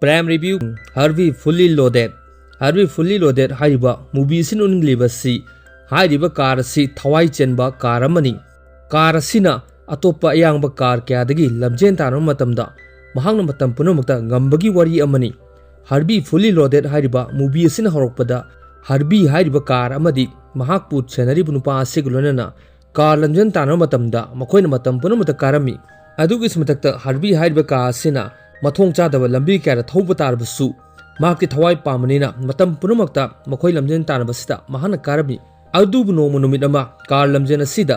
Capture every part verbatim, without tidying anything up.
Prime Review, Herbie Fully Loaded꯫ Herbie Fully Loaded ꯍꯥꯏꯔꯤꯕ movie ꯑꯁꯤꯅ ꯎꯠꯅꯤꯡꯂꯤꯕꯁꯤ ꯍꯥꯏꯔꯤꯕ car ꯑꯁꯤ ꯊꯋꯥꯏ ꯆꯦꯟꯕ car ꯑꯃꯅꯤ꯫ Car ꯑꯁꯤꯅ ꯑꯇꯣꯞꯄ ꯑꯌꯥꯡꯕ car ꯀꯌꯥꯗꯒꯤ ꯂꯝꯖꯦꯟ ꯇꯥꯟꯅꯕ ꯃꯇꯝꯗ ꯃꯍꯥꯛꯅ ꯃꯇꯝ ꯄꯨꯝꯅꯃꯛꯇ ꯉꯝꯕꯒꯤ ꯋꯥꯔꯤ ꯑꯃꯅꯤ꯫ Herbie Fully Loaded ꯍꯥꯏꯔꯤꯕ movie ꯑꯁꯤꯅ ꯍꯧꯔꯛꯄꯗ Herbie ꯍꯥꯏꯔꯤꯕ car ꯑꯃꯗꯤ ꯃꯍꯥꯛꯄꯨ ꯁꯦꯟꯅꯔꯤꯕ ꯅꯨꯄꯥ ꯑꯁꯤꯒ ꯂꯣꯏꯅꯅ car ꯂꯝꯖꯦꯟ ꯇꯥꯟꯅꯕ ꯃꯇꯝꯗ ꯃꯈꯣꯏꯅ ꯃꯇꯝ ꯄꯨꯝꯅꯃꯛꯇ ꯀꯥꯔꯝꯃꯤ꯫ ꯑꯗꯨꯒꯤꯁꯨ ꯃꯊꯛꯇ Herbie ꯍꯥꯏꯔꯤꯕ car ꯑꯁꯤꯅ ꯃꯊꯣꯡ ꯆꯥꯗꯕ ꯂꯝꯕꯤ ꯀꯌꯥꯗ ꯊꯧꯕ ꯇꯥꯔꯕꯁꯨ ꯃꯍꯥꯛꯀꯤ ꯊꯋꯥꯏ ꯄꯥꯝꯕꯅꯤꯅ ꯃꯇꯝ ꯄꯨꯝꯅꯃꯛꯇ ꯃꯈꯣꯏ ꯂꯝꯖꯦꯟ ꯇꯥꯟꯅꯕꯁꯤꯗ ꯃꯍꯥꯛꯅ ꯀꯥꯔꯝꯃꯤ꯫ ꯑꯗꯨꯕꯨ ꯅꯣꯡꯃ ꯅꯨꯃꯤꯠ ꯑꯃ car ꯂꯝꯖꯦꯟ ꯑꯁꯤꯗ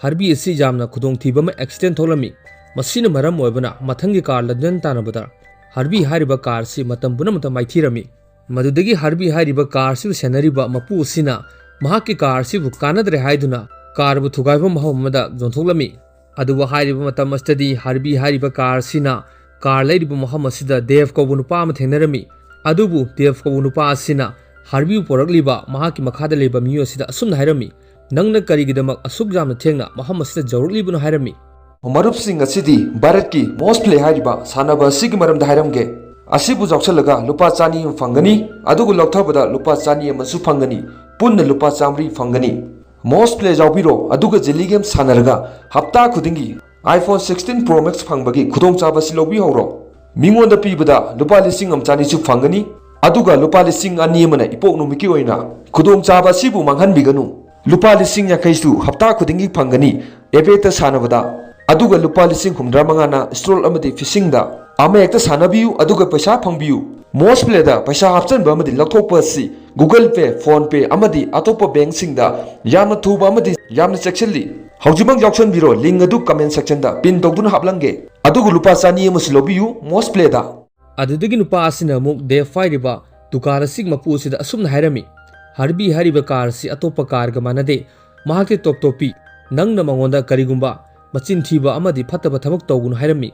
Herbie ꯑꯁꯤ ꯌꯥꯝꯅ ꯈꯨꯗꯣꯡꯊꯤꯕ ꯑꯃ accident ꯊꯣꯛꯂꯝꯃꯤ꯫ ꯃꯁꯤꯅ ꯃꯔꯝ ꯑꯣꯏꯕꯅ ꯃꯊꯪꯒꯤ car ꯂꯝꯖꯦꯟ ꯇꯥꯟꯅꯕꯗ Herbie ꯍꯥꯏꯔꯤꯕ car ꯑꯁꯤ ꯃꯇꯝ ꯄꯨꯝꯅꯃꯛꯇ ꯃꯥꯏꯊꯤꯔꯝꯃꯤ꯫ ꯃꯗꯨꯗꯒꯤ Herbie ꯍꯥꯏꯔꯤꯕ car ꯑꯁꯤꯕꯨ ꯁꯦꯟꯅꯔꯤꯕ ꯃꯄꯨ ꯑꯁꯤꯅ ꯃꯍꯥꯛꯀꯤ car ꯑꯁꯤꯕꯨ ꯀꯥꯟꯅꯗ꯭ꯔꯦ ꯍꯥꯏꯗꯨꯅ car ꯕꯨ ꯊꯨꯒꯥꯏꯕ ꯃꯐꯝ ꯑꯃꯗ ꯌꯣꯟꯊꯣꯛꯂꯝꯃꯤ꯫ ꯑꯗꯨꯕꯨ ꯍꯥꯏꯔꯤꯕ ꯃꯇꯝ ꯑꯁꯤꯗꯗꯤ Herbie ꯍꯥꯏꯔꯤꯕ car ꯑꯁꯤꯅ car ꯂꯩꯔꯤꯕ ꯃꯐꯝ ꯑꯁꯤꯗ Dave ꯀꯧꯕ ꯅꯨꯄꯥ ꯑꯃ ꯊꯦꯡꯅꯔꯝꯃꯤ꯫ ꯑꯗꯨꯕꯨ Dave ꯀꯧꯕ ꯅꯨꯄꯥ ꯑꯁꯤꯅ Herbie ꯕꯨ ꯄꯨꯔꯛꯂꯤꯕ ꯃꯍꯥꯛꯀꯤ ꯃꯈꯥꯗ ꯂꯩꯕ ꯃꯤꯑꯣꯏ ꯑꯁꯤꯗ ꯑꯁꯨꯝꯅ ꯍꯥꯏꯔꯝꯃꯤ, "ꯅꯪꯅ ꯀꯔꯤꯒꯤꯗꯃꯛ ꯑꯁꯨꯛ ꯌꯥꯝꯅ ꯊꯦꯡꯅ ꯃꯐꯝ ꯑꯁꯤꯗ ꯌꯧꯔꯛꯂꯤꯕꯅꯣ?" ꯍꯥꯏꯔꯝꯃꯤ꯫ ꯃꯔꯨꯞꯁꯤꯡ, ꯑꯁꯤꯗꯤ ꯚꯥꯔꯠꯀꯤ Mosh Play ꯍꯥꯏꯔꯤꯕ ꯁꯥꯟꯅꯕ ꯑꯁꯤꯒꯤ ꯃꯔꯝꯗ ꯍꯥꯏꯔꯝꯒꯦ꯫ ꯑꯁꯤꯕꯨ ꯌꯥꯎꯁꯜꯂꯒ ꯂꯨꯄꯥ ꯆꯅꯤ ꯑꯃ ꯐꯪꯒꯅꯤ, ꯑꯗꯨꯒ ꯂꯧꯊꯕꯗ ꯂꯨꯄꯥ ꯆꯅꯤ ꯑꯃꯁꯨ ꯐꯪꯒꯅꯤ꯫ ꯄꯨꯟꯅ ꯂꯨꯄꯥ ꯆꯥꯃꯔꯤ ꯐꯪꯒꯅꯤ꯫ Mosh Play ꯌꯥꯎꯕꯤꯔꯣ, ꯑꯗꯨꯒ Jelly Game ꯁꯥꯟꯅꯔꯒ ꯍꯞꯇꯥ ꯈꯨꯗꯤꯡꯒꯤ iPhone sixteen Pro Max ꯐꯪꯕꯒꯤ ꯈꯨꯗꯣꯡꯆꯥꯕ ꯑꯁꯤ ꯂꯧꯕꯤꯍꯧꯔꯣ꯫ ꯃꯤꯉꯣꯟꯗ ꯄꯤꯕꯗ ꯂꯨꯄꯥ ꯂꯤꯁꯤꯡ ꯑꯃ ꯆꯅꯤꯁꯨ ꯐꯪꯒꯅꯤ, ꯑꯗꯨꯒ ꯂꯨꯄꯥ ꯂꯤꯁꯤꯡ ꯑꯅꯤ ꯑꯃꯅ ꯏꯄꯣꯛ ꯅꯨꯃꯤꯠꯀꯤ ꯑꯣꯏꯅ꯫ ꯈꯨꯗꯣꯡꯆꯥꯕ ꯑꯁꯤꯕꯨ ꯃꯥꯡꯍꯟꯕꯤꯒꯅꯨ꯫ ꯂꯨꯄꯥ ꯂꯤꯁꯤꯡ ꯌꯥꯡꯈꯩꯁꯨ ꯍꯞꯇꯥ ꯈꯨꯗꯤꯡꯒꯤ ꯐꯪꯒꯅꯤ꯫ App ꯇ ꯁꯥꯟꯅꯕꯗ꯫ ꯑꯗꯨꯒ ꯂꯨꯄꯥ ꯂꯤꯁꯤꯡ ꯍꯨꯝꯗ꯭ꯔꯥ ꯃꯉꯥꯅ Stroll ꯑꯃꯗꯤ Fishing ꯗ꯫ ꯑꯃ ꯍꯦꯛꯇ ꯁꯥꯟꯅꯕꯤꯌꯨ ꯑꯗꯨꯒ ꯄꯩꯁꯥ ꯐꯪꯕꯤꯌꯨ꯫ Mosh Play ꯗ ꯄꯩꯁꯥ ꯍꯥꯞꯆꯟꯕ ꯑꯃꯗꯤ ꯂꯧꯊꯣꯛꯄ ꯑꯁꯤ Google Pay, PhonePe ꯑꯃꯗꯤ ꯑꯇꯣꯞꯄ bank ꯁꯤꯡꯗ ꯌꯥꯝꯅ ꯊꯨꯕ ꯑꯃꯗꯤ ꯌꯥꯝꯅ ꯆꯦꯛꯁꯤꯜꯂꯤ꯫ ꯍꯧꯖꯤꯛꯃꯛ ꯌꯥꯎꯁꯟꯕꯤꯔꯣ, link ꯑꯗꯨ comment section ꯗ pin ꯇꯧꯗꯨꯅ ꯍꯥꯞꯂꯝꯒꯦ꯫ ꯑꯗꯨꯒ ꯂꯨꯄꯥ ꯆꯅꯤ ꯑꯃꯁꯨ ꯂꯧꯕꯤꯌꯨ Mosh Play ꯗ꯫ ꯑꯗꯨꯗꯒꯤ ꯅꯨꯄꯥ ꯑꯁꯤꯅ ꯑꯃꯨꯛ Dave ꯍꯥꯏꯔꯤꯕ ꯗꯨꯀꯥꯟ ꯑꯁꯤꯒꯤ ꯃꯄꯨ ꯑꯁꯤꯗ ꯑꯁꯨꯝꯅ ꯍꯥꯏꯔꯝꯃꯤ, "Herbie ꯍꯥꯏꯔꯤꯕ car ꯑꯁꯤ ꯑꯇꯣꯞꯄ car ꯒ ꯃꯥꯟꯅꯗꯦ꯫ ꯃꯍꯥꯛꯇꯤ top top ꯄꯤ꯫ ꯅꯪꯅ ꯃꯉꯣꯟꯗ ꯀꯔꯤꯒꯨꯝꯕ ꯃꯆꯤꯟ ꯊꯤꯕ ꯑꯃꯗꯤ ꯐꯠꯇꯕ ꯊꯕꯛ ꯇꯧꯒꯅꯨ" ꯍꯥꯏꯔꯝꯃꯤ꯫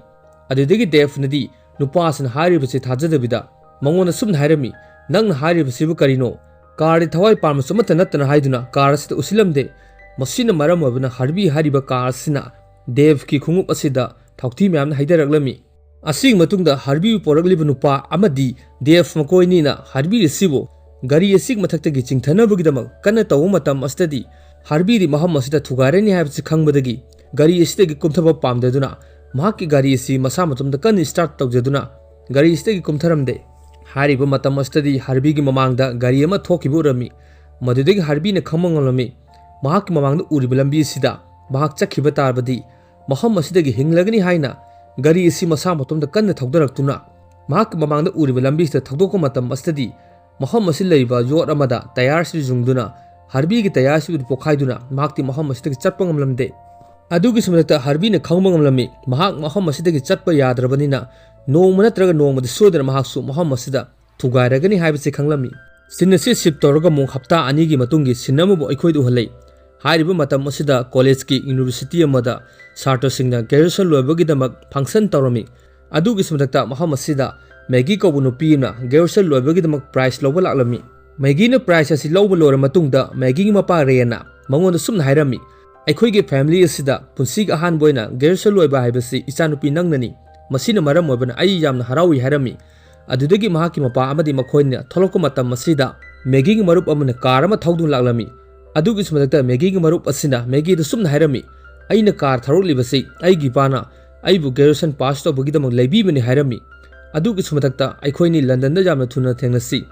ꯑꯗꯨꯗꯒꯤ Dave ꯅꯗꯤ ꯅꯨꯄꯥ ꯑꯁꯤꯅ ꯍꯥꯏꯔꯤꯕꯁꯤ ꯊꯥꯖꯗꯕꯤꯗ ꯃꯉꯣꯟꯗ ꯑꯁꯨꯝꯅ ꯍꯥꯏꯔꯝꯃꯤ, "ꯅꯪꯅ ꯍꯥꯏꯔꯤꯕꯁꯤꯕꯨ ꯀꯔꯤꯅꯣ? Car ꯗꯤ ꯊꯋꯥꯏ ꯄꯥꯟꯕꯁꯨ ꯑꯃꯠꯇ ꯅꯠꯇꯅ" ꯍꯥꯏꯗꯨꯅ car ꯑꯁꯤꯗ ꯎꯁꯤꯜꯂꯝꯗꯦ꯫ ꯃꯁꯤꯅ ꯃꯔꯝ ꯑꯣꯏꯕꯅ Herbie ꯍꯥꯏꯔꯤꯕ car ꯑꯁꯤꯅ Dave ꯀꯤ ꯈꯣꯡꯎꯞ ꯑꯁꯤꯗ ꯊꯥꯎꯊꯤ ꯃꯌꯥꯝꯅ ꯍꯩꯊꯔꯛꯂꯝꯃꯤ꯫ ꯑꯁꯤꯒꯤ ꯃꯇꯨꯡꯗ ꯍꯥꯔꯕꯤꯕꯨ ꯄꯣꯔꯛꯂꯤꯕ ꯅꯨꯄꯥ ꯑꯃꯗꯤ ꯗꯦꯕ ꯃꯈꯣꯏꯅꯤꯅ ꯍꯥꯔꯕꯤ ꯑꯁꯤꯕꯨ ꯒꯥꯔꯤ ꯑꯁꯤꯒꯤ ꯃꯊꯛꯇꯒꯤ ꯆꯤꯡꯊꯅꯕꯒꯤꯗꯃꯛ ꯀꯟꯅ ꯇꯧꯕ ꯃꯇꯝ ꯑꯁꯤꯗꯗꯤ, ꯍꯥꯔꯕꯤꯗꯤ ꯃꯐꯝ ꯑꯁꯤꯗ ꯊꯨꯒꯥꯏꯔꯅꯤ ꯍꯥꯏꯕꯁꯤ ꯈꯪꯕꯗꯒꯤ ꯒꯥꯔꯤ ꯑꯁꯤꯗꯒꯤ ꯀꯨꯝꯊꯕ ꯄꯥꯝꯖꯗꯨꯅ ꯃꯍꯥꯛꯀꯤ ꯒꯥꯔꯤ ꯑꯁꯤ ꯃꯁꯥ ꯃꯇꯣꯝꯇ ꯀꯟꯅ start ꯇꯧꯖꯗꯨꯅ ꯒꯥꯔꯤ ꯑꯁꯤꯗꯒꯤ ꯀꯨꯝꯊꯔꯝꯗꯦ꯫ ꯍꯥꯏꯔꯤꯕ ꯃꯇꯝ ꯑꯁꯤꯗꯗꯤ ꯍꯥꯔꯕꯤꯒꯤ ꯃꯃꯥꯡꯗ ꯒꯥꯔꯤ ꯑꯃ ꯊꯣꯛꯈꯤꯕ ꯎꯔꯝꯃꯤ꯫ ꯃꯗꯨꯗꯒꯤ ꯍꯥꯔꯕꯤꯅ ꯈꯪꯕ ꯉꯝꯂꯝꯃꯤ, ꯃꯍꯥꯛꯀꯤ ꯃꯃꯥꯡꯗ ꯎꯔꯤꯕ ꯂꯝꯕꯤ ꯑꯁꯤꯗ ꯃꯍꯥꯛ ꯆꯠꯈꯤꯕ ꯇꯥꯔꯕꯗꯤ ꯃꯐꯝ ꯑꯁꯤꯗꯒꯤ ꯍꯤꯡꯂꯒꯅꯤ ꯍꯥꯏꯅ ꯒꯥꯔꯤ ꯑꯁꯤ ꯃꯁꯥ ꯃꯇꯣꯝꯇ ꯀꯟꯅ ꯊꯧꯗꯔꯛꯇꯨꯅ ꯃꯍꯥꯛꯀꯤ ꯃꯃꯥꯡꯗ ꯎꯔꯤꯕ ꯂꯝꯕꯤꯁꯤꯗ ꯊꯧꯗꯣꯛꯄ ꯃꯇꯝ ꯑꯁꯤꯗꯗꯤ ꯃꯐꯝ ꯑꯁꯤ ꯂꯩꯕ ꯌꯣꯠ ꯑꯃꯗ ꯇꯌꯥꯔ ꯑꯁꯤ ꯌꯨꯡꯗꯨꯅ ꯍꯥꯔꯕꯤꯒꯤ ꯇꯌꯥꯔ ꯑꯁꯤꯕꯨꯗꯤ ꯄꯣꯈꯥꯏꯗꯨꯅ ꯃꯍꯥꯛꯇꯤ ꯃꯐꯝ ꯑꯁꯤꯗꯒꯤ ꯆꯠꯄ ꯉꯝꯂꯝꯗꯦ꯫ ꯑꯗꯨꯒꯤꯁꯨ ꯃꯊꯛꯇ ꯍꯥꯔꯕꯤꯅ ꯈꯪꯕ ꯉꯝꯂꯝꯃꯤ, ꯃꯍꯥꯛ ꯃꯐꯝ ꯑꯁꯤꯗꯒꯤ ꯆꯠꯄ ꯌꯥꯗ꯭ꯔꯕꯅꯤꯅ ꯅꯣꯡꯃ ꯅꯠꯇ꯭ꯔꯒ ꯅꯣꯡꯃꯗꯤ ꯁꯣꯏꯗꯅ ꯃꯍꯥꯛꯁꯨ ꯃꯐꯝ ꯑꯁꯤꯗ ꯊꯨꯒꯥꯏꯔꯒꯅꯤ ꯍꯥꯏꯕꯁꯤ ꯈꯪꯂꯝꯃꯤ꯫ Scene ꯑꯁꯤ shift ꯇꯧꯔꯒ ꯑꯃꯨꯛ ꯍꯞꯇꯥ ꯑꯅꯤꯒꯤ ꯃꯇꯨꯡꯒꯤ scene ꯑꯃꯕꯨ ꯑꯩꯈꯣꯏꯗ ꯎꯍꯜꯂꯤ꯫ ꯍꯥꯏꯔꯤꯕ ꯃꯇꯝ ꯑꯁꯤꯗ ꯀꯣꯂꯦꯖꯀꯤ ꯌꯨꯅꯤꯚꯔꯁꯤꯇꯤ ꯑꯃꯗ ꯁꯥꯇ꯭ꯔꯁꯤꯡꯅ graduation ꯂꯣꯏꯕꯒꯤꯗꯃꯛ function ꯇꯧꯔꯝꯃꯤ꯫ ꯑꯗꯨꯒꯤꯁꯨ ꯃꯊꯛꯇ ꯃꯐꯝ ꯑꯁꯤꯗ ꯃꯦꯒꯤ ꯀꯧꯕ ꯅꯨꯄꯤ ꯑꯃꯅ graduation ꯂꯣꯏꯕꯒꯤꯗꯃꯛ prize ꯂꯧꯕ ꯂꯥꯛꯂꯝꯃꯤ꯫ ꯃꯦꯒꯤꯅ prize ꯑꯁꯤ ꯂꯧꯕ ꯂꯣꯏꯔ ꯃꯇꯨꯡꯗ ꯃꯦꯒꯤꯒꯤ ꯃꯄꯥ ꯔꯦꯅ ꯃꯉꯣꯟꯗ ꯁꯨꯝꯅ ꯍꯥꯏꯔꯝꯃꯤ, "ꯑꯩꯈꯣꯏꯒꯤ family ꯑꯁꯤꯗ ꯄꯨꯟꯁꯤꯒꯤ ꯑꯍꯥꯟꯕ ꯑꯣꯏꯅ graduation ꯂꯣꯏꯕ ꯍꯥꯏꯕꯁꯤ ꯏꯆꯥꯅꯨꯄꯤ ꯅꯪꯅꯅꯤ꯫ ꯃꯁꯤꯅ ꯃꯔꯝ ꯑꯣꯏꯕꯅ ꯑꯩ ꯌꯥꯝꯅ ꯍꯔꯥꯎꯏ" ꯍꯥꯏꯔꯝꯃꯤ꯫ ꯑꯗꯨꯗꯒꯤ ꯃꯍꯥꯛꯀꯤ ꯃꯄꯥ ꯑꯃꯗꯤ ꯃꯈꯣꯏꯅ ꯊꯣꯛꯂꯛꯄ ꯃꯇꯝ ꯑꯁꯤꯗ ꯃꯦꯒꯤꯒꯤ ꯃꯔꯨꯞ ꯑꯃꯅ car ꯑꯃ ꯊꯧꯗꯨꯅ ꯂꯥꯛꯂꯝꯃꯤ꯫ ꯑꯗꯨꯒꯤꯁꯨ ꯃꯊꯛꯇ ꯃꯦꯒꯤꯒꯤ ꯃꯔꯨꯞ ꯑꯁꯤꯅ ꯃꯦꯒꯤꯗ ꯁꯨꯝꯅ ꯍꯥꯏꯔꯝꯃꯤ, "ꯑꯩꯅ car ꯊꯧꯔꯛꯂꯤꯕꯁꯤ ꯑꯩꯒꯤ ꯏꯄꯥꯅ ꯑꯩꯕꯨ graduation pass ꯇꯧꯕꯒꯤꯗꯃꯛ ꯂꯩꯕꯤꯕꯅꯤ" ꯍꯥꯏꯔꯝꯃꯤ꯫ ꯑꯗꯨꯒꯤꯁꯨ ꯃꯊꯛꯇ "ꯑꯩꯈꯣꯏꯅꯤ ꯂꯟꯗꯟꯗ ꯌꯥꯝꯅ ꯊꯨꯅ ꯊꯦꯡꯅꯁꯤ,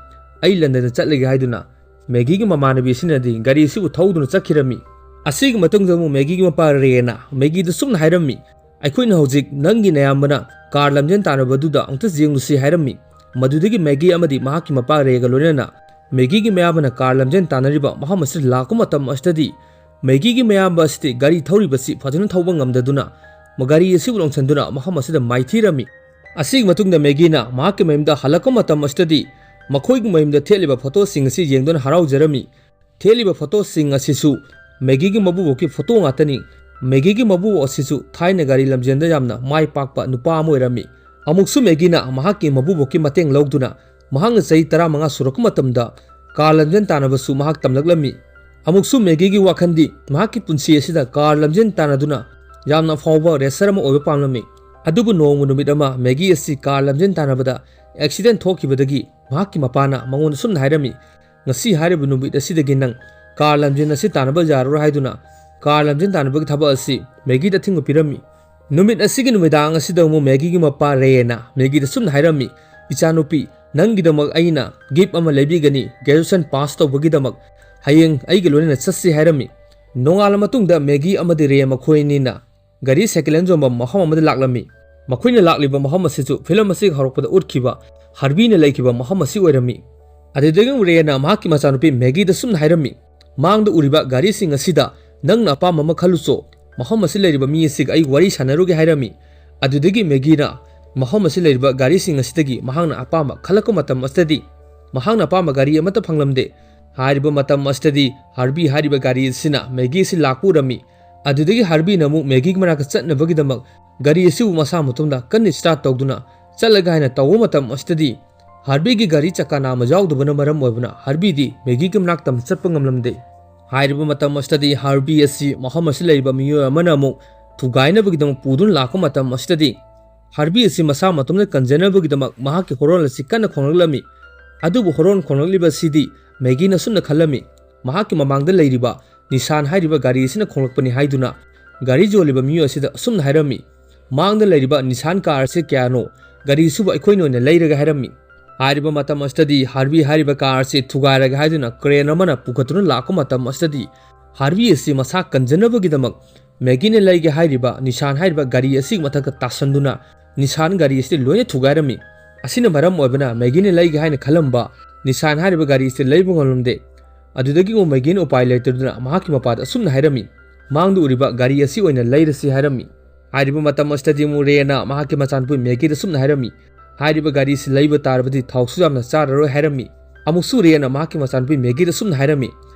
ꯑꯩ ꯂꯟꯗꯟꯗ ꯆꯠꯂꯒꯦ" ꯍꯥꯏꯗꯨꯅ ꯃꯦꯒꯤꯒꯤ ꯃꯃꯥꯟꯅꯕꯤ ꯑꯁꯤꯅꯗꯤ ꯒꯥꯔꯤ ꯑꯁꯤꯕꯨ ꯊꯧꯗꯨꯅ ꯆꯠꯈꯤꯔꯝꯃꯤ꯫ ꯑꯁꯤꯒꯤ ꯃꯇꯨꯡꯗ ꯑꯃꯨꯛ ꯃꯦꯒꯤꯒꯤ ꯃꯄꯥ ꯔꯦꯅ ꯃꯦꯒꯤꯗ ꯁꯨꯝꯅ ꯍꯥꯏꯔꯝꯃꯤ, "ꯑꯩꯈꯣꯏꯅ ꯍꯧꯖꯤꯛ ꯅꯪꯒꯤ ꯅꯌꯥꯝꯕꯅ car ꯂꯝꯖꯦꯟ ꯇꯥꯟꯅꯕꯗꯨꯗ ꯑꯃꯨꯛꯇ ꯌꯦꯡꯂꯨꯁꯤ" ꯍꯥꯏꯔꯝꯃꯤ꯫ ꯃꯗꯨꯗꯒꯤ ꯃꯦꯒꯤ ꯑꯃꯗꯤ ꯃꯍꯥꯛꯀꯤ ꯃꯄꯥ ꯔꯦꯒ ꯂꯣꯏꯅꯅ ꯃꯦꯒꯤꯒꯤ ꯃꯌꯥꯝꯕꯅ car ꯂꯝꯖꯦꯟ ꯇꯥꯟꯅꯔꯤꯕ ꯃꯐꯝ ꯑꯁꯤꯗ ꯂꯥꯛꯄ ꯃꯇꯝ ꯑꯁꯤꯗꯗꯤ ꯃꯦꯒꯤꯒꯤ ꯃꯌꯥꯝꯕ ꯑꯁꯤꯗꯤ ꯒꯥꯔꯤ ꯊꯧꯔꯤꯕꯁꯤ ꯐꯖꯅ ꯊꯧꯕ ꯉꯝꯗꯗꯨꯅ ꯒꯥꯔꯤ ꯑꯁꯤꯕꯨ ꯂꯪꯁꯟꯗꯨꯅ ꯃꯐꯝ ꯑꯁꯤꯗ ꯃꯥꯏꯊꯤꯔꯝꯃꯤ꯫ ꯑꯁꯤꯒꯤ ꯃꯇꯨꯡꯗ ꯃꯦꯒꯤꯅ ꯃꯍꯥꯛꯀꯤ ꯃꯌꯨꯝꯗ ꯍꯜꯂꯛꯄ ꯃꯇꯝ ꯑꯁꯤꯗꯗꯤ ꯃꯈꯣꯏꯒꯤ ꯃꯌꯨꯝꯗ ꯊꯦꯠꯂꯤꯕ photoꯁꯤꯡ ꯑꯁꯤ ꯌꯦꯡꯗꯨꯅ ꯍꯔꯥꯎꯖꯔꯝꯃꯤ꯫ ꯊꯦꯠꯂꯤꯕ photoꯁꯤꯡ ꯑꯁꯤꯁꯨ ꯃꯦꯒꯤꯒꯤ ꯃꯄꯨꯕꯣꯛꯀꯤ photo ꯉꯥꯛꯇꯅꯤ꯫ ꯃꯦꯒꯤꯒꯤ ꯃꯄꯨꯕꯣꯛ ꯑꯁꯤꯁꯨ ꯊꯥꯏꯅ ꯒꯥꯔꯤ ꯂꯝꯖꯦꯟꯗ ꯌꯥꯝꯅ ꯃꯥꯏ ꯄꯥꯛꯄ ꯅꯨꯄꯥ ꯑꯃ ꯑꯣꯏꯔꯝꯃꯤ꯫ ꯑꯃꯨꯛꯁꯨ ꯃꯦꯒꯤꯅ ꯃꯍꯥꯛꯀꯤ ꯃꯄꯨꯕꯣꯛꯀꯤ ꯃꯇꯦꯡ ꯂꯧꯗꯨꯅ ꯃꯍꯥꯛꯅ ꯆꯍꯤ ꯇꯔꯥꯃꯉꯥ ꯁꯨꯔꯛꯄ ꯃꯇꯝꯗ car ꯂꯝꯖꯦꯟ ꯇꯥꯟꯅꯕꯁꯨ ꯃꯍꯥꯛ ꯇꯝꯂꯛꯂꯝꯃꯤ꯫ ꯑꯃꯨꯛꯁꯨ ꯃꯦꯒꯤꯒꯤ ꯋꯥꯈꯜꯗꯤ ꯃꯍꯥꯛꯀꯤ ꯄꯨꯟꯁꯤ ꯑꯁꯤꯗ car ꯂꯝꯖꯦꯟ ꯇꯥꯟꯅꯗꯨꯅ ꯌꯥꯝꯅ ꯐꯥꯎꯕ racer ꯑꯃ ꯑꯣꯏꯕ ꯄꯥꯝꯂꯝꯃꯤ꯫ ꯑꯗꯨꯕꯨ ꯅꯣꯡꯃ ꯅꯨꯃꯤꯠ ꯑꯃ ꯃꯦꯒꯤ ꯑꯁꯤ ꯀꯥꯔ ꯂꯝꯖꯦꯟ ꯇꯥꯟꯅꯕꯗ ꯑꯦꯛꯁꯤꯗꯦꯟ ꯊꯣꯛꯈꯤꯕꯗꯒꯤ ꯃꯍꯥꯛꯀꯤ ꯃꯄꯥꯅ ꯃꯉꯣꯟꯗ ꯁꯨꯝꯅ ꯍꯥꯏꯔꯝꯃꯤ, "ꯉꯁꯤ ꯍꯥꯏꯔꯤꯕ ꯅꯨꯃꯤꯠ ꯑꯁꯤꯗꯒꯤ ꯅꯪ ꯀꯥꯔ ꯂꯝꯖꯦꯟ ꯑꯁꯤ ꯇꯥꯟꯅꯕ ꯌꯥꯔꯔꯣꯏ" ꯍꯥꯏꯗꯨꯅ ꯀꯥꯔ ꯂꯝꯖꯦꯟ ꯇꯥꯟꯅꯕꯒꯤ ꯊꯕꯛ ꯑꯁꯤ ꯃꯦꯒꯤꯗ ꯑꯊꯤꯡꯕ ꯄꯤꯔꯝꯃꯤ꯫ ꯅꯨꯃꯤꯠ ꯑꯁꯤꯒꯤ ꯅꯨꯃꯤꯗꯥꯡ ꯑꯁꯤꯗ ꯑꯃꯨꯛ ꯃꯦꯒꯤꯒꯤ ꯃꯄꯥ ꯔꯦꯅ ꯃꯦꯒꯤꯗ ꯁꯨꯝꯅ ꯍꯥꯏꯔꯝꯃꯤ, "ꯏꯆꯥꯅꯨꯄꯤ, ꯅꯪꯒꯤꯗꯃꯛ ꯑꯩꯅ ꯒꯤꯐ ꯑꯃ ꯂꯩꯕꯤꯒꯅꯤ, ꯒ꯭ꯔꯦꯖꯨꯑꯦꯁꯟ ꯄꯥꯁ ꯇꯧꯕꯒꯤꯗꯃꯛ ꯍꯌꯦꯡ ꯑꯩꯒ ꯂꯣꯏꯅꯅ ꯆꯠꯁꯤ" ꯍꯥꯏꯔꯝꯃꯤ꯫ ꯅꯣꯡꯉꯥꯜꯂ ꯃꯇꯨꯡꯗ ꯃꯦꯒꯤ ꯑꯃꯗꯤ ꯔꯦ ꯃꯈꯣꯏ ꯑꯅꯤꯅ ꯒꯥꯔꯤ ꯁꯦꯀꯦꯟ ꯍꯦꯟ ꯌꯣꯟꯕ ꯃꯐꯝ ꯑꯃꯗ ꯂꯥꯛꯂꯝꯃꯤ꯫ ꯃꯈꯣꯏꯅ ꯂꯥꯛꯂꯤꯕ ꯃꯐꯝ ꯑꯁꯤꯁꯨ ꯐꯤꯂꯝ ꯑꯁꯤꯒꯤ ꯍꯧꯔꯛꯄꯗ ꯎꯠꯈꯤꯕ ꯍꯥꯔꯕꯤꯅ ꯂꯩꯈꯤꯕ ꯃꯐꯝ ꯑꯁꯤ ꯑꯣꯏꯔꯝꯃꯤ꯫ ꯑꯗꯨꯗꯒꯤ ꯔꯦꯅ ꯃꯍꯥꯛꯀꯤ ꯃꯆꯥꯅꯨꯄꯤ ꯃꯦꯒꯤꯗ ꯁꯨꯝꯅ ꯍꯥꯏꯔꯝꯃꯤ, "ꯃꯥꯡꯗ ꯎꯔꯤꯕ ꯒꯥꯔꯤꯁꯤꯡ ꯑꯁꯤꯗ ꯅꯪꯅ ꯑꯄꯥꯝꯕ ꯑꯃ ꯈꯜꯂꯨꯆꯣ꯫ ꯃꯐꯝ ꯑꯁꯤ ꯂꯩꯔꯤꯕ ꯃꯤ ꯑꯁꯤꯒ ꯑꯩ ꯋꯥꯔꯤ ꯁꯥꯟꯅꯔꯨꯒꯦ" ꯍꯥꯏꯔꯝꯃꯤ꯫ ꯑꯗꯨꯗꯒꯤ ꯃꯦꯒꯤꯅ ꯃꯐꯝ ꯑꯁꯤ ꯂꯩꯔꯤꯕ ꯒꯥꯔꯤꯁꯤꯡ ꯑꯁꯤꯗꯒꯤ ꯃꯍꯥꯛꯅ ꯑꯄꯥꯝꯕ ꯈꯜꯂꯛꯄ ꯃꯇꯝ ꯑꯁꯤꯗꯗꯤ ꯃꯍꯥꯛꯅ ꯑꯄꯥꯝꯕ ꯒꯥꯔꯤ ꯑꯃꯠꯇ ꯐꯪꯂꯝꯗꯦ꯫ ꯍꯥꯏꯔꯤꯕ ꯃꯇꯝ ꯑꯁꯤꯗꯗꯤ ꯍꯥꯔꯕꯤ ꯍꯥꯏꯔꯤꯕ ꯒꯥꯔꯤ ꯑꯁꯤꯅ ꯃꯦꯒꯤ ꯑꯁꯤ ꯂꯥꯛꯄ ꯎꯔꯝꯃꯤ꯫ ꯑꯗꯨꯗꯒꯤ ꯍꯥꯔꯕꯤꯅ ꯑꯃꯨꯛ ꯃꯦꯒꯤꯒꯤ ꯃꯅꯥꯛꯇ ꯆꯠꯅꯕꯒꯤꯗꯃꯛ ꯒꯥꯔꯤ ꯑꯁꯤꯕꯨ ꯃꯁꯥ ꯃꯇꯣꯝꯗ ꯀꯟꯅ ꯁ꯭ꯇꯥꯔꯠ ꯇꯧꯗꯨꯅ ꯆꯠꯂꯒ ꯍꯥꯏꯅ ꯇꯧꯕ ꯃꯇꯝ ꯑꯁꯤꯗꯗꯤ ꯍꯥꯔꯕꯤꯒꯤ ꯒꯥꯔꯤ ꯆꯀꯥ ꯅꯥꯝꯃ ꯌꯥꯎꯗꯕꯅ ꯃꯔꯝ ꯑꯣꯏꯕꯅ ꯍꯥꯔꯕꯤꯗꯤ ꯃꯦꯒꯤꯒꯤ ꯃꯅꯥꯛꯇ ꯆꯠꯄ ꯉꯝꯂꯝꯗꯦ꯫ ꯍꯥꯏꯔꯤꯕ ꯃꯇꯝ ꯑꯁꯤꯗꯗꯤ ꯍꯥꯔꯕꯤ ꯑꯁꯤ ꯃꯐꯝ ꯑꯁꯤ ꯂꯩꯔꯤꯕ ꯃꯤꯑꯣꯏ ꯑꯃꯅ ꯑꯃꯨꯛ ꯊꯨꯒꯥꯏꯅꯕꯒꯤꯗꯃꯛ ꯄꯨꯗꯨꯅ ꯂꯥꯛꯄ ꯃꯇꯝ ꯑꯁꯤꯗꯗꯤ ꯍꯥꯔꯕꯤ ꯑꯁꯤ ꯃꯁꯥ ꯃꯇꯣꯝꯗ ꯀꯟꯖꯅꯕꯒꯤꯗꯃꯛ ꯃꯍꯥꯛꯀꯤ ꯍꯣꯔꯣꯟ ꯑꯁꯤ ꯀꯟꯅ ꯈꯣꯡꯂꯛꯂꯝꯃꯤ꯫ ꯑꯗꯨꯕꯨ ꯍꯣꯔꯣꯟ ꯈꯣꯡꯂꯛꯂꯤꯕ ꯑꯁꯤꯗꯤ ꯃꯦꯒꯤꯅ ꯑꯁꯨꯝꯅ ꯈꯜꯂꯝꯃꯤ, ꯃꯍꯥꯛꯀꯤ ꯃꯃꯥꯡꯗ ꯂꯩꯔꯤꯕ ꯅꯤꯁꯥꯟ ꯍꯥꯏꯔꯤꯕ ꯒꯥꯔꯤ ꯑꯁꯤꯅ ꯈꯣꯡꯂꯛꯄꯅꯤ ꯍꯥꯏꯗꯨꯅ ꯒꯥꯔꯤ ꯌꯣꯜꯂꯤꯕ ꯃꯤꯑꯣꯏ ꯑꯁꯤꯗ ꯑꯁꯨꯝꯅ ꯍꯥꯏꯔꯝꯃꯤ, "ꯃꯥꯡꯗ ꯂꯩꯔꯤꯕ ꯅꯤꯁꯥꯟ ꯀꯥꯔ ꯑꯁꯤ ꯀꯌꯥꯅꯣ? ꯒꯥꯔꯤ ꯑꯁꯤꯕꯨ ꯑꯩꯈꯣꯏꯅ ꯑꯣꯏꯅ ꯂꯩꯔꯒꯦ" ꯍꯥꯏꯔꯝꯃꯤ꯫ ꯍꯥꯏꯔꯤꯕ ꯃꯇꯝ ꯑꯁꯤꯗꯗꯤ ꯍꯥꯔꯕꯤ ꯍꯥꯏꯔꯤꯕ ꯀꯥꯔ ꯑꯁꯤ ꯊꯨꯒꯥꯏꯔꯒꯦ ꯍꯥꯏꯗꯨꯅ ꯀ꯭ꯔꯦꯟ ꯑꯃꯅ ꯄꯨꯈꯠꯇꯨꯅ ꯂꯥꯛꯄ ꯃꯇꯝ ꯑꯁꯤꯗꯗꯤ ꯍꯥꯔꯕꯤ ꯑꯁꯤ ꯃꯁꯥ ꯀꯟꯖꯅꯕꯒꯤꯗꯃꯛ ꯃꯦꯒꯤꯅ ꯂꯩꯒꯦ ꯍꯥꯏꯔꯤꯕ ꯅꯤꯁꯥꯟ ꯍꯥꯏꯔꯤꯕ ꯒꯥꯔꯤ ꯑꯁꯤꯒꯤ ꯃꯊꯛꯇ ꯇꯥꯁꯟꯗꯨꯅ ꯅꯤꯁꯥꯟ ꯒꯥꯔꯤ ꯑꯁꯤ ꯂꯣꯏꯅ ꯊꯨꯒꯥꯏꯔꯝꯃꯤ꯫ ꯑꯁꯤꯅ ꯃꯔꯝ ꯑꯣꯏꯕꯅ ꯃꯦꯒꯤꯅ ꯂꯩꯒꯦ ꯍꯥꯏꯅ ꯈꯜꯂꯝꯕ ꯅꯤꯁꯥꯟ ꯍꯥꯏꯔꯤꯕ ꯒꯥꯔꯤ ꯑꯁꯤ ꯂꯩꯕ ꯉꯝꯂꯝꯗꯦ꯫ ꯑꯗꯨꯗꯒꯤ ꯑꯃꯨꯛ ꯃꯦꯒꯤꯅ ꯎꯄꯥꯏ ꯂꯩꯇꯗꯨꯅ ꯃꯍꯥꯛꯀꯤ ꯃꯄꯥꯗ ꯑꯁꯨꯝꯅ ꯍꯥꯏꯔꯝꯃꯤ, "ꯃꯥꯡꯗ ꯎꯔꯤꯕ ꯒꯥꯔꯤ ꯑꯁꯤ ꯑꯣꯏꯅ ꯂꯩꯔꯁꯤ" ꯍꯥꯏꯔꯝꯃꯤ꯫ ꯍꯥꯏꯔꯤꯕ ꯃꯇꯝ ꯑꯁꯤꯗꯗꯤ ꯑꯃꯨꯛ ꯔꯦꯅ ꯃꯍꯥꯛꯀꯤ ꯃꯆꯥꯅꯨꯄꯤ ꯃꯦꯒꯤꯗ ꯑꯁꯨꯝꯅ ꯍꯥꯏꯔꯝꯃꯤ, "ꯍꯥꯏꯔꯤꯕ ꯒꯥꯔꯤ ꯑꯁꯤ ꯂꯩꯕ ꯇꯥꯔꯕꯗꯤ ꯊꯥꯎꯁꯨ ꯌꯥꯝꯅ ꯆꯥꯔꯔꯣꯏ" ꯍꯥꯏꯔꯝꯃꯤ꯫ ꯑꯃꯨꯛꯁꯨ ꯔꯦꯅ ꯃꯍꯥꯛꯀꯤ ꯃꯆꯥꯅꯨꯄꯤ ꯃꯦꯒꯤꯗ ꯑꯁꯨꯝꯅ ꯍꯥꯏꯔꯝꯃꯤ,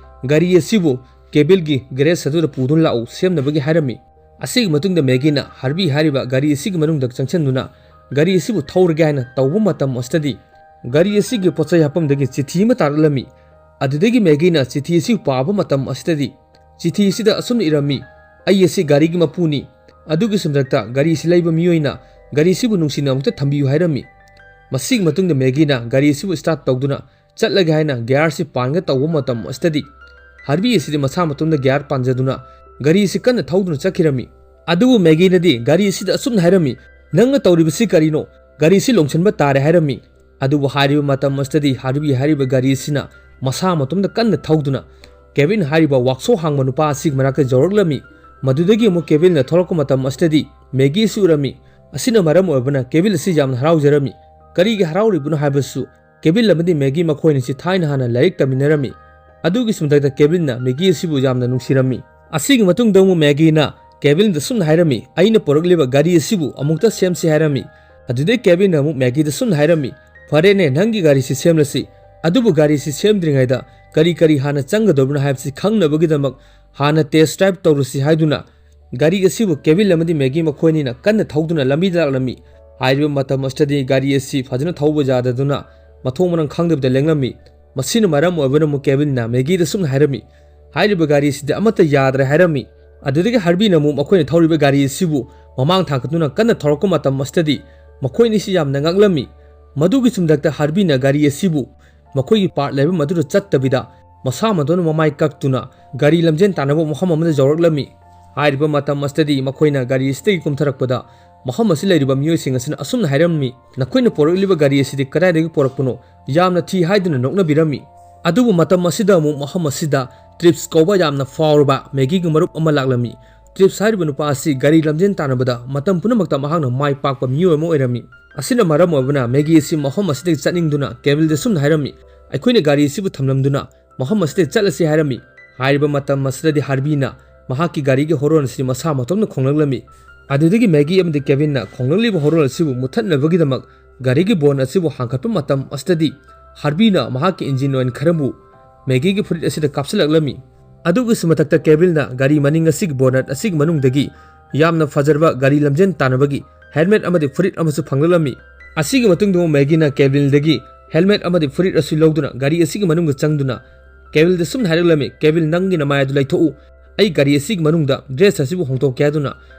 "ꯒꯥꯔꯤ ꯑꯁꯤꯕꯨ ꯀꯦꯕꯤꯜꯒꯤ ꯒꯦꯔꯦꯖ ꯑꯗꯨꯗ ꯄꯨꯗꯨꯅ ꯂꯥꯛꯎ, ꯁꯦꯝꯅꯕꯒꯤ" ꯍꯥꯏꯔꯝꯃꯤ꯫ ꯑꯁꯤꯒꯤ ꯃꯇꯨꯡꯗ ꯃꯦꯒꯤꯅ ꯍꯥꯔꯕꯤ ꯍꯥꯏꯔꯤꯕ ꯒꯥꯔꯤ ꯑꯁꯤꯒꯤ ꯃꯅꯨꯡꯗ ꯆꯪꯁꯤꯟꯗꯨꯅ ꯒꯥꯔꯤ ꯑꯁꯤꯕꯨ ꯊꯧꯔꯒꯦ ꯍꯥꯏꯅ ꯇꯧꯕ ꯃꯇꯝ ꯑꯁꯤꯗꯗꯤ ꯒꯥꯔꯤ ꯑꯁꯤꯒꯤ ꯄꯣꯠꯆꯩ ꯍꯥꯞꯐꯝꯗꯒꯤ ꯆꯤꯊꯤ ꯑꯃ ꯇꯥꯔꯛꯂꯝꯃꯤ꯫ ꯑꯗꯨꯗꯒꯤ ꯃꯦꯒꯤꯅ ꯆꯤꯊꯤ ꯑꯁꯤ ꯄꯥꯕ ꯃꯇꯝ ꯑꯁꯤꯗꯗꯤ ꯆꯤꯊꯤ ꯑꯁꯤꯗ ꯑꯁꯨꯝꯅ ꯏꯔꯝꯃꯤ, "ꯑꯩ ꯑꯁꯤ ꯒꯥꯔꯤꯒꯤ ꯃꯄꯨꯅꯤ, ꯑꯗꯨꯒꯤ ꯁꯨꯝꯗꯛꯇ ꯒꯥꯔꯤꯁꯤ ꯂꯩꯕ ꯃꯤꯑꯣꯏꯅ ꯒꯥꯔꯤꯁꯤꯕꯨ ꯅꯨꯡꯁꯤꯅ ꯑꯃꯨꯛꯇ ꯊꯝꯕꯤꯌꯨ ꯍꯥꯏꯔꯝꯃꯤ꯫ ꯃꯁꯤꯒꯤ ꯃꯇꯨꯡꯗ ꯃꯦꯒꯤꯅ ꯒꯥꯔꯤꯁꯤꯕꯨ start ꯇꯧꯗꯨꯅ ꯆꯠꯂꯒꯦ ꯍꯥꯏꯅ gearꯁꯤ ꯄꯥꯟꯒꯦ ꯇꯧꯕ ꯃꯇꯝ ꯑꯁꯤꯗꯗꯤ ꯍꯥꯔꯕꯤ ꯑꯁꯤꯗꯤ ꯃꯁꯥ ꯃꯇꯣꯝꯗ gear ꯄꯥꯟꯖꯗꯨꯅ ꯒꯥꯔꯤꯁꯤ ꯀꯟꯅ ꯊꯧꯗꯨꯅ ꯆꯠꯈꯤꯔꯝꯃꯤ꯫ ꯑꯗꯨꯕꯨ ꯃꯦꯒꯤꯅꯗꯤ ꯒꯥꯔꯤ ꯑꯁꯤꯗ ꯑꯁꯨꯝꯅ ꯍꯥꯏꯔꯝꯃꯤ, "ꯅꯪꯅ ꯇꯧꯔꯤꯕꯁꯤ ꯀꯔꯤꯅꯣ? ꯒꯥꯔꯤꯁꯤ ꯂꯣꯡꯁꯤꯟꯕ ꯇꯥꯔꯦ" ꯍꯥꯏꯔꯝꯃꯤ꯫ ꯑꯗꯨꯕꯨ ꯍꯥꯏꯔꯤꯕ ꯃꯇꯝ ꯑꯁꯤꯗꯗꯤ ꯍꯥꯔꯕꯤ ꯍꯥꯏꯔꯤꯕ ꯒꯥꯔꯤ ꯑꯁꯤꯅ ꯃꯁꯥ ꯃꯇꯣꯝꯗ ꯀꯟꯅ ꯊꯧꯗꯨꯅ ꯀꯦꯕꯤꯟ ꯍꯥꯏꯔꯤꯕ workshop ꯍꯥꯡꯕ ꯅꯨꯄꯥ ꯑꯁꯤꯒꯤ ꯃꯅꯥꯛꯇ ꯌꯧꯔꯛꯂꯝꯃꯤ꯫ ꯃꯗꯨꯗꯒꯤ ꯑꯃꯨꯛ ꯀꯦꯕꯤꯟꯅ ꯊꯣꯛꯂꯛꯄ ꯃꯇꯝ ꯑꯁꯤꯗꯗꯤ ꯃꯦꯒꯤ ꯑꯁꯤ ꯎꯔꯝꯃꯤ꯫ ꯑꯁꯤꯅ ꯃꯔꯝ ꯑꯣꯏꯕꯅ ꯀꯦꯕꯤꯟ ꯑꯁꯤ ꯌꯥꯝꯅ ꯍꯔꯥꯎꯖꯔꯝꯃꯤ꯫ ꯀꯔꯤꯒꯤ ꯍꯔꯥꯎꯔꯤꯕꯅꯣ ꯍꯥꯏꯕꯁꯨ ꯀꯦꯕꯤꯟ ꯑꯃꯗꯤ ꯃꯦꯒꯤ ꯃꯈꯣꯏ ꯑꯅꯤꯁꯤ ꯊꯥꯏꯅ ꯍꯥꯟꯅ ꯂꯥꯏꯔꯤꯛ ꯇꯝꯃꯤꯟꯅꯔꯝꯃꯤ꯫ ꯑꯗꯨꯒꯤ ꯁꯨꯝꯗꯛꯇ ꯀꯦꯕꯤꯟꯅ ꯃꯦꯒꯤ ꯑꯁꯤꯕꯨ ꯌꯥꯝꯅ ꯅꯨꯡꯁꯤꯔꯝꯃꯤ꯫ ꯑꯁꯤꯒꯤ ꯃꯇꯨꯡꯗ ꯑꯃꯨꯛ ꯃꯦꯒꯤꯅ ꯀꯦꯕꯤꯟꯗ ꯁꯨꯝꯅ ꯍꯥꯏꯔꯝꯃꯤ, "ꯑꯩꯅ ꯄꯨꯔꯛꯂꯤꯕ ꯒꯥꯔꯤ ꯑꯁꯤꯕꯨ ꯑꯃꯨꯛꯇ ꯁꯦꯝꯁꯤ" ꯍꯥꯏꯔꯝꯃꯤ꯫ ꯑꯗꯨꯗꯩ ꯀꯦꯕꯤꯟꯅ ꯑꯃꯨꯛ ꯃꯦꯒꯤꯗ ꯁꯨꯝꯅ ꯍꯥꯏꯔꯝꯃꯤ, "ꯐꯔꯦꯅꯦ, ꯅꯪꯒꯤ ꯒꯥꯔꯤꯁꯤ ꯁꯦꯝꯂꯁꯤ꯫ ꯑꯗꯨꯕꯨ ꯒꯥꯔꯤꯁꯤ ꯁꯦꯝꯗ꯭ꯔꯤꯉꯩꯗ ꯀꯔꯤ ꯀꯔꯤ ꯍꯥꯟꯅ ꯆꯪꯒꯗꯧꯔꯤꯕꯅꯣ ꯍꯥꯏꯕꯁꯤ ꯈꯪꯅꯕꯒꯤꯗꯃꯛ ꯍꯥꯟꯅ test drive ꯇꯧꯔꯨꯁꯤ" ꯍꯥꯏꯗꯨꯅ ꯒꯥꯔꯤ ꯑꯁꯤꯕꯨ ꯀꯦꯕꯤꯟ ꯑꯃꯗꯤ ꯃꯦꯒꯤ ꯃꯈꯣꯏ ꯑꯅꯤꯅ ꯀꯟꯅ ꯊꯧꯗꯨꯅ ꯂꯝꯕꯤꯗ ꯂꯥꯛꯂꯝꯃꯤ꯫ ꯍꯥꯏꯔꯤꯕ ꯃꯇꯝ ꯑꯁꯤꯗꯗꯤ ꯒꯥꯔꯤ ꯑꯁꯤ ꯐꯖꯅ ꯊꯧꯕ ꯌꯥꯗꯗꯨꯅ ꯃꯊꯣꯡ ꯃꯔꯝ ꯈꯪꯗꯕꯤꯗ ꯂꯦꯡꯂꯝꯃꯤ꯫ ꯃꯁꯤꯅ ꯃꯔꯝ ꯑꯣꯏꯕꯅ ꯑꯃꯨꯛ ꯀꯦꯕꯤꯟꯅ ꯃꯦꯒꯤꯗ ꯁꯨꯝꯅ ꯍꯥꯏꯔꯝꯃꯤ, "ꯍꯥꯏꯔꯤꯕ ꯒꯥꯔꯤ ꯑꯁꯤꯗꯤ ꯑꯃꯠꯇ ꯌꯥꯗ꯭ꯔꯦ" ꯍꯥꯏꯔꯝꯃꯤ꯫ ꯑꯗꯨꯗꯒꯤ ꯍꯥꯔꯕꯤꯅ ꯑꯃꯨꯛ ꯃꯈꯣꯏꯅ ꯊꯧꯔꯤꯕ ꯒꯥꯔꯤ ꯑꯁꯤꯕꯨ ꯃꯃꯥꯡ ꯊꯥꯡꯒꯠꯇꯨꯅ ꯀꯟꯅ ꯊꯧꯔꯛꯄ ꯃꯇꯝ ꯑꯁꯤꯗꯗꯤ ꯃꯈꯣꯏ ꯑꯅꯤꯁꯤ ꯌꯥꯝꯅ ꯉꯛꯂꯝꯃꯤ꯫ ꯃꯗꯨꯒꯤ ꯁꯨꯝꯗꯛꯇ ꯍꯥꯔꯕꯤꯅ ꯒꯥꯔꯤ ꯑꯁꯤꯕꯨ ꯃꯈꯣꯏꯒꯤ part ꯂꯩꯕ ꯃꯗꯨꯗ ꯆꯠꯇꯕꯤꯗ ꯃꯁꯥ ꯃꯇꯣꯝꯗ ꯃꯃꯥꯏ ꯀꯛꯇꯨꯅ ꯒꯥꯔꯤ ꯂꯝꯖꯦꯟ ꯇꯥꯟꯅꯕ ꯃꯐꯝ ꯑꯃꯗ ꯌꯧꯔꯛꯂꯝꯃꯤ꯫ ꯍꯥꯏꯔꯤꯕ ꯃꯇꯝ ꯑꯁꯤꯗꯗꯤ ꯃꯈꯣꯏꯅ ꯒꯥꯔꯤ ꯑꯁꯤꯗꯒꯤ ꯀꯨꯝꯊꯔꯛꯄꯗ ꯃꯐꯝ ꯑꯁꯤ ꯂꯩꯔꯤꯕ ꯃꯤꯑꯣꯏꯁꯤꯡ ꯑꯁꯤꯅ ꯑꯁꯨꯝꯅ ꯍꯥꯏꯔꯝꯃꯤ, "ꯅꯈꯣꯏꯅ ꯄꯨꯔꯛꯂꯤꯕ ꯒꯥꯔꯤ ꯑꯁꯤꯗꯤ ꯀꯗꯥꯏꯗꯒꯤ ꯄꯨꯔꯛꯄꯅꯣ? ꯌꯥꯝꯅ ꯊꯤ" ꯍꯥꯏꯗꯨꯅ ꯅꯣꯛꯅꯕꯤꯔꯝꯃꯤ꯫ ꯑꯗꯨꯕꯨ ꯃꯇꯝ ꯑꯁꯤꯗ ꯑꯃꯨꯛ ꯃꯐꯝ ꯑꯁꯤꯗ ꯇ꯭ꯔꯤꯞꯁ ꯀꯧꯕ ꯌꯥꯝꯅ ꯐꯥꯎꯔꯕ ꯃꯦꯒꯤꯒꯤ ꯃꯔꯨꯞ ꯑꯃ ꯂꯥꯛꯂꯝꯃꯤ꯫ ꯇ꯭ꯔꯤꯞꯁ ꯍꯥꯏꯔꯤꯕ ꯅꯨꯄꯥ ꯑꯁꯤ ꯒꯥꯔꯤ ꯂꯝꯖꯦꯟ ꯇꯥꯟꯅꯕꯗ ꯃꯇꯝ ꯄꯨꯝꯅꯃꯛꯇ ꯃꯍꯥꯛꯅ ꯃꯥꯏ ꯄꯥꯛꯄ ꯃꯤꯑꯣꯏ ꯑꯃ ꯑꯣꯏꯔꯝꯃꯤ꯫ ꯑꯁꯤꯅ ꯃꯔꯝ ꯑꯣꯏꯕꯅ ꯃꯦꯒꯤ ꯑꯁꯤ ꯃꯐꯝ ꯑꯁꯤꯗꯒꯤ ꯆꯠꯅꯤꯡꯗꯨꯅ ꯀꯦꯕꯤꯜꯗ ꯁꯨꯝꯅ ꯍꯥꯏꯔꯝꯃꯤ, "ꯑꯩꯈꯣꯏꯅ ꯒꯥꯔꯤ ꯑꯁꯤꯕꯨ ꯊꯝꯂꯝꯗꯨꯅ ꯃꯐꯝ ꯑꯁꯤꯗ ꯆꯠꯂꯁꯤ" ꯍꯥꯏꯔꯝꯃꯤ꯫ ꯍꯥꯏꯔꯤꯕ ꯃꯇꯝ ꯑꯁꯤꯗꯗꯤ ꯍꯥꯔꯕꯤꯅ ꯃꯍꯥꯛꯀꯤ ꯒꯥꯔꯤꯒꯤ ꯍꯣꯔꯣꯟ ꯑꯁꯤ ꯃꯁꯥ ꯃꯇꯣꯝꯅ ꯈꯣꯡꯂꯛꯂꯝꯃꯤ꯫ ꯑꯗꯨꯗꯒꯤ ꯃꯦꯒꯤ ꯑꯃꯗꯤ ꯀꯦꯕꯤꯟꯅ ꯈꯣꯡꯂꯛꯂꯤꯕ ꯍꯣꯔꯣꯟ ꯑꯁꯤꯕꯨ ꯃꯨꯠꯊꯠꯅꯕꯒꯤꯗꯃꯛ ꯒꯥꯔꯤꯒꯤ ꯕꯣꯟ ꯑꯁꯤꯕꯨ ꯍꯥꯡꯒꯠꯄ ꯃꯇꯝ ꯑꯁꯤꯗꯗꯤ ꯍꯥꯔꯕꯤꯅ ꯃꯍꯥꯛꯀꯤ engine oil ꯈꯔꯕꯨ ꯃꯦꯒꯤꯒꯤ ꯐꯨꯔꯤꯠ ꯑꯁꯤꯗ ꯀꯥꯞꯁꯤꯜꯂꯛꯂꯝꯃꯤ꯫ ꯑꯗꯨꯒꯤꯁꯨ ꯃꯊꯛꯇ ꯀꯦꯕꯤꯜꯅ ꯒꯥꯔꯤ ꯃꯅꯤꯡ ꯑꯁꯤꯒꯤ ꯕꯣꯅꯠ ꯑꯁꯤꯒꯤ ꯃꯅꯨꯡꯗꯒꯤ ꯌꯥꯝꯅ ꯐꯖꯔꯕ ꯒꯥꯔꯤ ꯂꯝꯖꯦꯟ ꯇꯥꯟꯅꯕꯒꯤ helmet ꯑꯃꯗꯤ ꯐꯨꯔꯤꯠ ꯑꯃꯁꯨ ꯐꯪꯂꯛꯂꯝꯃꯤ꯫ ꯑꯁꯤꯒꯤ ꯃꯇꯨꯡꯗ ꯑꯃꯨꯛ ꯃꯦꯒꯤꯅ ꯀꯦꯕꯤꯜꯗꯒꯤ helmet ꯑꯃꯗꯤ ꯐꯨꯔꯤꯠ ꯑꯁꯤ ꯂꯧꯗꯨꯅ ꯒꯥꯔꯤ ꯑꯁꯤꯒꯤ ꯃꯅꯨꯡꯗ ꯆꯪꯗꯨꯅ ꯀꯦꯕꯤꯜꯗ ꯁꯨꯝꯅ ꯍꯥꯏꯔꯛꯂꯝꯃꯤ, "ꯀꯦꯕꯤꯜ, ꯅꯪꯒꯤ ꯅꯃꯥꯏ ꯑꯗꯨ ꯂꯩꯊꯣꯛꯎ꯫ ꯑꯩ ꯒꯥꯔꯤ ꯑꯁꯤꯒꯤ ꯃꯅꯨꯡꯗ dress ꯑꯁꯤꯕꯨ ꯍꯣꯡꯗꯣꯛꯀꯦ" ꯍꯥꯏꯗꯨꯅ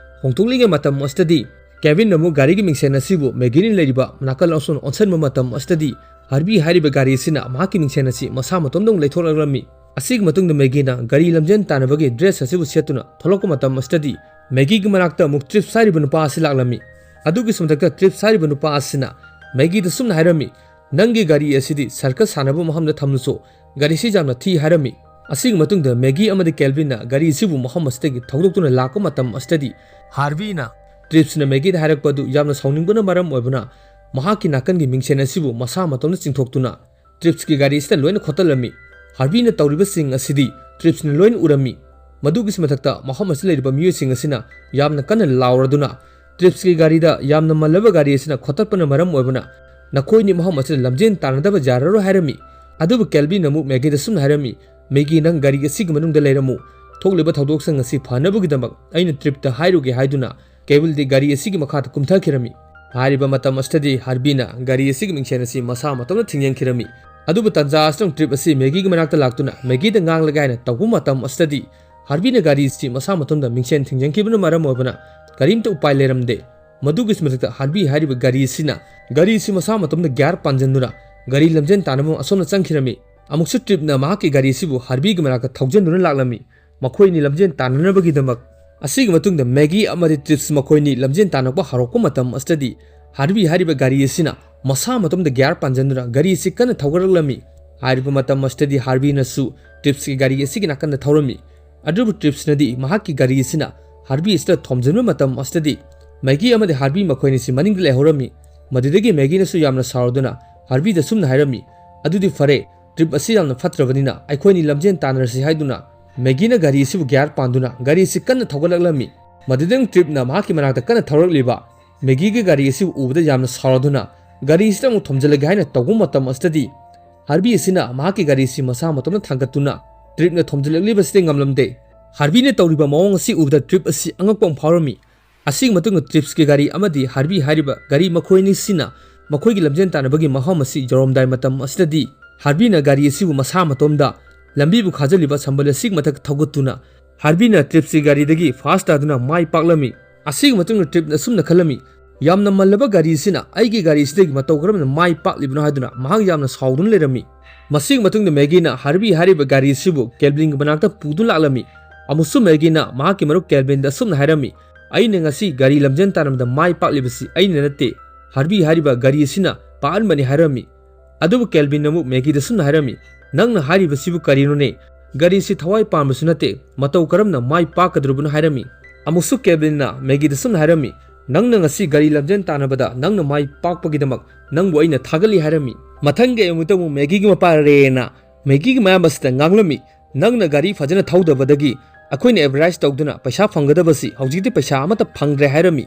ꯍꯣꯡꯗꯣꯛꯂꯤꯉꯩ ꯃꯇꯝ ꯑꯁꯤꯗꯗꯤ ꯀꯦꯚꯤꯟꯅ ꯑꯃꯨꯛ ꯒꯥꯔꯤꯒꯤ ꯃꯤꯡꯁꯦꯟ ꯑꯁꯤꯕꯨ ꯃꯦꯒꯤꯅ ꯂꯩꯔꯤꯕ ꯅꯥꯀꯜ ꯑꯁꯣꯝꯗ ꯑꯣꯟꯁꯤꯟꯕ ꯃꯇꯝ ꯑꯁꯤꯗꯗꯤ ꯍꯥꯔꯕꯤ ꯍꯥꯏꯔꯤꯕ ꯒꯥꯔꯤ ꯑꯁꯤꯅ ꯃꯍꯥꯛꯀꯤ ꯃꯤꯡꯁꯦꯟ ꯑꯁꯤ ꯃꯁꯥ ꯃꯇꯣꯝꯗ ꯑꯃꯨꯛ ꯂꯩꯊꯣꯛꯂꯛꯂꯝꯃꯤ꯫ ꯑꯁꯤꯒꯤ ꯃꯇꯨꯡꯗ ꯃꯦꯒꯤꯅ ꯒꯥꯔꯤ ꯂꯝꯖꯦꯟ ꯇꯥꯟꯅꯕꯒꯤ ꯗ꯭ꯔꯦꯁ ꯑꯁꯤꯕꯨ ꯁꯦꯠꯇꯨꯅ ꯊꯣꯛꯂꯛꯄ ꯃꯇꯝ ꯑꯁꯤꯗꯗꯤ ꯃꯦꯒꯤꯒꯤ ꯃꯅꯥꯛꯇ ꯑꯃꯨꯛ ꯇ꯭ꯔꯤꯞꯁ ꯍꯥꯏꯔꯤꯕ ꯅꯨꯄꯥ ꯑꯁꯤ ꯂꯥꯛꯂꯝꯃꯤ꯫ ꯑꯗꯨꯒꯤꯁꯨ ꯃꯊꯛꯇ ꯇ꯭ꯔꯤꯞꯁ ꯍꯥꯏꯔꯤꯕ ꯅꯨꯄꯥ ꯑꯁꯤꯅ ꯃꯦꯒꯤꯗ ꯁꯨꯝꯅ ꯍꯥꯏꯔꯝꯃꯤ, "ꯅꯪꯒꯤ ꯒꯥꯔꯤ ꯑꯁꯤꯗꯤ ꯁꯔꯀꯁ ꯁꯥꯟꯅꯕ ꯃꯐꯝꯗ ꯊꯝꯂꯨꯆꯣ, ꯒꯥꯔꯤꯁꯤ ꯌꯥꯝꯅ ꯊꯤ" ꯍꯥꯏꯔꯝꯃꯤ꯫ ꯑꯁꯤꯒꯤ ꯃꯇꯨꯡꯗ ꯃꯦꯒꯤ ꯑꯃꯗꯤ ꯀꯦꯜꯚꯤꯟꯅ ꯒꯥꯔꯤ ꯑꯁꯤꯕꯨ ꯃꯐꯝ ꯑꯁꯤꯗꯒꯤ ꯊꯧꯗꯣꯛꯇꯨꯅ ꯂꯥꯛꯄ ꯃꯇꯝ ꯑꯁꯤꯗꯗꯤ ꯍꯥꯔꯕꯤꯅ ꯇ꯭ꯔꯤꯞꯁꯅ ꯃꯦꯒꯤꯗ ꯍꯥꯏꯔꯛꯄ ꯑꯗꯨ ꯌꯥꯝꯅ ꯁꯥꯎꯅꯤꯡꯕꯅ ꯃꯔꯝ ꯑꯣꯏꯕꯅ ꯃꯍꯥꯛꯀꯤ ꯅꯥꯀꯟꯒꯤ ꯃꯤꯡꯁꯦꯟ ꯑꯁꯤꯕꯨ ꯃꯁꯥ ꯃꯇꯣꯝꯗ ꯆꯤꯡꯊꯣꯛꯇꯨꯅ ꯇ꯭ꯔꯤꯞꯁꯀꯤ ꯒꯥꯔꯤ ꯑꯁꯤꯗ ꯂꯣꯏꯅ ꯈꯣꯠꯇꯠꯂꯝꯃꯤ꯫ ꯍꯥꯔꯕꯤꯅ ꯇꯧꯔꯤꯕꯁꯤꯡ ꯑꯁꯤꯗꯤ ꯇ꯭ꯔꯤꯞꯁꯅ ꯂꯣꯏꯅ ꯎꯔꯝꯃꯤ꯫ ꯃꯗꯨꯒꯤꯁꯨ ꯃꯊꯛꯇ ꯃꯐꯝ ꯑꯁꯤꯗ ꯂꯩꯔꯤꯕ ꯃꯤꯑꯣꯏꯁꯤꯡ ꯑꯁꯤꯅ ꯌꯥꯝꯅ ꯀꯟꯅ ꯂꯥꯎꯔꯗꯨꯅ ꯇ꯭ꯔꯤꯞꯁꯀꯤ ꯒꯥꯔꯤꯗ ꯌꯥꯝꯅ ꯃꯜꯂꯕ ꯒꯥꯔꯤ ꯑꯁꯤꯅ ꯈꯣꯠꯇꯠꯄꯅ ꯃꯔꯝ ꯑꯣꯏꯕꯅ ꯅꯈꯣꯏꯅꯤ ꯃꯐꯝ ꯑꯁꯤꯗ ꯂꯝꯖꯦꯟ ꯇꯥꯟꯅꯗꯕ ꯌꯥꯔꯔꯣꯏ ꯍꯥꯏꯔꯝꯃꯤ꯫ ꯑꯗꯨꯕꯨ ꯀꯦꯜꯚꯤꯟꯅ ꯑꯃꯨꯛ ꯃꯦꯒꯤꯗ ꯁꯨꯝꯅ ꯍꯥꯏꯔꯝꯃꯤ, "ꯃꯦꯒꯤ, ꯅꯪ ꯒꯥꯔꯤ ꯑꯁꯤꯒꯤ ꯃꯅꯨꯡꯗ ꯂꯩꯔꯝꯃꯨ꯫ ꯊꯣꯛꯂꯤꯕ ꯊꯧꯗꯣꯛꯁꯤꯡ ꯑꯁꯤ ꯐꯅꯕꯒꯤꯗꯃꯛ ꯑꯩꯅ ꯇ꯭ꯔꯤꯞꯇ ꯍꯥꯏꯔꯨꯒꯦ" ꯍꯥꯏꯗꯨꯅ ꯀꯦꯚꯤꯟꯗꯤ ꯒꯥꯔꯤ ꯑꯁꯤꯒꯤ ꯃꯈꯥꯗ ꯀꯨꯝꯊꯈꯤꯔꯝꯃꯤ꯫ ꯍꯥꯏꯔꯤꯕ ꯃꯇꯝ ꯑꯁꯤꯗꯗꯤ ꯍꯥꯔꯕꯤꯅ ꯒꯥꯔꯤ ꯑꯁꯤꯒꯤ ꯃꯤꯡꯁꯦꯟ ꯑꯁꯤ ꯃꯁꯥ ꯃꯇꯣꯝꯇ ꯊꯤꯡꯖꯤꯟꯈꯤꯔꯝꯃꯤ꯫ ꯑꯗꯨꯕꯨ ꯇꯟꯖꯥ ꯑꯁꯤꯗ ꯇ꯭ꯔꯤꯞ ꯑꯁꯤ ꯃꯦꯒꯤꯒꯤ ꯃꯅꯥꯛꯇ ꯂꯥꯛꯇꯨꯅ ꯃꯦꯒꯤꯗ ꯉꯥꯡꯂꯒꯦ ꯍꯥꯏꯅ ꯇꯧꯕ ꯃꯇꯝ ꯑꯁꯤꯗꯗꯤ ꯍꯥꯔꯕꯤꯅ ꯒꯥꯔꯤ ꯑꯁꯤ ꯃꯁꯥ ꯃꯇꯣꯝꯗ ꯃꯤꯡꯁꯦꯟ ꯊꯤꯡꯖꯤꯟꯈꯤꯕꯅ ꯃꯔꯝ ꯑꯣꯏꯕꯅ ꯀꯔꯤꯝꯇ ꯎꯄꯥꯏ ꯂꯩꯔꯝꯗꯦ꯫ ꯃꯗꯨꯒꯤꯁꯨ ꯃꯊꯛꯇ ꯍꯥꯔꯕꯤ ꯍꯥꯏꯔꯤꯕ ꯒꯥꯔꯤ ꯑꯁꯤꯅ ꯒꯥꯔꯤ ꯑꯁꯤ ꯃꯁꯥ ꯃꯇꯣꯝꯗ ꯒꯤꯌꯥꯔ ꯄꯥꯟꯖꯤꯟꯗꯨꯅ ꯒꯥꯔꯤ ꯂꯝꯖꯦꯟ ꯇꯥꯟꯅꯕ ꯑꯁꯣꯝꯗ ꯆꯪꯈꯤꯔꯝꯃꯤ꯫ ꯑꯃꯨꯛꯁꯨ ꯇ꯭ꯔꯤꯞꯅ ꯃꯍꯥꯛꯀꯤ ꯒꯥꯔꯤ ꯑꯁꯤꯕꯨ ꯍꯥꯔꯕꯤꯒꯤ ꯃꯅꯥꯛꯇ ꯊꯧꯖꯤꯟꯗꯨꯅ ꯂꯥꯛꯂꯝꯃꯤ꯫ ꯃꯈꯣꯏ ꯑꯅꯤ ꯂꯝꯖꯦꯟ ꯇꯥꯟꯅꯅꯕꯒꯤꯗꯃꯛ꯫ ꯑꯁꯤꯒꯤ ꯃꯇꯨꯡꯗ ꯃꯦꯒꯤ ꯑꯃꯗꯤ ꯇ꯭ꯔꯤꯞꯁ ꯃꯈꯣꯏꯅꯤ ꯂꯝꯖꯦꯟ ꯇꯥꯟꯅꯔꯛꯄ ꯍꯧꯔꯛꯄ ꯃꯇꯝ ꯑꯁꯤꯗꯗꯤ ꯍꯥꯔꯕꯤ ꯍꯥꯏꯔꯤꯕ ꯒꯥꯔꯤ ꯑꯁꯤꯅ ꯃꯁꯥ ꯃꯇꯣꯝꯗ ꯒꯤꯌꯥꯔ ꯄꯥꯟꯖꯤꯟꯗꯨꯅ ꯒꯥꯔꯤ ꯑꯁꯤ ꯀꯟꯅ ꯊꯧꯒꯠꯂꯛꯂꯝꯃꯤ꯫ ꯍꯥꯏꯔꯤꯕ ꯃꯇꯝ ꯑꯁꯤꯗꯗꯤ ꯍꯥꯔꯕꯤꯅꯁꯨ ꯇ꯭ꯔꯤꯞꯁꯀꯤ ꯒꯥꯔꯤ ꯑꯁꯤꯒꯤ ꯅꯥꯀꯟꯗ ꯊꯧꯔꯝꯃꯤ꯫ ꯑꯗꯨꯕꯨ ꯇ꯭ꯔꯤꯞꯁꯅꯗꯤ ꯃꯍꯥꯛꯀꯤ ꯒꯥꯔꯤ ꯑꯁꯤꯅ ꯍꯥꯔꯕꯤ ꯑꯁꯤꯗ ꯊꯣꯝꯖꯤꯟꯕ ꯃꯇꯝ ꯑꯁꯤꯗꯗꯤ ꯃꯦꯒꯤ ꯑꯃꯗꯤ ꯍꯥꯔꯕꯤ ꯃꯈꯣꯏꯅꯤꯁꯤ ꯃꯅꯤꯡꯗ ꯂꯩꯍꯧꯔꯝꯃꯤ꯫ ꯃꯗꯨꯗꯒꯤ ꯃꯦꯒꯤꯅꯁꯨ ꯌꯥꯝꯅ ꯁꯥꯎꯔꯗꯨꯅ ꯍꯥꯔꯕꯤꯗ ꯁꯨꯝꯅ ꯍꯥꯏꯔꯝꯃꯤ, "ꯑꯗꯨꯗꯤ ꯐꯔꯦ, ꯇ꯭ꯔꯤꯞ ꯑꯁꯤ ꯌꯥꯝꯅ ꯐꯠꯇ꯭ꯔꯕꯅꯤꯅ ꯑꯩꯈꯣꯏꯅꯤ ꯂꯝꯖꯦꯟ ꯇꯥꯟꯅꯔꯁꯤ" ꯍꯥꯏꯗꯨꯅ ꯃꯦꯒꯤꯅ ꯒꯥꯔꯤ ꯑꯁꯤꯕꯨ ꯒꯤꯌꯥꯔ ꯄꯥꯟꯗꯨꯅ ꯒꯥꯔꯤ ꯑꯁꯤ ꯀꯟꯅ ꯊꯧꯒꯠꯂꯛꯂꯝꯃꯤ꯫ ꯃꯗꯨꯗꯪ ꯇ꯭ꯔꯤꯞꯅ ꯃꯍꯥꯛꯀꯤ ꯃꯅꯥꯛꯇ ꯀꯟꯅ ꯊꯧꯔꯛꯂꯤꯕ ꯃꯦꯒꯤꯒꯤ ꯒꯥꯔꯤ ꯑꯁꯤꯕꯨ ꯎꯕꯗ ꯌꯥꯝꯅ ꯁꯥꯎꯔꯗꯨꯅ ꯒꯥꯔꯤ ꯑꯁꯤꯗ ꯑꯃꯨꯛ ꯊꯣꯝꯖꯤꯜꯂꯒꯦ ꯍꯥꯏꯅ ꯇꯧꯕ ꯃꯇꯝ ꯑꯁꯤꯗꯗꯤ ꯍꯥꯔꯕꯤ ꯑꯁꯤꯅ ꯃꯍꯥꯛꯀꯤ ꯒꯥꯔꯤ ꯑꯁꯤ ꯃꯁꯥ ꯃꯇꯣꯝꯇ ꯊꯥꯡꯒꯠꯇꯨꯅ ꯇ꯭ꯔꯤꯞꯅ ꯊꯣꯝꯖꯤꯜꯂꯛꯂꯤꯕꯁꯤꯗ ꯉꯝꯂꯝꯗꯦ꯫ ꯍꯥꯔꯕꯤꯅ ꯇꯧꯔꯤꯕ ꯃꯑꯣꯡ ꯑꯁꯤ ꯎꯕꯗ ꯇ꯭ꯔꯤꯞ ꯑꯁꯤ ꯑꯉꯛꯄ ꯑꯃ ꯐꯥꯎꯔꯝꯃꯤ꯫ ꯑꯁꯤꯒꯤ ꯃꯇꯨꯡꯗ ꯇ꯭ꯔꯤꯞꯁꯀꯤ ꯒꯥꯔꯤ ꯑꯃꯗꯤ ꯍꯥꯔꯕꯤ ꯍꯥꯏꯔꯤꯕ ꯒꯥꯔꯤ ꯃꯈꯣꯏ ꯑꯅꯤꯁꯤꯅ ꯃꯈꯣꯏꯒꯤ ꯂꯝꯖꯦꯟ ꯇꯥꯟꯅꯕꯒꯤ ꯃꯐꯝ ꯑꯁꯤ ꯌꯧꯔꯝꯗꯥꯏ ꯃꯇꯝ ꯑꯁꯤꯗꯗꯤ ꯍꯥꯔꯕꯤꯅ ꯒꯥꯔꯤ ꯑꯁꯤꯕꯨ ꯃꯁꯥ ꯃꯇꯣꯝꯗ ꯂꯝꯕꯤꯕꯨ ꯈꯥꯖꯤꯜꯂꯤꯕ ꯁꯝꯕꯜ ꯑꯁꯤꯒꯤ ꯃꯊꯛ ꯊꯧꯒꯠꯇꯨꯅ ꯍꯥꯔꯕꯤꯅ ꯇ꯭ꯔꯤꯞꯁꯀꯤ ꯒꯥꯔꯤꯗꯒꯤ ꯐꯥꯁ ꯇꯥꯗꯨꯅ ꯃꯥꯏ ꯄꯥꯛꯂꯝꯃꯤ꯫ ꯑꯁꯤꯒꯤ ꯃꯇꯨꯡꯗ ꯇ꯭ꯔꯤꯞꯅ ꯑꯁꯨꯝꯅ ꯈꯜꯂꯝꯃꯤ, "ꯌꯥꯝꯅ ꯃꯜꯂꯕ ꯒꯥꯔꯤ ꯑꯁꯤꯅ ꯑꯩꯒꯤ ꯒꯥꯔꯤ ꯑꯁꯤꯗꯒꯤ ꯃꯇꯧ ꯀꯔꯝꯅ ꯃꯥꯏ ꯄꯥꯛꯂꯤꯕꯅꯣ?" ꯍꯥꯏꯗꯨꯅ ꯃꯍꯥꯛ ꯌꯥꯝꯅ ꯁꯥꯎꯗꯨꯅ ꯂꯩꯔꯝꯃꯤ꯫ ꯃꯁꯤꯒꯤ ꯃꯇꯨꯡꯗ ꯃꯦꯒꯤꯅ ꯍꯥꯔꯕꯤ ꯍꯥꯏꯔꯤꯕ ꯒꯥꯔꯤ ꯑꯁꯤꯕꯨ ꯀꯦꯜꯚꯤꯟꯒꯤ ꯃꯅꯥꯛꯇ ꯄꯨꯗꯨꯅ ꯂꯥꯛꯂꯝꯃꯤ꯫ ꯑꯃꯨꯛꯁꯨ ꯃꯦꯒꯤꯅ ꯃꯍꯥꯛꯀꯤ ꯃꯔꯨꯞ ꯀꯦꯜꯚꯤꯟꯗ ꯑꯁꯨꯝꯅ ꯍꯥꯏꯔꯝꯃꯤ, "ꯑꯩꯅ ꯉꯁꯤ ꯒꯥꯔꯤ ꯂꯝꯖꯦꯟ ꯇꯥꯟꯅꯕꯗ ꯃꯥꯏ ꯄꯥꯛꯂꯤꯕꯁꯤ ꯑꯩꯅ ꯅꯠꯇꯦ, ꯍꯥꯔꯕꯤ ꯍꯥꯏꯔꯤꯕ ꯒꯥꯔꯤ ꯑꯁꯤꯅ ꯄꯥꯛꯍꯟꯕꯅꯤ" ꯍꯥꯏꯔꯝꯃꯤ꯫ ꯑꯗꯨꯕꯨ ꯀꯦꯜꯚꯤꯟꯅ ꯑꯃꯨꯛ ꯃꯦꯒꯤꯗ ꯑꯁꯨꯝꯅ ꯍꯥꯏꯔꯝꯃꯤ, "ꯅꯪꯅ ꯍꯥꯏꯔꯤꯕꯁꯤꯕꯨ ꯀꯔꯤꯅꯣꯅꯦ? ꯒꯥꯔꯤꯁꯤ ꯊꯋꯥꯏ ꯄꯥꯟꯕꯁꯨ ꯅꯠꯇꯦ, ꯃꯇꯧ ꯀꯔꯝꯅ ꯃꯥꯏ ꯄꯥꯛꯀꯗꯧꯔꯤꯕꯅꯣ?" ꯍꯥꯏꯔꯝꯃꯤ꯫ ꯑꯃꯨꯛꯁꯨ ꯀꯦꯜꯚꯤꯟꯅ ꯃꯦꯒꯤꯗ ꯑꯁꯨꯝꯅ ꯍꯥꯏꯔꯝꯃꯤ, "ꯅꯪꯅ ꯉꯁꯤ ꯒꯥꯔꯤ ꯂꯝꯖꯦꯟ ꯇꯥꯟꯅꯕꯗ ꯅꯪꯅ ꯃꯥꯏ ꯄꯥꯛꯄꯒꯤꯗꯃꯛ ꯅꯪꯕꯨ ꯑꯩꯅ ꯊꯥꯒꯠꯂꯤ" ꯍꯥꯏꯔꯝꯃꯤ꯫ ꯃꯊꯪꯒꯤ ꯑꯌꯨꯛꯇ ꯑꯃꯨꯛ ꯃꯦꯒꯤꯒꯤ ꯃꯄꯥ ꯔꯦꯅ ꯃꯦꯒꯤꯒꯤ ꯃꯌꯥꯝꯕꯁꯤꯗ ꯉꯥꯡꯂꯝꯃꯤ, "ꯅꯪꯅ ꯒꯥꯔꯤ ꯐꯖꯅ ꯊꯧꯗꯕꯗꯒꯤ ꯑꯩꯈꯣꯏꯅ ꯑꯦꯗꯚꯔꯇꯥꯏꯁ ꯇꯧꯗꯨꯅ ꯄꯩꯁꯥ ꯐꯪꯒꯗꯕꯁꯤ ꯍꯧꯖꯤꯛꯇꯤ ꯄꯩꯁꯥ ꯑꯃꯠꯇ ꯐꯪꯗ꯭ꯔꯦ" ꯍꯥꯏꯔꯝꯃꯤ꯫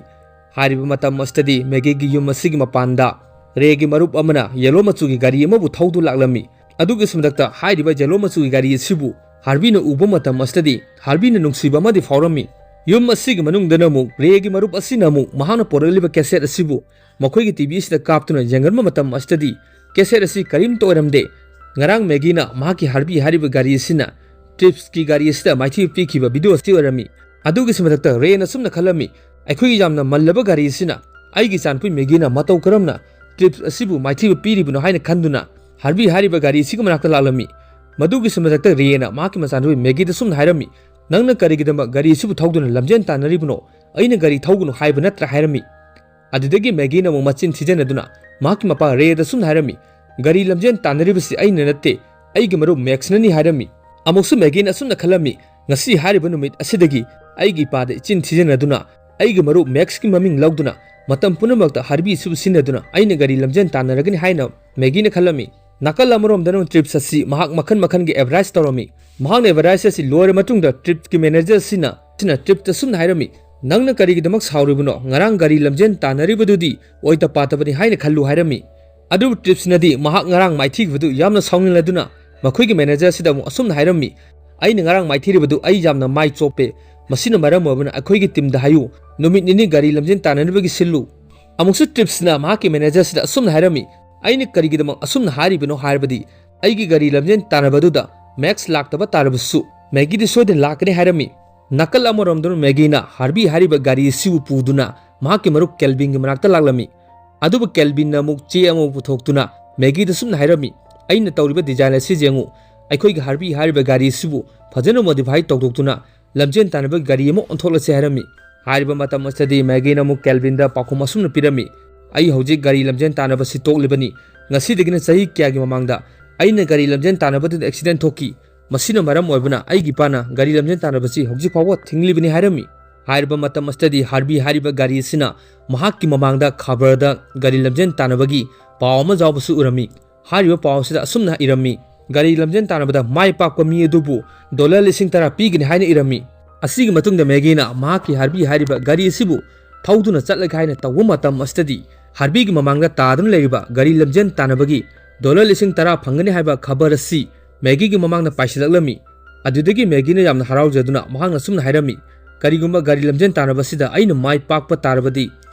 ꯍꯥꯏꯔꯤꯕ ꯃꯇꯝ ꯑꯁꯤꯗꯗꯤ ꯃꯦꯒꯤꯒꯤ ꯌꯨꯝ ꯑꯁꯤꯒꯤ ꯃꯄꯥꯟꯗ ꯔꯦꯒꯤ ꯃꯔꯨꯞ ꯑꯃꯅ ꯌꯦꯂꯣ ꯃꯆꯨꯒꯤ ꯒꯥꯔꯤ ꯑꯃꯕꯨ ꯊꯧꯗꯨꯅ ꯂꯥꯛꯂꯝꯃꯤ꯫ ꯑꯗꯨꯒꯤꯁꯨ ꯃꯊꯛꯇ ꯍꯥꯏꯔꯤꯕ ꯌꯦꯂꯣ ꯃꯆꯨꯒꯤ ꯒꯥꯔꯤ ꯑꯁꯤꯕꯨ ꯍꯥꯔꯕꯤꯅ ꯎꯕ ꯃꯇꯝ ꯑꯁꯤꯗꯗꯤ ꯍꯥꯔꯕꯤꯅ ꯅꯨꯡꯁꯤꯕ ꯑꯃꯗꯤ ꯐꯥꯎꯔꯝꯃꯤ꯫ ꯌꯨꯝ ꯑꯁꯤꯒꯤ ꯃꯅꯨꯡꯗꯅ ꯑꯃꯨꯛ ꯔꯦꯒꯤ ꯃꯔꯨꯞ ꯑꯁꯤꯅ ꯑꯃꯨꯛ ꯃꯍꯥꯛꯅ ꯄꯣꯔꯛꯂꯤꯕ ꯀꯦꯁꯦꯠ ꯑꯁꯤꯕꯨ ꯃꯈꯣꯏꯒꯤ ꯇꯤ ꯚꯤ ꯑꯁꯤꯗ ꯀꯥꯞꯇꯨꯅ ꯌꯦꯡꯍꯟꯕ ꯃꯇꯝ ꯑꯁꯤꯗꯗꯤ ꯀꯦꯁꯦꯠ ꯑꯁꯤ ꯀꯔꯤꯝꯇ ꯑꯣꯏꯔꯝꯗꯦ꯫ ꯉꯔꯥꯡ ꯃꯦꯒꯤꯅ ꯃꯍꯥꯛꯀꯤ ꯍꯥꯔꯕꯤ ꯍꯥꯏꯔꯤꯕ ꯒꯥꯔꯤ ꯑꯁꯤꯅ ꯇ꯭ꯔꯤꯞꯁꯀꯤ ꯒꯥꯔꯤ ꯑꯁꯤꯗ ꯃꯥꯏꯊꯤꯕ ꯄꯤꯈꯤꯕ ꯚꯤꯗꯤꯑꯣ ꯑꯁꯤ ꯑꯣꯏꯔꯝꯃꯤ꯫ ꯑꯗꯨꯒꯤꯁꯨ ꯃꯊꯛꯇ ꯔꯦꯅ ꯑꯁꯨꯝꯅ ꯈꯜꯂꯝꯃꯤ, "ꯑꯩꯈꯣꯏꯒꯤ ꯌꯥꯝꯅ ꯃꯜꯂꯕ ꯒꯥꯔꯤ ꯑꯁꯤꯅ ꯑꯩꯒꯤ ꯏꯆꯥꯅꯨꯄꯤ ꯃꯦꯒꯤꯅ ꯃꯇꯧ ꯀꯔꯝꯅ ꯇ꯭ꯔꯤꯞꯁ ꯑꯁꯤꯕꯨ ꯃꯥꯏꯊꯤꯕ ꯄꯤꯔꯤꯕꯅꯣ?" ꯍꯥꯏꯅ ꯈꯟꯗꯨꯅ ꯍꯥꯔꯕꯤ ꯍꯥꯏꯔꯤꯕ ꯒꯥꯔꯤ ꯑꯁꯤꯒꯤ ꯃꯅꯥꯛꯇ ꯂꯥꯛꯂꯝꯃꯤ꯫ ꯃꯗꯨꯒꯤꯁꯨ ꯃꯊꯛꯇ ꯔꯦꯅ ꯃꯍꯥꯛꯀꯤ ꯃꯆꯥꯅꯨꯄꯤ ꯃꯦꯒꯤꯗ ꯑꯁꯨꯝꯅ ꯍꯥꯏꯔꯝꯃꯤ, "ꯅꯪꯅ ꯀꯔꯤꯒꯤꯗꯃꯛ ꯒꯥꯔꯤ ꯑꯁꯤꯕꯨ ꯊꯧꯗꯨꯅ ꯂꯝꯖꯦꯟ ꯇꯥꯟꯅꯔꯤꯕꯅꯣ? ꯑꯩꯅ ꯒꯥꯔꯤ ꯊꯧꯒꯅꯨ ꯍꯥꯏꯕ ꯅꯠꯇ꯭ꯔꯥ?" ꯍꯥꯏꯔꯝꯃꯤ꯫ ꯑꯗꯨꯗꯒꯤ ꯃꯦꯒꯤꯅ ꯑꯃꯨꯛ ꯃꯆꯤꯟ ꯊꯤꯖꯤꯟꯅꯗꯨꯅ ꯃꯍꯥꯛꯀꯤ ꯃꯄꯥ ꯔꯦꯗ ꯑꯁꯨꯝꯅ ꯍꯥꯏꯔꯝꯃꯤ, "ꯒꯥꯔꯤ ꯂꯝꯖꯦꯟ ꯇꯥꯟꯅꯔꯤꯕꯁꯤ ꯑꯩꯅ ꯅꯠꯇꯦ, ꯑꯩꯒꯤ ꯃꯔꯨꯞ ꯃꯦꯛꯁꯅꯅꯤ" ꯍꯥꯏꯔꯝꯃꯤ꯫ ꯑꯃꯨꯛꯁꯨ ꯃꯦꯒꯤꯅ ꯑꯁꯨꯝꯅ ꯈꯜꯂꯝꯃꯤ, "ꯉꯁꯤ ꯍꯥꯏꯔꯤꯕ ꯅꯨꯃꯤꯠ ꯑꯁꯤꯗꯒꯤ ꯑꯩꯒꯤ ꯏꯄꯥꯗ ꯏꯆꯤꯟ ꯊꯤꯖꯤꯟꯅꯗꯨꯅ ꯑꯩꯒꯤ ꯃꯔꯨꯞ ꯃꯦꯛꯁꯀꯤ ꯃꯃꯤꯡ ꯂꯧꯗꯨꯅ ꯃꯇꯝ ꯄꯨꯝꯅꯃꯛꯇ ꯍꯥꯔꯕꯤ ꯑꯁꯤꯕꯨ ꯁꯤꯖꯤꯟꯅꯗꯨꯅ ꯑꯩꯅ ꯒꯥꯔꯤ ꯂꯝꯖꯦꯟ ꯇꯥꯟꯅꯔꯒꯅꯤ" ꯍꯥꯏꯅ ꯃꯦꯒꯤꯅ ꯈꯜꯂꯝꯃꯤ꯫ ꯅꯥꯀꯜ ꯑꯃꯔꯣꯝꯗꯅ ꯇ꯭ꯔꯤꯞꯁ ꯑꯁꯤ ꯃꯍꯥꯛ ꯃꯈꯟ ꯃꯈꯟꯒꯤ ꯑꯦꯗꯚꯔꯇꯥꯏꯁ ꯇꯧꯔꯝꯃꯤ꯫ ꯃꯍꯥꯛꯅ ꯑꯦꯗꯚꯔꯇꯥꯏꯁ ꯑꯁꯤ ꯂꯣꯏꯔ ꯃꯇꯨꯡꯗ ꯇ꯭ꯔꯤꯞꯁꯀꯤ ꯃꯦꯅꯦꯖꯔ ꯑꯁꯤꯅ, ꯑꯁꯤꯅ ꯇ꯭ꯔꯤꯞꯁꯇ ꯑꯁꯨꯝꯅ ꯍꯥꯏꯔꯝꯃꯤ, "ꯅꯪꯅ ꯀꯔꯤꯒꯤꯗꯃꯛ ꯁꯥꯎꯔꯤꯕꯅꯣ? ꯉꯔꯥꯡ ꯒꯥꯔꯤ ꯂꯝꯖꯦꯟ ꯇꯥꯟꯅꯔꯤꯕꯗꯨꯗꯤ ꯑꯣꯏꯇ ꯄꯥꯇꯕꯅꯤ ꯍꯥꯏꯅ ꯈꯜꯂꯨ" ꯍꯥꯏꯔꯝꯃꯤ꯫ ꯑꯗꯨꯕꯨ ꯇ꯭ꯔꯤꯞꯁꯅꯗꯤ ꯃꯍꯥꯛ ꯉꯔꯥꯡ ꯃꯥꯏꯊꯤꯈꯤꯕꯗꯨ ꯌꯥꯝꯅ ꯁꯥꯎꯅꯤꯡꯂꯗꯨꯅ ꯃꯈꯣꯏꯒꯤ ꯃꯦꯅꯦꯖꯔ ꯑꯁꯤꯗ ꯑꯃꯨꯛ ꯑꯁꯨꯝꯅ ꯍꯥꯏꯔꯝꯃꯤ, "ꯑꯩꯅ ꯉꯔꯥꯡ ꯃꯥꯏꯊꯤꯔꯤꯕꯗꯨ ꯑꯩ ꯌꯥꯝꯅ ꯃꯥꯏ ꯆꯣꯞꯄꯦ꯫ ꯃꯁꯤꯅ ꯃꯔꯝ ꯑꯣꯏꯕꯅ ꯑꯩꯈꯣꯏꯒꯤ ꯇꯤꯝꯗ ꯍꯥꯏꯌꯨ, ꯅꯨꯃꯤꯠ ꯅꯤꯅꯤ ꯒꯥꯔꯤ ꯂꯝꯖꯦꯟ ꯇꯥꯟꯅꯅꯕꯒꯤ ꯁꯤꯜꯂꯨ"꯫ ꯑꯃꯨꯛꯁꯨ ꯇ꯭ꯔꯤꯞꯁꯅ ꯃꯍꯥꯛꯀꯤ ꯃꯦꯅꯦꯖꯔ ꯑꯁꯤꯗ ꯑꯁꯨꯝꯅ ꯍꯥꯏꯔꯝꯃꯤ, "ꯑꯩꯅ ꯀꯔꯤꯒꯤꯗꯃꯛ ꯑꯁꯨꯝꯅ ꯍꯥꯏꯔꯤꯕꯅꯣ ꯍꯥꯏꯔꯕꯗꯤ ꯑꯩꯒꯤ ꯒꯥꯔꯤ ꯂꯝꯖꯦꯟ ꯇꯥꯟꯅꯕꯗꯨꯗ ꯃꯦꯛꯁ ꯂꯥꯛꯇꯕ ꯇꯥꯔꯕꯁꯨ ꯃꯦꯒꯤꯗꯤ ꯁꯣꯏꯗꯅ ꯂꯥꯛꯀꯅꯤ" ꯍꯥꯏꯔꯝꯃꯤ꯫ ꯅꯥꯀꯜ ꯑꯃꯔꯣꯝꯗꯅ ꯃꯦꯒꯤꯅ ꯍꯥꯔꯕꯤ ꯍꯥꯏꯔꯤꯕ ꯒꯥꯔꯤ ꯑꯁꯤꯕꯨ ꯄꯨꯗꯨꯅ ꯃꯍꯥꯛꯀꯤ ꯃꯔꯨꯞ ꯀꯦꯜꯕꯤꯟꯒꯤ ꯃꯅꯥꯛꯇ ꯂꯥꯛꯂꯝꯃꯤ꯫ ꯑꯗꯨꯕꯨ ꯀꯦꯜꯕꯤꯟꯅ ꯑꯃꯨꯛ ꯆꯦ ꯑꯃ ꯄꯨꯊꯣꯛꯇꯨꯅ ꯃꯦꯒꯤꯗ ꯁꯨꯝꯅ ꯍꯥꯏꯔꯝꯃꯤ, "ꯑꯩꯅ ꯇꯧꯔꯤꯕ ꯗꯤꯖꯥꯏꯟ ꯑꯁꯤ ꯌꯦꯡꯉꯨ, ꯑꯩꯈꯣꯏꯒꯤ ꯍꯥꯔꯕꯤ ꯍꯥꯏꯔꯤꯕ ꯒꯥꯔꯤ ꯑꯁꯤꯕꯨ ꯐꯖꯅ ꯃꯣꯗꯤꯐꯥꯏ ꯇꯧꯊꯣꯛꯇꯨꯅ ꯂꯝꯖꯦꯟ ꯇꯥꯟꯅꯕ ꯒꯥꯔꯤ ꯑꯃ ꯑꯣꯟꯊꯣꯛꯂꯁꯤ" ꯍꯥꯏꯔꯝꯃꯤ꯫ ꯍꯥꯏꯔꯤꯕ ꯃꯇꯝ ꯑꯁꯤꯗꯗꯤ ꯃꯦꯒꯤꯅ ꯑꯃꯨꯛ ꯀꯦꯜꯕꯤꯟꯗ ꯄꯥꯎꯈꯨꯝ ꯑꯁꯨꯝꯅ ꯄꯤꯔꯝꯃꯤ, "ꯑꯩ ꯍꯧꯖꯤꯛ ꯒꯥꯔꯤ ꯂꯝꯖꯦꯟ ꯇꯥꯟꯅꯕꯁꯤ ꯇꯣꯛꯂꯤꯕꯅꯤ꯫ ꯉꯁꯤꯗꯒꯤꯅ ꯆꯍꯤ ꯀꯌꯥꯒꯤ ꯃꯃꯥꯡꯗ ꯑꯩꯅ ꯒꯥꯔꯤ ꯂꯝꯖꯦꯟ ꯇꯥꯟꯅꯕꯗꯨꯗ ꯑꯦꯛꯁꯤꯗꯦꯟ ꯊꯣꯛꯈꯤ꯫ ꯃꯁꯤꯅ ꯃꯔꯝ ꯑꯣꯏꯕꯅ ꯑꯩꯒꯤ ꯏꯄꯥꯅ ꯒꯥꯔꯤ ꯂꯝꯖꯦꯟ ꯇꯥꯟꯅꯕꯁꯤ ꯍꯧꯖꯤꯛ ꯐꯥꯎꯕ ꯊꯤꯡꯂꯤꯕꯅꯤ" ꯍꯥꯏꯔꯝꯃꯤ꯫ ꯍꯥꯏꯔꯤꯕ ꯃꯇꯝ ꯑꯁꯤꯗꯗꯤ ꯍꯥꯔꯕꯤ ꯍꯥꯏꯔꯤꯕ ꯒꯥꯔꯤ ꯑꯁꯤꯅ ꯃꯍꯥꯛꯀꯤ ꯃꯃꯥꯡꯗ ꯈꯕꯔꯗ ꯒꯥꯔꯤ ꯂꯝꯖꯦꯟ ꯇꯥꯟꯅꯕꯒꯤ ꯄꯥꯎ ꯑꯃ ꯌꯥꯎꯕꯁꯨ ꯎꯔꯝꯃꯤ꯫ ꯍꯥꯏꯔꯤꯕ ꯄꯥꯎ ꯑꯁꯤꯗ ꯑꯁꯨꯝꯅ ꯏꯔꯝꯃꯤ, "ꯒꯥꯔꯤ ꯂꯝꯖꯦꯟ ꯇꯥꯟꯅꯕꯗ ꯃꯥꯏ ꯄꯥꯛꯄ ꯃꯤ ꯑꯗꯨꯕꯨ ꯗꯣꯂꯔ ꯂꯤꯁꯤꯡ ꯇꯔꯥ ꯄꯤꯒꯅꯤ" ꯍꯥꯏꯅ ꯏꯔꯝꯃꯤ꯫ ꯑꯁꯤꯒꯤ ꯃꯇꯨꯡꯗ ꯃꯦꯒꯤꯅ ꯃꯍꯥꯛꯀꯤ ꯍꯥꯔꯕꯤ ꯍꯥꯏꯔꯤꯕ ꯒꯥꯔꯤ ꯑꯁꯤꯕꯨ ꯊꯧꯗꯨꯅ ꯆꯠꯂꯒꯦ ꯍꯥꯏꯅ ꯇꯧꯕ ꯃꯇꯝ ꯑꯁꯤꯗꯗꯤ ꯍꯥꯔꯕꯤꯒꯤ ꯃꯃꯥꯡꯗ ꯇꯥꯗꯨꯅ ꯂꯩꯔꯤꯕ ꯒꯥꯔꯤ ꯂꯝꯖꯦꯟ ꯇꯥꯟꯅꯕꯒꯤ ꯗꯣꯂꯔ ꯂꯤꯁꯤꯡ ꯇꯔꯥ ꯐꯪꯒꯅꯤ ꯍꯥꯏꯕ ꯈꯕꯔ ꯑꯁꯤ ꯃꯦꯒꯤꯒꯤ ꯃꯃꯥꯡꯗ ꯄꯥꯏꯁꯤꯜꯂꯛꯂꯝꯃꯤ꯫ ꯑꯗꯨꯗꯒꯤ ꯃꯦꯒꯤꯅ ꯌꯥꯝꯅ ꯍꯔꯥꯎꯖꯗꯨꯅ ꯃꯍꯥꯛꯅ ꯁꯨꯝꯅ ꯍꯥꯏꯔꯝꯃꯤ, "ꯀꯔꯤꯒꯨꯝꯕ ꯒꯥꯔꯤ ꯂꯝꯖꯦꯟ ꯇꯥꯟꯅꯕꯁꯤꯗ ꯑꯩꯅ ꯃꯥꯏ ꯄꯥꯛꯄ ꯇꯥꯔꯕꯗꯤ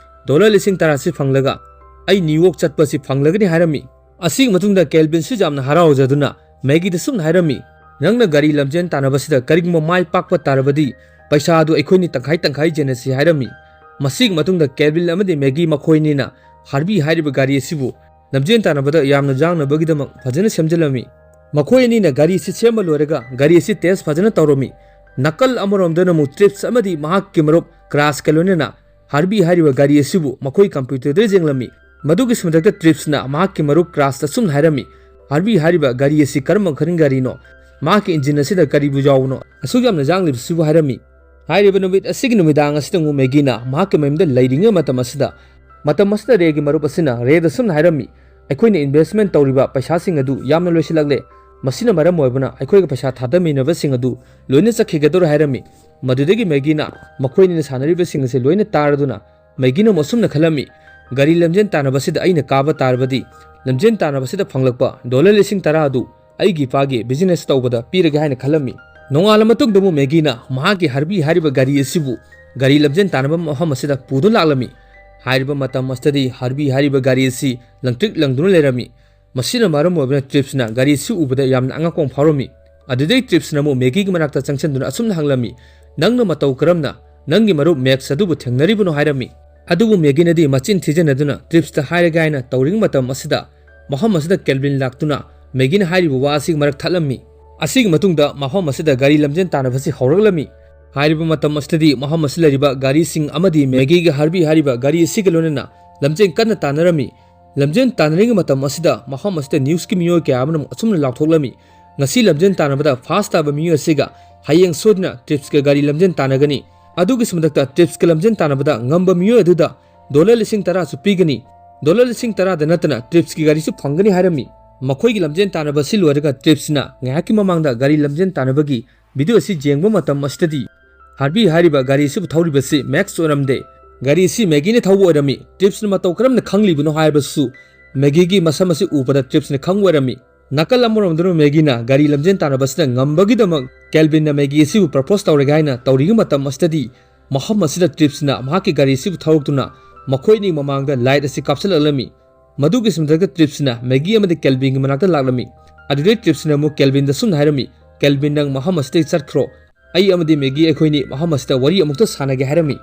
ꯗꯣꯂꯔ ꯂꯤꯁꯤꯡ ꯇꯔꯥ ꯑꯁꯤ ꯐꯪꯂꯒ ꯑꯩ ꯅ꯭ꯌꯨ ꯌꯣꯔꯛ ꯆꯠꯄ ꯑꯁꯤ ꯐꯪꯂꯒꯅꯤ" ꯍꯥꯏꯔꯝꯃꯤ꯫ ꯑꯁꯤꯒꯤ ꯃꯇꯨꯡꯗ ꯀꯦꯜꯕꯤꯟꯁꯨ ꯌꯥꯝꯅ ꯍꯔꯥꯎꯖꯗꯨꯅ ꯃꯦꯒꯤꯗ ꯁꯨꯝꯅ ꯍꯥꯏꯔꯝꯃꯤ, "ꯅꯪꯅ ꯒꯥꯔꯤ ꯂꯝꯖꯦꯟ ꯇꯥꯟꯅꯕꯁꯤꯗ ꯀꯔꯤꯒꯨꯝꯕ ꯃꯥꯏ ꯄꯥꯛꯄ ꯇꯥꯔꯕꯗꯤ ꯄꯩꯁꯥ ꯑꯗꯨ ꯑꯩꯈꯣꯏꯅꯤ ꯇꯪꯈꯥꯏ ꯇꯪꯈꯥꯏ ꯌꯦꯟꯅꯁꯤ" ꯍꯥꯏꯔꯝꯃꯤ꯫ ꯃꯁꯤꯒꯤ ꯃꯇꯨꯡꯗ ꯀꯦꯜꯕꯤꯟ ꯑꯃꯗꯤ ꯃꯦꯒꯤ ꯃꯈꯣꯏꯅꯤꯅ ꯍꯥꯔꯕꯤ ꯍꯥꯏꯔꯤꯕ ꯒꯥꯔꯤ ꯑꯁꯤꯕꯨ ꯂꯝꯖꯦꯟ ꯇꯥꯟꯅꯕꯗ ꯌꯥꯝꯅ ꯌꯥꯡꯅꯕꯒꯤꯗꯃꯛ ꯐꯖꯅ ꯁꯦꯝꯖꯤꯜꯂꯝꯃꯤ꯫ ꯃꯈꯣꯏ ꯑꯅꯤꯅ ꯒꯥꯔꯤ ꯑꯁꯤ ꯁꯦꯝꯕ ꯂꯣꯏꯔꯒ ꯒꯥꯔꯤ ꯑꯁꯤ ꯇꯦꯁ ꯐꯖꯅ ꯇꯧꯔꯝꯃꯤ꯫ ꯅꯥꯀꯜ ꯑꯃꯔꯣꯝꯗꯅ ꯑꯃꯨꯛ ꯇ꯭ꯔꯤꯞꯁ ꯑꯃꯗꯤ ꯃꯍꯥꯛꯀꯤ ꯃꯔꯨꯞ ꯀ꯭ꯔꯥꯁꯀ ꯂꯣꯏꯅꯅ ꯍꯥꯔꯕꯤ ꯍꯥꯏꯔꯤꯕ ꯒꯥꯔꯤ ꯑꯁꯤꯕꯨ ꯃꯈꯣꯏ ꯀꯝꯄ꯭ꯌꯨꯇꯔꯗ ꯌꯦꯡꯂꯝꯃꯤ꯫ ꯃꯗꯨꯒꯤ ꯃꯊꯛꯇ ꯇ꯭ꯔꯤꯞꯁꯅ ꯃꯍꯥꯛꯀꯤ ꯃꯔꯨꯞ ꯀ꯭ꯔꯥꯁꯇ ꯁꯨꯝꯅ ꯍꯥꯏꯔꯝꯃꯤ, "ꯍꯥꯔꯕꯤ ꯍꯥꯏꯔꯤꯕ ꯒꯥꯔꯤ ꯑꯁꯤ ꯀꯔꯝꯕ ꯃꯈꯜꯒꯤ ꯒꯥꯔꯤꯅꯣ? ꯃꯍꯥꯛꯀꯤ ꯏꯟꯖꯤꯟ ꯑꯁꯤꯗ ꯀꯔꯤꯕꯨ ꯌꯥꯎꯕꯅꯣ ꯑꯁꯨꯛ ꯌꯥꯝꯅ ꯌꯥꯡꯂꯤꯕꯁꯤꯕꯨ?" ꯍꯥꯏꯔꯝꯃꯤ꯫ ꯍꯥꯏꯔꯤꯕ ꯅꯨꯃꯤꯠ ꯑꯁꯤꯒꯤ ꯅꯨꯃꯤꯗꯥꯡ ꯑꯁꯤꯗ ꯑꯃꯨꯛ ꯃꯦꯒꯤꯅ ꯃꯍꯥꯛꯀꯤ ꯃꯌꯨꯝꯗ ꯂꯩꯔꯤꯉꯩ ꯃꯇꯝ ꯑꯁꯤꯗ, ꯃꯇꯝ ꯑꯁꯤꯗ ꯔꯦꯒꯤ ꯃꯔꯨꯞ ꯑꯁꯤꯅ ꯔꯦꯗ ꯁꯨꯝꯅ ꯍꯥꯏꯔꯝꯃꯤ, "ꯑꯩꯈꯣꯏꯅ ꯏꯟꯚꯦꯁ꯭ꯠꯃꯦꯟꯠ ꯇꯧꯔꯤꯕ ꯄꯩꯁꯥꯁꯤꯡ ꯑꯗꯨ ꯌꯥꯝꯅ ꯂꯣꯏꯁꯤꯜꯂꯛꯂꯦ꯫ ꯃꯁꯤꯅ ꯃꯔꯝ ꯑꯣꯏꯕꯅ ꯑꯩꯈꯣꯏꯒ ꯄꯩꯁꯥ ꯊꯥꯗꯃꯤꯟꯅꯕꯁꯤꯡ ꯑꯗꯨ ꯂꯣꯏꯅ ꯆꯠꯈꯤꯒꯗꯧꯔꯦ" ꯍꯥꯏꯔꯝꯃꯤ꯫ ꯃꯗꯨꯗꯒꯤ ꯃꯦꯒꯤꯅ ꯃꯈꯣꯏꯅꯤꯅ ꯁꯥꯟꯅꯔꯤꯕꯁꯤꯡ ꯑꯁꯤ ꯂꯣꯏꯅ ꯇꯥꯔꯗꯨꯅ ꯃꯦꯒꯤꯅ ꯑꯃꯨꯛ ꯑꯁꯨꯝꯅ ꯈꯜꯂꯝꯃꯤ, "ꯒꯥꯔꯤ ꯂꯝꯖꯦꯟ ꯇꯥꯟꯅꯕꯁꯤꯗ ꯑꯩꯅ ꯀꯥꯕ ꯇꯥꯔꯕꯗꯤ ꯂꯝꯖꯦꯟ ꯇꯥꯟꯅꯕꯁꯤꯗ ꯐꯪꯂꯛꯄ ꯗꯣꯂꯔ ꯂꯤꯁꯤꯡ ꯇꯔꯥ ꯑꯗꯨ ꯑꯩꯒꯤ ꯏꯄꯥꯒꯤ ꯕꯤꯖꯤꯅꯦꯁ ꯇꯧꯕꯗ ꯄꯤꯔꯒꯦ" ꯍꯥꯏꯅ ꯈꯜꯂꯝꯃꯤ꯫ ꯅꯣꯡꯉꯥꯜꯂ ꯃꯇꯨꯡꯗ ꯑꯃꯨꯛ ꯃꯦꯒꯤꯅ ꯃꯍꯥꯛꯀꯤ ꯍꯥꯔꯕꯤ ꯍꯥꯏꯔꯤꯕ ꯒꯥꯔꯤ ꯑꯁꯤꯕꯨ ꯒꯥꯔꯤ ꯂꯝꯖꯦꯟ ꯇꯥꯟꯅꯕ ꯃꯐꯝ ꯑꯁꯤꯗ ꯄꯨꯗꯨꯅ ꯂꯥꯛꯂꯝꯃꯤ꯫ ꯍꯥꯏꯔꯤꯕ ꯃꯇꯝ ꯑꯁꯤꯗꯗꯤ ꯍꯥꯔꯕꯤ ꯍꯥꯏꯔꯤꯕ ꯒꯥꯔꯤ ꯑꯁꯤ ꯂꯪꯇ꯭ꯔꯤꯛ ꯂꯪꯗꯨꯅ ꯂꯩꯔꯝꯃꯤ꯫ ꯃꯁꯤꯅ ꯃꯔꯝ ꯑꯣꯏꯕꯅ ꯇ꯭ꯔꯤꯞꯁꯅ ꯒꯥꯔꯤ ꯑꯁꯤ ꯎꯕꯗ ꯌꯥꯝꯅ ꯑꯉꯛꯄ ꯑꯃ ꯐꯥꯎꯔꯝꯃꯤ꯫ ꯑꯗꯨꯗꯩ ꯇ꯭ꯔꯤꯞꯁꯅ ꯑꯃꯨꯛ ꯃꯦꯒꯤꯒꯤ ꯃꯅꯥꯛꯇ ꯆꯪꯁꯤꯟꯗꯨꯅ ꯑꯁꯨꯝꯅ ꯍꯪꯂꯝꯃꯤ, "ꯅꯪꯅ ꯃꯇꯧ ꯀꯔꯝꯅ ꯅꯪꯒꯤ ꯃꯔꯨꯞ ꯃꯦꯛꯁ ꯑꯗꯨꯕꯨ ꯊꯦꯡꯅꯔꯤꯕꯅꯣ?" ꯍꯥꯏꯔꯝꯃꯤ꯫ ꯑꯗꯨꯕꯨ ꯃꯦꯒꯤꯅꯗꯤ ꯃꯆꯤꯟ ꯊꯤꯖꯤꯟꯅꯗꯨꯅ ꯇ꯭ꯔꯤꯞꯁꯇ ꯍꯥꯏꯔꯒꯦ ꯍꯥꯏꯅ ꯇꯧꯔꯤꯉꯩ ꯃꯇꯝ ꯑꯁꯤꯗ ꯃꯐꯝ ꯑꯁꯤꯗ ꯀꯦꯜꯚꯤꯟ ꯂꯥꯛꯇꯨꯅ ꯃꯦꯒꯤꯅ ꯍꯥꯏꯔꯤꯕ ꯋꯥ ꯑꯁꯤꯒꯤ ꯃꯔꯛ ꯊꯠꯂꯝꯃꯤ꯫ ꯑꯁꯤꯒꯤ ꯃꯇꯨꯡꯗ ꯃꯐꯝ ꯑꯁꯤꯗ ꯒꯥꯔꯤ ꯂꯝꯖꯦꯟ ꯇꯥꯟꯅꯕꯁꯤ ꯍꯧꯔꯛꯂꯝꯃꯤ꯫ ꯍꯥꯏꯔꯤꯕ ꯃꯇꯝ ꯑꯁꯤꯗꯗꯤ ꯃꯐꯝ ꯑꯁꯤꯗ ꯂꯩꯔꯤꯕ ꯒꯥꯔꯤꯁꯤꯡ ꯑꯃꯗꯤ ꯃꯦꯒꯤꯒ ꯍꯥꯔꯕꯤ ꯍꯥꯏꯔꯤꯕ ꯒꯥꯔꯤ ꯑꯁꯤꯒ ꯂꯣꯏꯅꯅ ꯂꯝꯖꯦꯟ ꯀꯟꯅ ꯇꯥꯟꯅꯔꯝꯃꯤ꯫ ꯂꯝꯖꯦꯟ ꯇꯥꯟꯅꯔꯤꯉꯩ ꯃꯇꯝ ꯑꯁꯤꯗ ꯃꯐꯝ ꯑꯁꯤꯗ ꯅ꯭ꯌꯨꯁꯀꯤ ꯃꯤꯑꯣꯏ ꯀꯌꯥ ꯑꯃꯅ ꯑꯁꯨꯝꯅ ꯂꯥꯎꯊꯣꯛꯂꯝꯃꯤ, "ꯉꯁꯤ ꯂꯝꯖꯦꯟ ꯇꯥꯟꯅꯕꯗ ꯐꯥꯁ ꯇꯥꯕ ꯃꯤꯑꯣꯏ ꯑꯁꯤꯒ ꯍꯌꯦꯡ ꯁꯣꯏꯗꯅ ꯇ꯭ꯔꯤꯞꯁꯀ ꯒꯥꯔꯤ ꯂꯝꯖꯦꯟ ꯇꯥꯟꯅꯒꯅꯤ꯫ ꯑꯗꯨꯒꯤꯁꯨ ꯃꯊꯛꯇ ꯇ꯭ꯔꯤꯞꯁꯀ ꯂꯝꯖꯦꯟ ꯇꯥꯟꯅꯕꯗ ꯉꯝꯕ ꯃꯤꯑꯣꯏ ꯑꯗꯨꯗ ꯗꯣꯂꯔ ꯂꯤꯁꯤꯡ ꯇꯔꯥꯁꯨ ꯄꯤꯒꯅꯤ꯫ ꯗꯣꯂꯔ ꯂꯤꯁꯤꯡ ꯇꯔꯥꯗ ꯅꯠꯇꯅ ꯇ꯭ꯔꯤꯞꯁꯀꯤ ꯒꯥꯔꯤꯁꯨ ꯐꯪꯒꯅꯤ" ꯍꯥꯏꯔꯝꯃꯤ꯫ ꯃꯈꯣꯏꯒꯤ ꯂꯝꯖꯦꯟ ꯇꯥꯟꯅꯕ ꯑꯁꯤ ꯂꯣꯏꯔꯒ ꯇ꯭ꯔꯤꯞꯁꯅ ꯉꯥꯏꯍꯥꯛꯀꯤ ꯃꯃꯥꯡꯗ ꯒꯥꯔꯤ ꯂꯝꯖꯦꯟ ꯇꯥꯟꯅꯕꯒꯤ ꯚꯤꯗꯤꯑꯣ ꯑꯁꯤ ꯌꯦꯡꯕ ꯃꯇꯝ ꯑꯁꯤꯗꯗꯤ ꯍꯥꯔꯕꯤ ꯍꯥꯏꯔꯤꯕ ꯒꯥꯔꯤ ꯑꯁꯤꯕꯨ ꯊꯧꯔꯤꯕꯁꯤ ꯃꯦꯛꯁ ꯑꯣꯏꯔꯝꯗꯦ꯫ ꯒꯥꯔꯤ ꯑꯁꯤ ꯃꯦꯒꯤꯅ ꯊꯧꯕ ꯑꯣꯏꯔꯝꯃꯤ꯫ ꯇ꯭ꯔꯤꯞꯁꯅ ꯃꯇꯧ ꯀꯔꯝꯅ ꯈꯪꯂꯤꯕꯅꯣ ꯍꯥꯏꯕꯁꯨ ꯃꯦꯒꯤꯒꯤ ꯃꯁꯝ ꯑꯁꯤ ꯎꯕꯗ ꯇ꯭ꯔꯤꯞꯁꯅ ꯈꯪꯕ ꯑꯣꯏꯔꯝꯃꯤ꯫ ꯅꯥꯀꯜ ꯑꯃꯔꯣꯝꯗꯅ ꯃꯦꯒꯤꯅ ꯒꯥꯔꯤ ꯂꯝꯖꯦꯟ ꯇꯥꯟꯅꯕꯁꯤꯗ ꯉꯝꯕꯒꯤꯗꯃꯛ ꯀꯦꯜꯚꯤꯟꯅ ꯃꯦꯒꯤ ꯑꯁꯤꯕꯨ ꯄ꯭ꯔꯄꯣꯁ ꯇꯧꯔꯒꯦ ꯍꯥꯏꯅ ꯇꯧꯔꯤꯉꯩ ꯃꯇꯝ ꯑꯁꯤꯗꯗꯤ ꯃꯐꯝ ꯑꯁꯤꯗ ꯇ꯭ꯔꯤꯞꯁꯅ ꯃꯍꯥꯛꯀꯤ ꯒꯥꯔꯤ ꯑꯁꯤꯕꯨ ꯊꯧꯔꯛꯇꯨꯅ ꯃꯈꯣꯏ ꯑꯅꯤ ꯃꯃꯥꯡꯗ ꯂꯥꯏꯠ ꯑꯁꯤ ꯀꯥꯞꯁꯤꯜꯂꯛꯂꯝꯃꯤ꯫ ꯃꯗꯨꯒꯤ ꯃꯊꯛꯇ ꯇ꯭ꯔꯤꯞꯁꯅ ꯃꯦꯒꯤ ꯑꯃꯗꯤ ꯀꯦꯜꯚꯤꯟꯒꯤ ꯃꯅꯥꯛꯇ ꯂꯥꯛꯂꯝꯃꯤ꯫ ꯑꯗꯨꯗꯩ ꯇ꯭ꯔꯤꯞꯁꯅ ꯑꯃꯨꯛ ꯀꯦꯜꯚꯤꯟꯗ ꯁꯨꯝꯅ ꯍꯥꯏꯔꯝꯃꯤ, "ꯀꯦꯜꯚꯤꯟ, ꯅꯪ ꯃꯐꯝ ꯑꯁꯤꯗꯒꯤ ꯆꯠꯈ꯭ꯔꯣ꯫ ꯑꯩ ꯑꯃꯗꯤ ꯃꯦꯒꯤ ꯑꯩꯈꯣꯏꯅꯤ ꯃꯐꯝ ꯑꯁꯤꯗ ꯋꯥꯔꯤ ꯑꯃꯨꯛꯇ ꯁꯥꯟꯅꯒꯦ" ꯍꯥꯏꯔꯝꯃꯤ꯫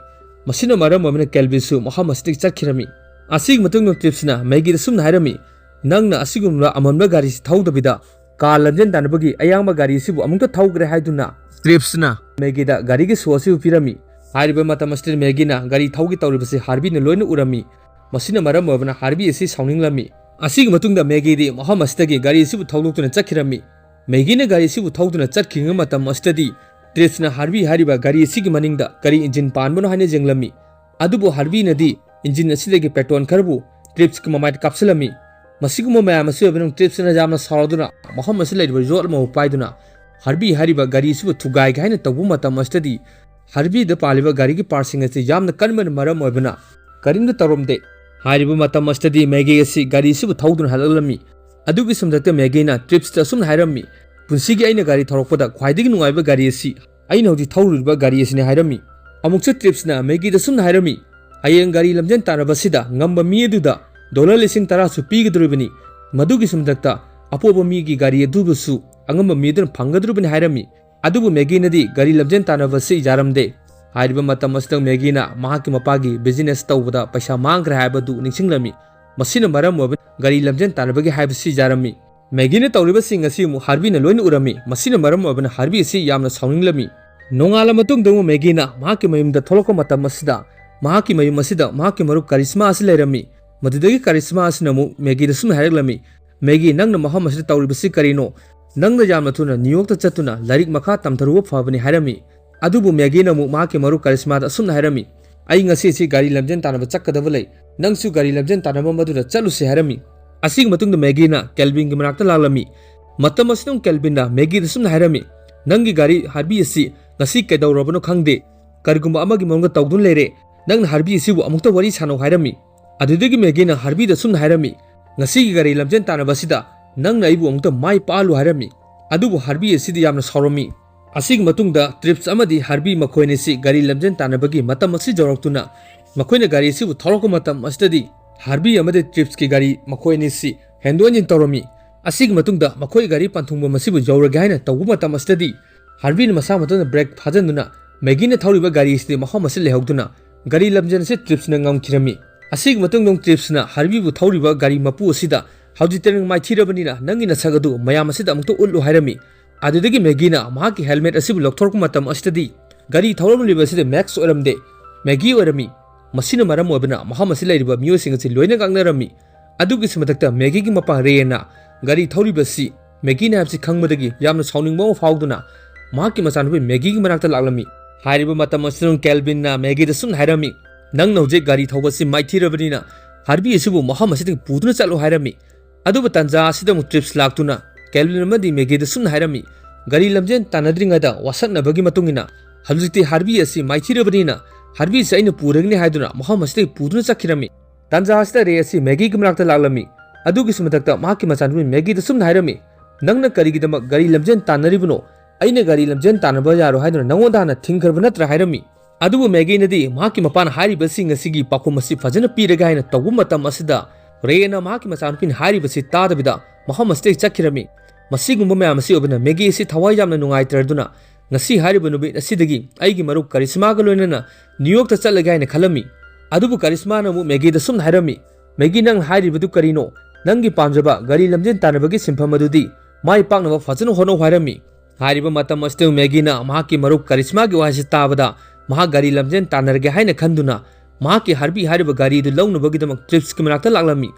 ꯃꯁꯤꯅ ꯃꯔꯝ ꯑꯣꯏꯗꯨꯅ ꯀꯦꯜꯚꯤꯟꯁꯨ ꯃꯐꯝ ꯑꯁꯤꯗꯒꯤ ꯆꯠꯈꯤꯔꯝꯃꯤ꯫ ꯑꯁꯤꯒꯤ ꯃꯇꯨꯡꯗ ꯇ꯭ꯔꯤꯞꯁꯅ ꯃꯦꯒꯤꯗ ꯁꯨꯝꯅ ꯍꯥꯏꯔꯝꯃꯤ, "ꯅꯪꯅ ꯑꯁꯤꯒꯨꯝꯂꯕ ꯑꯃꯝꯕ ꯒꯥꯔꯤꯁꯤ ꯊꯧꯗꯕꯤꯗ ꯀꯥꯔ ꯂꯝꯖꯦꯟ ꯇꯥꯟꯅꯕꯒꯤ ꯑꯌꯥꯡꯕ ꯒꯥꯔꯤ ꯑꯁꯤꯕꯨ ꯑꯃꯨꯛꯇ ꯊꯧꯈ꯭ꯔꯦ" ꯍꯥꯏꯗꯨꯅ ꯇ꯭ꯔꯤꯞꯁꯅ ꯃꯦꯒꯤꯗ ꯒꯥꯔꯤꯒꯤ ꯁꯣ ꯑꯁꯤꯕꯨ ꯄꯤꯔꯝꯃꯤ꯫ ꯍꯥꯏꯔꯤꯕ ꯃꯇꯝ ꯑꯁꯤꯗ ꯃꯦꯒꯤꯅ ꯒꯥꯔꯤ ꯊꯧꯒꯦ ꯇꯧꯔꯤꯕꯁꯤ ꯍꯥꯔꯕꯤꯅ ꯂꯣꯏꯅ ꯎꯔꯝꯃꯤ꯫ ꯃꯁꯤꯅ ꯃꯔꯝ ꯑꯣꯏꯗꯨꯅ ꯍꯥꯔꯕꯤ ꯑꯁꯤ ꯁꯥꯎꯅꯤꯡꯂꯝꯃꯤ꯫ ꯑꯁꯤꯒꯤ ꯃꯇꯨꯡꯗ ꯃꯦꯒꯤꯗꯤ ꯃꯐꯝ ꯑꯁꯤꯗꯒꯤ ꯒꯥꯔꯤ ꯑꯁꯤꯕꯨ ꯊꯧꯗꯣꯛꯇꯨꯅ ꯆꯠꯈꯤꯔꯝꯃꯤ꯫ ꯃꯦꯒꯤꯅ ꯒꯥꯔꯤ ꯑꯁꯤꯕꯨ ꯊꯧꯗꯨꯅ ꯆꯠꯈꯤꯕ ꯃꯇꯝ ꯑꯁꯤꯗꯗꯤ ꯇ꯭ꯔꯤꯞꯁꯅ ꯍꯥꯔꯕꯤ ꯍꯥꯏꯔꯤꯕ ꯒꯥꯔꯤ ꯑꯁꯤꯒꯤ ꯃꯅꯤꯡꯗ ꯀꯔꯤ ꯏꯟꯖꯤꯟ ꯄꯥꯟꯕꯅꯣ ꯍꯥꯏꯅ ꯌꯦꯡꯂꯝꯃꯤ꯫ ꯑꯗꯨꯕꯨ ꯍꯥꯔꯕꯤꯅꯗꯤ ꯏꯟꯖꯤꯟ ꯑꯁꯤꯗꯒꯤ ꯄꯦꯇ꯭ꯔꯣꯜ ꯈꯔꯕꯨ ꯇ꯭ꯔꯤꯞꯁꯀꯤ ꯃꯃꯥꯏꯗ ꯀꯥꯞꯁꯤꯜꯂꯝꯃꯤ꯫ ꯃꯁꯤꯒꯨꯝꯕ ꯃꯌꯥꯝ ꯑꯁꯤ ꯑꯣꯏꯕꯅ ꯇ꯭ꯔꯤꯞꯁꯅ ꯌꯥꯝꯅ ꯁꯥꯎꯔꯗꯨꯅ ꯃꯐꯝ ꯑꯁꯤꯗ ꯂꯩꯔꯤꯕ ꯌꯣꯠ ꯑꯃꯕꯨ ꯄꯥꯏꯗꯨꯅ ꯍꯥꯔꯕꯤ ꯍꯥꯏꯔꯤꯕ ꯒꯥꯔꯤ ꯑꯁꯤꯕꯨ ꯊꯨꯒꯥꯏꯒꯦ ꯍꯥꯏꯅ ꯇꯧꯕ ꯃꯇꯝ ꯑꯁꯤꯗꯗꯤ ꯍꯥꯔꯕꯤꯗ ꯄꯥꯜꯂꯤꯕ ꯒꯥꯔꯤꯒꯤ ꯄꯥꯔꯠꯁꯤꯡ ꯑꯁꯤ ꯌꯥꯝꯅ ꯀꯟꯕꯅ ꯃꯔꯝ ꯑꯣꯏꯕꯅ ꯀꯔꯤꯝꯇ ꯇꯧꯔꯝꯗꯦ꯫ ꯍꯥꯏꯔꯤꯕ ꯃꯇꯝ ꯑꯁꯤꯗꯗꯤ ꯃꯦꯒꯤ ꯑꯁꯤ ꯒꯥꯔꯤ ꯑꯁꯤꯕꯨ ꯊꯧꯗꯨꯅ ꯍꯜꯂꯛꯂꯝꯃꯤ꯫ ꯑꯗꯨꯒꯤ ꯁꯨꯝꯗꯛꯇ ꯃꯦꯒꯤꯅ ꯇ꯭ꯔꯤꯞꯁꯇ ꯑꯁꯨꯝꯅ ꯍꯥꯏꯔꯝꯃꯤ, "ꯄꯨꯟꯁꯤꯒꯤ ꯑꯩꯅ ꯒꯥꯔꯤ ꯊꯧꯔꯛꯄꯗ ꯈ꯭ꯋꯥꯏꯗꯒꯤ ꯅꯨꯡꯉꯥꯏꯕ ꯒꯥꯔꯤ ꯑꯁꯤ ꯑꯩꯅ ꯍꯧꯖꯤꯛ ꯊꯧꯔꯤꯕ ꯒꯥꯔꯤ ꯑꯁꯤꯅꯤ" ꯍꯥꯏꯔꯝꯃꯤ꯫ ꯑꯃꯨꯛꯁꯨ ꯇ꯭ꯔꯤꯞꯁꯅ ꯃꯦꯒꯤꯗ ꯁꯨꯝꯅ ꯍꯥꯏꯔꯝꯃꯤ, "ꯍꯌꯦꯡ ꯒꯥꯔꯤ ꯂꯝꯖꯦꯟ ꯇꯥꯟꯅꯕ ꯑꯁꯤꯗ ꯉꯝꯕ ꯃꯤ ꯑꯗꯨꯗ ꯗꯣꯂꯔ ꯂꯤꯁꯤꯡ ꯇꯔꯥꯁꯨ ꯄꯤꯒꯗꯧꯔꯤꯕꯅꯤ꯫ ꯃꯗꯨꯒꯤ ꯁꯨꯝꯗꯛꯇ ꯑꯄꯣꯕ ꯃꯤꯒꯤ ꯒꯥꯔꯤ ꯑꯗꯨꯕꯨꯁꯨ ꯑꯉꯝꯕ ꯃꯤ ꯑꯗꯨꯅ ꯐꯪꯒꯗꯧꯔꯤꯕꯅꯤ" ꯍꯥꯏꯔꯝꯃꯤ꯫ ꯑꯗꯨꯕꯨ ꯃꯦꯒꯤꯅꯗꯤ ꯒꯥꯔꯤ ꯂꯝꯖꯦꯟ ꯇꯥꯟꯅꯕꯁꯤ ꯌꯥꯔꯝꯗꯦ꯫ ꯍꯥꯏꯔꯤꯕ ꯃꯇꯝ ꯑꯁꯤꯗ ꯃꯦꯒꯤꯅ ꯃꯍꯥꯛꯀꯤ ꯃꯄꯥꯒꯤ ꯕꯤꯖꯤꯅꯦꯁ ꯇꯧꯕꯗ ꯄꯩꯁꯥ ꯃꯥꯡꯈ꯭ꯔꯦ ꯍꯥꯏꯕꯗꯨ ꯅꯤꯡꯁꯤꯡꯂꯝꯃꯤ꯫ ꯃꯁꯤꯅ ꯃꯔꯝ ꯑꯣꯏꯕꯅ ꯒꯥꯔꯤ ꯂꯝꯖꯦꯟ ꯇꯥꯟꯅꯕꯒꯤ ꯍꯥꯏꯕꯁꯤ ꯌꯥꯔꯝꯃꯤ꯫ ꯃꯦꯒꯤꯅ ꯇꯧꯔꯤꯕꯁꯤꯡ ꯑꯁꯤ ꯑꯃꯨꯛ ꯍꯥꯔꯕꯤꯅ ꯂꯣꯏꯅ ꯎꯔꯝꯃꯤ꯫ ꯃꯁꯤꯅ ꯃꯔꯝ ꯑꯣꯏꯕꯅ ꯍꯥꯔꯕꯤ ꯑꯁꯤ ꯌꯥꯝꯅ ꯁꯥꯎꯅꯤꯡꯂꯝꯃꯤ꯫ ꯅꯣꯡꯉꯥꯜꯂ ꯃꯇꯨꯡꯗ ꯑꯃꯨꯛ ꯃꯦꯒꯤꯅ ꯃꯍꯥꯛꯀꯤ ꯃꯌꯨꯝꯗ ꯊꯣꯛꯂꯛꯄ ꯃꯇꯝ ꯑꯁꯤꯗ ꯃꯍꯥꯛꯀꯤ ꯃꯌꯨꯝ ꯑꯁꯤꯗ ꯃꯍꯥꯛꯀꯤ ꯃꯔꯨꯞ ꯀꯔꯤꯁꯃꯥ ꯑꯁꯤ ꯂꯩꯔꯝꯃꯤ꯫ ꯃꯗꯨꯗꯒꯤ ꯀꯔꯤꯁꯃꯥ ꯑꯁꯤꯅ ꯑꯃꯨꯛ ꯃꯦꯒꯤꯗ ꯁꯨꯝꯅ ꯍꯥꯏꯔꯛꯂꯝꯃꯤ, "ꯃꯦꯒꯤ, ꯅꯪꯅ ꯃꯐꯝ ꯑꯁꯤꯗ ꯇꯧꯔꯤꯕꯁꯤ ꯀꯔꯤꯅꯣ? ꯅꯪꯅ ꯌꯥꯝꯅ ꯊꯨꯅ ꯅ꯭ꯌꯨꯌꯣꯔꯛꯇ ꯆꯠꯇꯨꯅ ꯂꯥꯏꯔꯤꯛ ꯃꯈꯥ ꯇꯝꯊꯔꯨꯕ ꯐꯕꯅꯤ" ꯍꯥꯏꯔꯝꯃꯤ꯫ ꯑꯗꯨꯕꯨ ꯃꯦꯒꯤꯅ ꯑꯃꯨꯛ ꯃꯍꯥꯛꯀꯤ ꯃꯔꯨꯞ ꯀꯔꯤꯁꯃꯥꯗ ꯑꯁꯨꯝꯅ ꯍꯥꯏꯔꯝꯃꯤ, "ꯑꯩ ꯉꯁꯤꯁꯤ ꯒꯥꯔꯤ ꯂꯝꯖꯦꯟ ꯇꯥꯟꯅꯕ ꯆꯠꯀꯗꯕ ꯂꯩ, ꯅꯪꯁꯨ ꯒꯥꯔꯤ ꯂꯝꯖꯦꯟ ꯇꯥꯟꯅꯐꯝ ꯑꯗꯨꯗ ꯆꯠꯂꯨꯁꯤ" ꯍꯥꯏꯔꯝꯃꯤ꯫ ꯑꯁꯤꯒꯤ ꯃꯇꯨꯡꯗ ꯃꯦꯒꯤꯅ ꯀꯦꯜꯕꯤꯟꯒꯤ ꯃꯅꯥꯛꯇ ꯂꯥꯛꯂꯝꯃꯤ꯫ ꯃꯇꯝ ꯑꯁꯤꯗ ꯑꯃꯨꯛ ꯀꯦꯜꯕꯤꯟꯅ ꯃꯦꯒꯤꯗ ꯁꯨꯝꯅ ꯍꯥꯏꯔꯝꯃꯤ, "ꯅꯪꯒꯤ ꯒꯥꯔꯤ ꯍꯥꯔꯕꯤ ꯑꯁꯤ ꯉꯁꯤ ꯀꯩꯗꯧꯔꯕꯅꯣ ꯈꯪꯗꯦ, ꯀꯔꯤꯒꯨꯝꯕ ꯑꯃꯒꯤ ꯃꯑꯣꯡꯗ ꯇꯧꯗꯨꯅ ꯂꯩꯔꯦ, ꯅꯪꯅ ꯍꯥꯔꯕꯤ ꯑꯁꯤꯕꯨ ꯑꯃꯨꯛꯇ ꯋꯥꯔꯤ ꯁꯥꯟꯅꯧ" ꯍꯥꯏꯔꯝꯃꯤ꯫ ꯑꯗꯨꯗꯒꯤ ꯃꯦꯒꯤꯅ ꯍꯥꯔꯕꯤꯗ ꯁꯨꯝꯅ ꯍꯥꯏꯔꯝꯃꯤ, "ꯉꯁꯤꯒꯤ ꯒꯥꯔꯤ ꯂꯝꯖꯦꯟ ꯇꯥꯟꯅꯕ ꯑꯁꯤꯗ ꯅꯪꯅ ꯑꯩꯕꯨ ꯑꯃꯨꯛꯇ ꯃꯥꯏ ꯄꯥꯛꯍꯜꯂꯨ" ꯍꯥꯏꯔꯝꯃꯤ꯫ ꯑꯗꯨꯕꯨ ꯍꯥꯔꯕꯤ ꯑꯁꯤꯗꯤ ꯌꯥꯝꯅ ꯁꯥꯎꯔꯝꯃꯤ꯫ ꯑꯁꯤꯒꯤ ꯃꯇꯨꯡꯗ ꯇ꯭ꯔꯤꯞꯁ ꯑꯃꯗꯤ ꯍꯥꯔꯕꯤ ꯃꯈꯣꯏ ꯑꯅꯤꯁꯤ ꯒꯥꯔꯤ ꯂꯝꯖꯦꯟ ꯇꯥꯟꯅꯕꯒꯤ ꯃꯇꯝ ꯑꯁꯤ ꯌꯧꯔꯛꯇꯨꯅ ꯃꯈꯣꯏꯅ ꯒꯥꯔꯤ ꯑꯁꯤꯕꯨ ꯊꯧꯔꯛꯄ ꯃꯇꯝ ꯑꯁꯤꯗꯗꯤ ꯍꯥꯔꯕꯤ ꯑꯃꯗꯤ ꯇ꯭ꯔꯤꯞꯁꯀꯤ ꯒꯥꯔꯤ ꯃꯈꯣꯏ ꯑꯅꯤꯁꯤ ꯍꯦꯟꯗꯣꯛ ꯍꯦꯟꯖꯤꯟ ꯇꯧꯔꯝꯃꯤ꯫ ꯑꯁꯤꯒꯤ ꯃꯇꯨꯡꯗ ꯃꯈꯣꯏ ꯒꯥꯔꯤ ꯄꯟꯊꯨꯡꯐꯝ ꯑꯁꯤꯕꯨ ꯌꯧꯔꯒꯦ ꯍꯥꯏꯅ ꯇꯧꯕ ꯃꯇꯝ ꯑꯁꯤꯗꯗꯤ ꯍꯥꯔꯕꯤꯅ ꯃꯁꯥ ꯃꯊꯟꯇ ꯕ꯭ꯔꯦꯛ ꯐꯥꯖꯤꯟꯗꯨꯅ ꯃꯦꯒꯤꯅ ꯊꯧꯔꯤꯕ ꯒꯥꯔꯤ ꯑꯁꯤꯗꯤ ꯃꯐꯝ ꯑꯁꯤꯗ ꯂꯩꯍꯧꯗꯨꯅ ꯒꯥꯔꯤ ꯂꯝꯖꯦꯟ ꯑꯁꯤ ꯇ꯭ꯔꯤꯞꯁꯅ ꯉꯝꯈꯤꯔꯝꯃꯤ꯫ ꯑꯁꯤꯒꯤ ꯃꯇꯨꯡꯗ ꯇ꯭ꯔꯤꯞꯁꯅ ꯍꯥꯔꯕꯤꯕꯨ ꯊꯧꯔꯤꯕ ꯒꯥꯔꯤ ꯃꯄꯨ ꯑꯁꯤꯗ "ꯍꯧꯖꯤꯛꯇꯤ ꯅꯪ ꯃꯥꯏꯊꯤꯔꯕꯅꯤꯅ ꯅꯪꯒꯤ ꯅꯁꯛ ꯑꯗꯨ ꯃꯌꯥꯝ ꯑꯁꯤꯗ ꯑꯃꯨꯛꯇ ꯎꯠꯂꯨ" ꯍꯥꯏꯔꯝꯃꯤ꯫ ꯑꯗꯨꯗꯒꯤ ꯃꯦꯒꯤꯅ ꯃꯍꯥꯛꯀꯤ ꯍꯦꯜꯃꯦꯠ ꯑꯁꯤꯕꯨ ꯂꯧꯊꯣꯔꯛꯄ ꯃꯇꯝ ꯑꯁꯤꯗꯗꯤ ꯒꯥꯔꯤ ꯊꯧꯔꯝꯂꯤꯕ ꯑꯁꯤꯗ ꯃꯦꯛꯁ ꯑꯣꯏꯔꯝꯗꯦ, ꯃꯦꯒꯤ ꯑꯣꯏꯔꯝꯃꯤ꯫ ꯃꯁꯤꯅ ꯃꯔꯝ ꯑꯣꯏꯕꯅ ꯃꯐꯝ ꯑꯁꯤꯗ ꯂꯩꯔꯤꯕ ꯃꯤꯑꯣꯏꯁꯤꯡ ꯑꯁꯤ ꯂꯣꯏꯅ ꯉꯛꯅꯔꯝꯃꯤ꯫ ꯑꯗꯨꯒꯤꯁꯨ ꯃꯊꯛꯇ ꯃꯦꯒꯤꯒꯤ ꯃꯄꯥ ꯔꯦꯅ ꯒꯥꯔꯤ ꯊꯧꯔꯤꯕ ꯑꯁꯤ ꯃꯦꯒꯤꯅ ꯍꯥꯏꯕꯁꯤ ꯈꯪꯕꯗꯒꯤ ꯌꯥꯝꯅ ꯁꯥꯎꯅꯤꯡꯕ ꯑꯃ ꯐꯥꯎꯗꯨꯅ ꯃꯍꯥꯛꯀꯤ ꯃꯆꯥꯅꯨꯄꯤ ꯃꯦꯒꯤꯒꯤ ꯃꯅꯥꯛꯇ ꯂꯥꯛꯂꯝꯃꯤ꯫ ꯍꯥꯏꯔꯤꯕ ꯃꯇꯝ ꯑꯁꯤꯗ ꯀꯦꯜꯕꯤꯟꯅ ꯃꯦꯒꯤꯗ ꯁꯨꯝꯅ ꯍꯥꯏꯔꯝꯃꯤ, "ꯅꯪꯅ ꯍꯧꯖꯤꯛ ꯒꯥꯔꯤ ꯊꯧꯕ ꯑꯁꯤ ꯃꯥꯏꯊꯤꯔꯕꯅꯤꯅ ꯍꯥꯔꯕꯤ ꯑꯁꯤꯕꯨ ꯃꯐꯝ ꯑꯁꯤꯗꯒꯤ ꯄꯨꯗꯨꯅ ꯆꯠꯂꯨ" ꯍꯥꯏꯔꯝꯃꯤ꯫ ꯑꯗꯨꯕꯨ ꯇꯥꯟꯖꯥ ꯑꯁꯤꯗ ꯑꯃꯨꯛ ꯇ꯭ꯔꯤꯞꯁ ꯂꯥꯛꯇꯨꯅ ꯀꯦꯜꯕꯤꯟ ꯑꯃꯗꯤ ꯃꯦꯒꯤꯗ ꯁꯨꯝꯅ ꯍꯥꯏꯔꯝꯃꯤ, "ꯒꯥꯔꯤ ꯂꯝꯖꯦꯟ ꯇꯥꯟꯅꯗ꯭ꯔꯤꯉꯩꯗ ꯋꯥꯁꯛꯅꯕꯒꯤ ꯃꯇꯨꯡ ꯏꯟꯅ ꯍꯧꯖꯤꯛꯇꯤ ꯍꯥꯔꯕꯤ ꯑꯁꯤ ꯃꯥꯏꯊꯤꯔꯕꯅꯤꯅ ꯍꯥꯔꯕꯤ ꯑꯁꯤ ꯑꯩꯅ ꯄꯨꯔꯒꯅꯤ" ꯍꯥꯏꯗꯨꯅ ꯃꯐꯝ ꯑꯁꯤꯗꯒꯤ ꯄꯨꯗꯨꯅ ꯆꯠꯈꯤꯔꯝꯃꯤ꯫ ꯇꯥꯟꯖꯥ ꯑꯁꯤꯗ ꯔꯦ ꯑꯁꯤ ꯃꯦꯒꯤꯒꯤ ꯃꯅꯥꯛꯇ ꯂꯥꯛꯂꯝꯃꯤ꯫ ꯑꯗꯨꯒꯤꯁꯨ ꯃꯊꯛꯇ ꯃꯍꯥꯛꯀꯤ ꯃꯆꯥꯅꯨꯄꯤ ꯃꯦꯒꯤꯗ ꯁꯨꯝꯅ ꯍꯥꯏꯔꯝꯃꯤ, "ꯅꯪꯅ ꯀꯔꯤꯒꯤꯗꯃꯛ ꯒꯥꯔꯤ ꯂꯝꯖꯦꯟ ꯇꯥꯟꯅꯔꯤꯕꯅꯣ? ꯑꯩꯅ ꯒꯥꯔꯤ ꯂꯝꯖꯦꯟ ꯇꯥꯟꯅꯕ ꯌꯥꯔꯣꯏ ꯍꯥꯏꯗꯨꯅ ꯅꯉꯣꯟꯗ ꯍꯥꯟꯅ ꯊꯤꯡꯈ꯭ꯔꯕ ꯅꯠꯇ꯭ꯔꯥ?" ꯍꯥꯏꯔꯝꯃꯤ꯫ ꯑꯗꯨꯕꯨ ꯃꯦꯒꯤꯅꯗꯤ ꯃꯍꯥꯛꯀꯤ ꯃꯄꯥꯅ ꯍꯥꯏꯔꯤꯕꯁꯤꯡ ꯑꯁꯤꯒꯤ ꯄꯥꯎꯈꯨꯝ ꯑꯁꯤ ꯐꯖꯅ ꯄꯤꯔꯒꯦ ꯍꯥꯏꯅ ꯇꯧꯕ ꯃꯇꯝ ꯑꯁꯤꯗ ꯔꯦꯅ ꯃꯍꯥꯛꯀꯤ ꯃꯆꯥꯅꯨꯄꯤꯅ ꯍꯥꯏꯔꯤꯕꯁꯤ ꯇꯥꯗꯕꯤꯗ ꯃꯐꯝ ꯑꯁꯤꯗꯒꯤ ꯆꯠꯈꯤꯔꯝꯃꯤ꯫ ꯃꯁꯤꯒꯨꯝꯕ ꯃꯌꯥꯝ ꯑꯁꯤ ꯑꯣꯏꯕꯅ ꯃꯦꯒꯤ ꯑꯁꯤ ꯊꯋꯥꯏ ꯌꯥꯝꯅ ꯅꯨꯡꯉꯥꯏꯇ꯭ꯔꯗꯨꯅ ꯉꯁꯤ ꯍꯥꯏꯔꯤꯕ ꯅꯨꯃꯤꯠ ꯑꯁꯤꯗꯒꯤ ꯑꯩꯒꯤ ꯃꯔꯨꯞ ꯀꯔꯤꯁꯃꯥꯒ ꯂꯣꯏꯅꯅ ꯅ꯭ꯌꯨ ꯌꯣꯔꯛꯇ ꯆꯠꯂꯒꯦ ꯍꯥꯏꯅ ꯈꯜꯂꯝꯃꯤ꯫ ꯑꯗꯨꯕꯨ ꯀꯔꯤꯁꯃꯥꯅ ꯑꯃꯨꯛ ꯃꯦꯒꯤꯗ ꯁꯨꯝꯅ ꯍꯥꯏꯔꯝꯃꯤ, "ꯃꯦꯒꯤ, ꯅꯪ ꯍꯥꯏꯔꯤꯕꯗꯨ ꯀꯔꯤꯅꯣ? ꯅꯪꯒꯤ ꯄꯥꯝꯖꯕ ꯒꯥꯔꯤ ꯂꯝꯖꯦꯟ ꯇꯥꯟꯅꯕꯒꯤ ꯁꯤꯟꯐꯝ ꯑꯗꯨꯗꯤ ꯃꯥꯏ ꯄꯥꯛꯅꯕ ꯐꯖꯅ ꯍꯣꯠꯅꯧ" ꯍꯥꯏꯔꯝꯃꯤ꯫ ꯍꯥꯏꯔꯤꯕ ꯃꯇꯝ ꯑꯁꯤꯗ ꯃꯦꯒꯤꯅ ꯃꯍꯥꯛꯀꯤ ꯃꯔꯨꯞ ꯀꯔꯤꯁꯃꯥꯒꯤ ꯋꯥꯍꯩꯁꯤ ꯇꯥꯕꯗ ꯃꯍꯥꯛ ꯒꯥꯔꯤ ꯂꯝꯖꯦꯟ ꯇꯥꯟꯅꯔꯒꯦ ꯍꯥꯏꯅ ꯈꯟꯗꯨꯅ ꯃꯍꯥꯛꯀꯤ ꯍꯥꯔꯕꯤ ꯍꯥꯏꯔꯤꯕ ꯒꯥꯔꯤꯗꯨ ꯂꯧꯅꯕꯒꯤꯗꯃꯛ ꯇ꯭ꯔꯤꯞꯁꯀꯤ ꯃꯅꯥꯛꯇ ꯂꯥꯛꯂꯝꯃꯤ꯫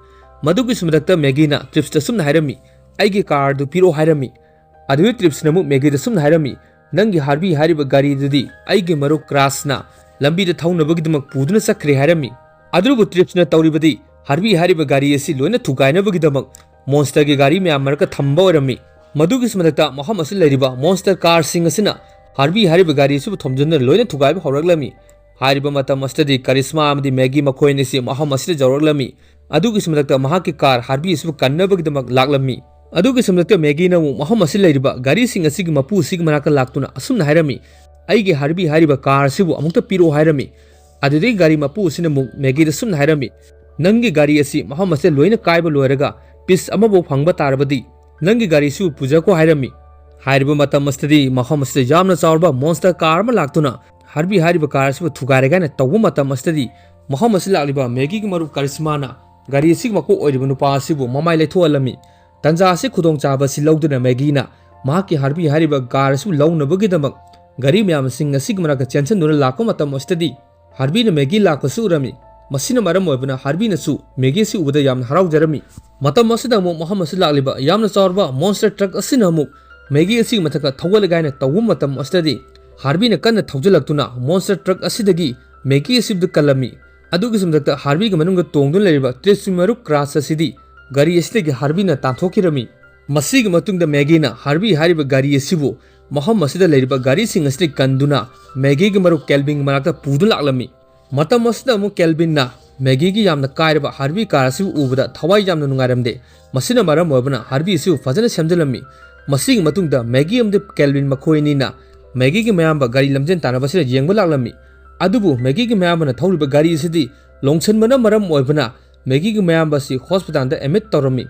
ꯃꯗꯨꯒꯤꯁꯨ ꯃꯊꯛꯇ ꯃꯦꯒꯤꯅ ꯇ꯭ꯔꯤꯞꯁꯇ ꯁꯨꯝꯅ ꯍꯥꯏꯔꯝꯃꯤ, "ꯑꯩꯒꯤ ꯀꯥꯔꯗꯨ ꯄꯤꯔꯛꯑꯣ" ꯍꯥꯏꯔꯝꯃꯤ꯫ ꯑꯗꯨꯗ ꯇ꯭ꯔꯤꯞꯁꯅ ꯑꯃꯨꯛ ꯃꯦꯒꯤꯗ ꯁꯨꯝꯅ ꯍꯥꯏꯔꯝꯃꯤ, "ꯅꯪꯒꯤ ꯍꯥꯔꯕꯤ ꯍꯥꯏꯔꯤꯕ ꯒꯥꯔꯤꯗꯨꯗꯤ ꯑꯩꯒꯤ ꯃꯔꯨꯞ ꯀ꯭ꯔꯥꯁꯅ ꯂꯝꯕꯤꯗ ꯊꯧꯅꯕꯒꯤꯗꯃꯛ ꯄꯨꯗꯨꯅ ꯆꯠꯈ꯭ꯔꯦ" ꯍꯥꯏꯔꯝꯃꯤ꯫ ꯑꯗꯨꯕꯨ ꯇ꯭ꯔꯤꯞꯁꯅ ꯇꯧꯔꯤꯕꯗꯤ ꯍꯥꯔꯕꯤ ꯍꯥꯏꯔꯤꯕ ꯒꯥꯔꯤ ꯑꯁꯤ ꯂꯣꯏꯅ ꯊꯨꯒꯥꯏꯅꯕꯒꯤꯗꯃꯛ ꯃꯣꯟꯁꯇꯔꯒꯤ ꯒꯥꯔꯤ ꯃꯌꯥꯝ ꯃꯔꯛꯇ ꯊꯝꯕ ꯑꯣꯏꯔꯝꯃꯤ꯫ ꯃꯗꯨꯒꯤꯁꯨ ꯃꯊꯛꯇ ꯃꯐꯝ ꯑꯁꯤꯗ ꯂꯩꯔꯤꯕ ꯃꯣꯟꯁꯇꯔ ꯀꯥꯔꯁꯤꯡ ꯑꯁꯤꯅ ꯍꯥꯔꯕꯤ ꯍꯥꯏꯔꯤꯕ ꯒꯥꯔꯤ ꯑꯁꯤꯕꯨ ꯊꯣꯝꯖꯤꯟꯗꯨꯅ ꯂꯣꯏꯅ ꯊꯨꯒꯥꯏꯕ ꯍꯧꯔꯛꯂꯝꯃꯤ꯫ ꯍꯥꯏꯔꯤꯕ ꯃꯇꯝ ꯑꯁꯤꯗꯗꯤ ꯀꯔꯤꯁꯃꯥ ꯑꯃꯗꯤ ꯃꯦꯒꯤ ꯃꯈꯣꯏ ꯑꯅꯤꯁꯤ ꯃꯐꯝ ꯑꯁꯤꯗ ꯌꯧꯔꯛꯂꯝꯃꯤ꯫ ꯑꯗꯨꯒꯤꯁꯨ ꯃꯊꯛꯇ ꯃꯍꯥꯛꯀꯤ ꯀꯥꯔ ꯍꯥꯔꯕꯤ ꯑꯁꯤꯕꯨ ꯀꯟꯅꯕꯒꯤꯗꯃꯛ ꯂꯥꯛꯂꯝꯃꯤ꯫ ꯑꯗꯨꯒꯤꯁꯨ ꯃꯊꯛꯇ ꯃꯦꯒꯤꯅ ꯑꯃꯨꯛ ꯃꯐꯝ ꯑꯁꯤꯗ ꯂꯩꯔꯤꯕ ꯒꯥꯔꯤꯁꯤꯡ ꯑꯁꯤꯒꯤ ꯃꯄꯨ ꯑꯁꯤꯒꯤ ꯃꯅꯥꯛꯇ ꯂꯥꯛꯇꯨꯅ ꯑꯁꯨꯝꯅ ꯍꯥꯏꯔꯝꯃꯤ, "ꯑꯩꯒꯤ ꯍꯥꯔꯕꯤ ꯍꯥꯏꯔꯤꯕ ꯀꯥꯔ ꯑꯁꯤꯕꯨ ꯑꯃꯨꯛꯇ ꯄꯤꯔꯛꯑꯣ" ꯍꯥꯏꯔꯝꯃꯤ꯫ ꯑꯗꯨꯗꯒꯤ ꯒꯥꯔꯤ ꯃꯄꯨ ꯑꯁꯤꯅ ꯑꯃꯨꯛ ꯃꯦꯒꯤꯗ ꯁꯨꯝꯅ ꯍꯥꯏꯔꯝꯃꯤ, "ꯅꯪꯒꯤ ꯒꯥꯔꯤ ꯑꯁꯤ ꯃꯐꯝ ꯑꯁꯤꯗ ꯂꯣꯏꯅ ꯀꯥꯏꯕ ꯂꯣꯏꯔꯒ ꯄꯤꯁ ꯑꯃꯐꯥꯎ ꯐꯪꯕ ꯇꯥꯔꯕꯗꯤ ꯅꯪꯒꯤ ꯒꯥꯔꯤꯁꯨ ꯄꯨꯖꯈꯣ" ꯍꯥꯏꯔꯝꯃꯤ꯫ ꯍꯥꯏꯔꯤꯕ ꯃꯇꯝ ꯑꯁꯤꯗꯗꯤ ꯃꯐꯝ ꯑꯁꯤꯗ ꯌꯥꯝꯅ ꯆꯥꯎꯔꯕ ꯃꯣꯟꯁꯇꯔ ꯀꯥꯔ ꯑꯃ ꯂꯥꯛꯇꯨꯅ ꯍꯥꯔꯕꯤ ꯍꯥꯏꯔꯤꯕ ꯀꯥꯔ ꯑꯁꯤꯕꯨ ꯊꯨꯒꯥꯏꯔꯒꯦ ꯍꯥꯏꯅ ꯇꯧꯕ ꯃꯇꯝ ꯑꯁꯤꯗꯗꯤ ꯃꯐꯝ ꯑꯁꯤꯗ ꯂꯥꯛꯂꯤꯕ ꯃꯦꯒꯤꯒꯤ ꯃꯔꯨꯞ ꯀꯔꯤꯁꯃꯥꯅ ꯒꯥꯔꯤ ꯑꯁꯤꯒꯤ ꯃꯀꯣꯛ ꯑꯣꯏꯔꯤꯕ ꯅꯨꯄꯥ ꯑꯁꯤꯕꯨ ꯃꯃꯥꯏ ꯂꯩꯊꯣꯛꯍꯜꯂꯝꯃꯤ꯫ ꯇꯟꯖꯥ ꯑꯁꯤ ꯈꯨꯗꯣꯡꯆꯥꯕ ꯑꯁꯤ ꯂꯧꯗꯨꯅ ꯃꯦꯒꯤꯅ ꯃꯍꯥꯛꯀꯤ ꯍꯥꯔꯕꯤ ꯍꯥꯏꯔꯤꯕ ꯀꯥꯔ ꯑꯁꯤꯕꯨ ꯂꯧꯅꯕꯒꯤꯗꯃꯛ ꯒꯥꯔꯤ ꯃꯌꯥꯝꯁꯤꯡ ꯑꯁꯤꯒꯤ ꯃꯅꯥꯛꯇ ꯆꯦꯟꯁꯤꯟꯗꯨꯅ ꯂꯥꯛꯄ ꯃꯇꯝ ꯑꯁꯤꯗꯗꯤ ꯍꯥꯔꯕꯤꯅ ꯃꯦꯒꯤ ꯂꯥꯛꯄꯁꯨ ꯎꯔꯝꯃꯤ꯫ ꯃꯁꯤꯅ ꯃꯔꯝ ꯑꯣꯏꯕꯅ ꯍꯥꯔꯕꯤꯅꯁꯨ ꯃꯦꯒꯤ ꯑꯁꯤ ꯎꯕꯗ ꯌꯥꯝꯅ ꯍꯔꯥꯎꯖꯔꯝꯃꯤ꯫ ꯃꯇꯝ ꯑꯁꯤꯗ ꯑꯃꯨꯛ ꯃꯐꯝ ꯑꯁꯤꯗ ꯂꯥꯛꯂꯤꯕ ꯌꯥꯝꯅ ꯆꯥꯎꯔꯕ ꯃꯣꯟꯁꯇꯔ ꯇ꯭ꯔꯛ ꯑꯁꯤꯅ ꯑꯃꯨꯛ ꯃꯦꯒꯤ ꯑꯁꯤꯒꯤ ꯃꯊꯛꯇ ꯊꯧꯒꯠꯂꯒꯦ ꯍꯥꯏꯅ ꯇꯧꯕ ꯃꯇꯝ ꯑꯁꯤꯗꯗꯤ ꯍꯥꯔꯕꯤꯅ ꯀꯟꯅ ꯊꯧꯖꯤꯜꯂꯛꯇꯨꯅ ꯃꯣꯟꯁꯇꯔ ꯇ꯭ꯔꯛ ꯑꯁꯤꯗꯒꯤ ꯃꯦꯒꯤ ꯑꯁꯤꯕꯨ ꯀꯜꯂꯝꯃꯤ꯫ ꯑꯗꯨꯒꯤꯁꯨ ꯃꯊꯛꯇ ꯍꯥꯔꯕꯤꯒꯤ ꯃꯅꯨꯡꯗ ꯇꯣꯡꯗꯨꯅ ꯂꯩꯔꯤꯕ ꯇ꯭ꯔꯤꯞꯁꯀꯤ ꯃꯔꯨꯞ ꯀ꯭ꯔꯥꯁ ꯑꯁꯤꯗꯤ ꯒꯥꯔꯤ ꯑꯁꯤꯗꯒꯤ ꯍꯥꯔꯕꯤꯅ ꯇꯥꯟꯊꯣꯛꯈꯤꯔꯝꯃꯤ꯫ ꯃꯁꯤꯒꯤ ꯃꯇꯨꯡꯗ ꯃꯦꯒꯤꯅ ꯍꯥꯔꯕꯤ ꯍꯥꯏꯔꯤꯕ ꯒꯥꯔꯤ ꯑꯁꯤꯕꯨ ꯃꯐꯝ ꯑꯁꯤꯗ ꯂꯩꯔꯤꯕ ꯒꯥꯔꯤꯁꯤꯡ ꯑꯁꯤꯗ ꯀꯟꯗꯨꯅ ꯃꯦꯒꯤꯒꯤ ꯃꯔꯨꯞ ꯀꯦꯜꯕꯤꯟꯒꯤ ꯃꯅꯥꯛꯇ ꯄꯨꯗꯨꯅ ꯂꯥꯛꯂꯝꯃꯤ꯫ ꯃꯇꯝ ꯑꯁꯤꯗ ꯑꯃꯨꯛ ꯀꯦꯜꯕꯤꯟꯅ ꯃꯦꯒꯤꯒꯤ ꯌꯥꯝꯅ ꯀꯥꯏꯔꯕ ꯍꯥꯔꯕꯤ ꯀꯥꯔ ꯑꯁꯤꯕꯨ ꯎꯕꯗ ꯊꯋꯥꯏ ꯌꯥꯝꯅ ꯅꯨꯡꯉꯥꯏꯔꯝꯗꯦ꯫ ꯃꯁꯤꯅ ꯃꯔꯝ ꯑꯣꯏꯕꯅ ꯍꯥꯔꯕꯤ ꯑꯁꯤꯕꯨ ꯐꯖꯅ ꯁꯦꯝꯖꯤꯜꯂꯝꯃꯤ꯫ ꯃꯁꯤꯒꯤ ꯃꯇꯨꯡꯗ ꯃꯦꯒꯤ ꯑꯃꯗꯤ ꯀꯦꯜꯕꯤꯟ ꯃꯈꯣꯏ ꯑꯅꯤꯅ ꯃꯦꯒꯤꯒꯤ ꯃꯌꯥꯝꯕ ꯒꯥꯔꯤ ꯂꯝꯖꯦꯟ ꯇꯥꯟꯅꯕ ꯑꯁꯤꯗ ꯌꯦꯡꯕ ꯂꯥꯛꯂꯝꯃꯤ꯫ ꯑꯗꯨꯕꯨ ꯃꯦꯒꯤꯒꯤ ꯃꯌꯥꯝꯕꯅ ꯊꯧꯔꯤꯕ ꯒꯥꯔꯤ ꯑꯁꯤꯗꯤ ꯂꯣꯡꯁꯤꯟꯕꯅ ꯃꯔꯝ ꯑꯣꯏꯕꯅ ꯃꯦꯒꯤꯒꯤ ꯃꯌꯥꯝꯕ ꯑꯁꯤ ꯍꯣꯁꯄꯤꯇꯥꯜꯗ ꯑꯦꯗꯃꯤꯠ ꯇꯧꯔꯝꯃꯤ꯫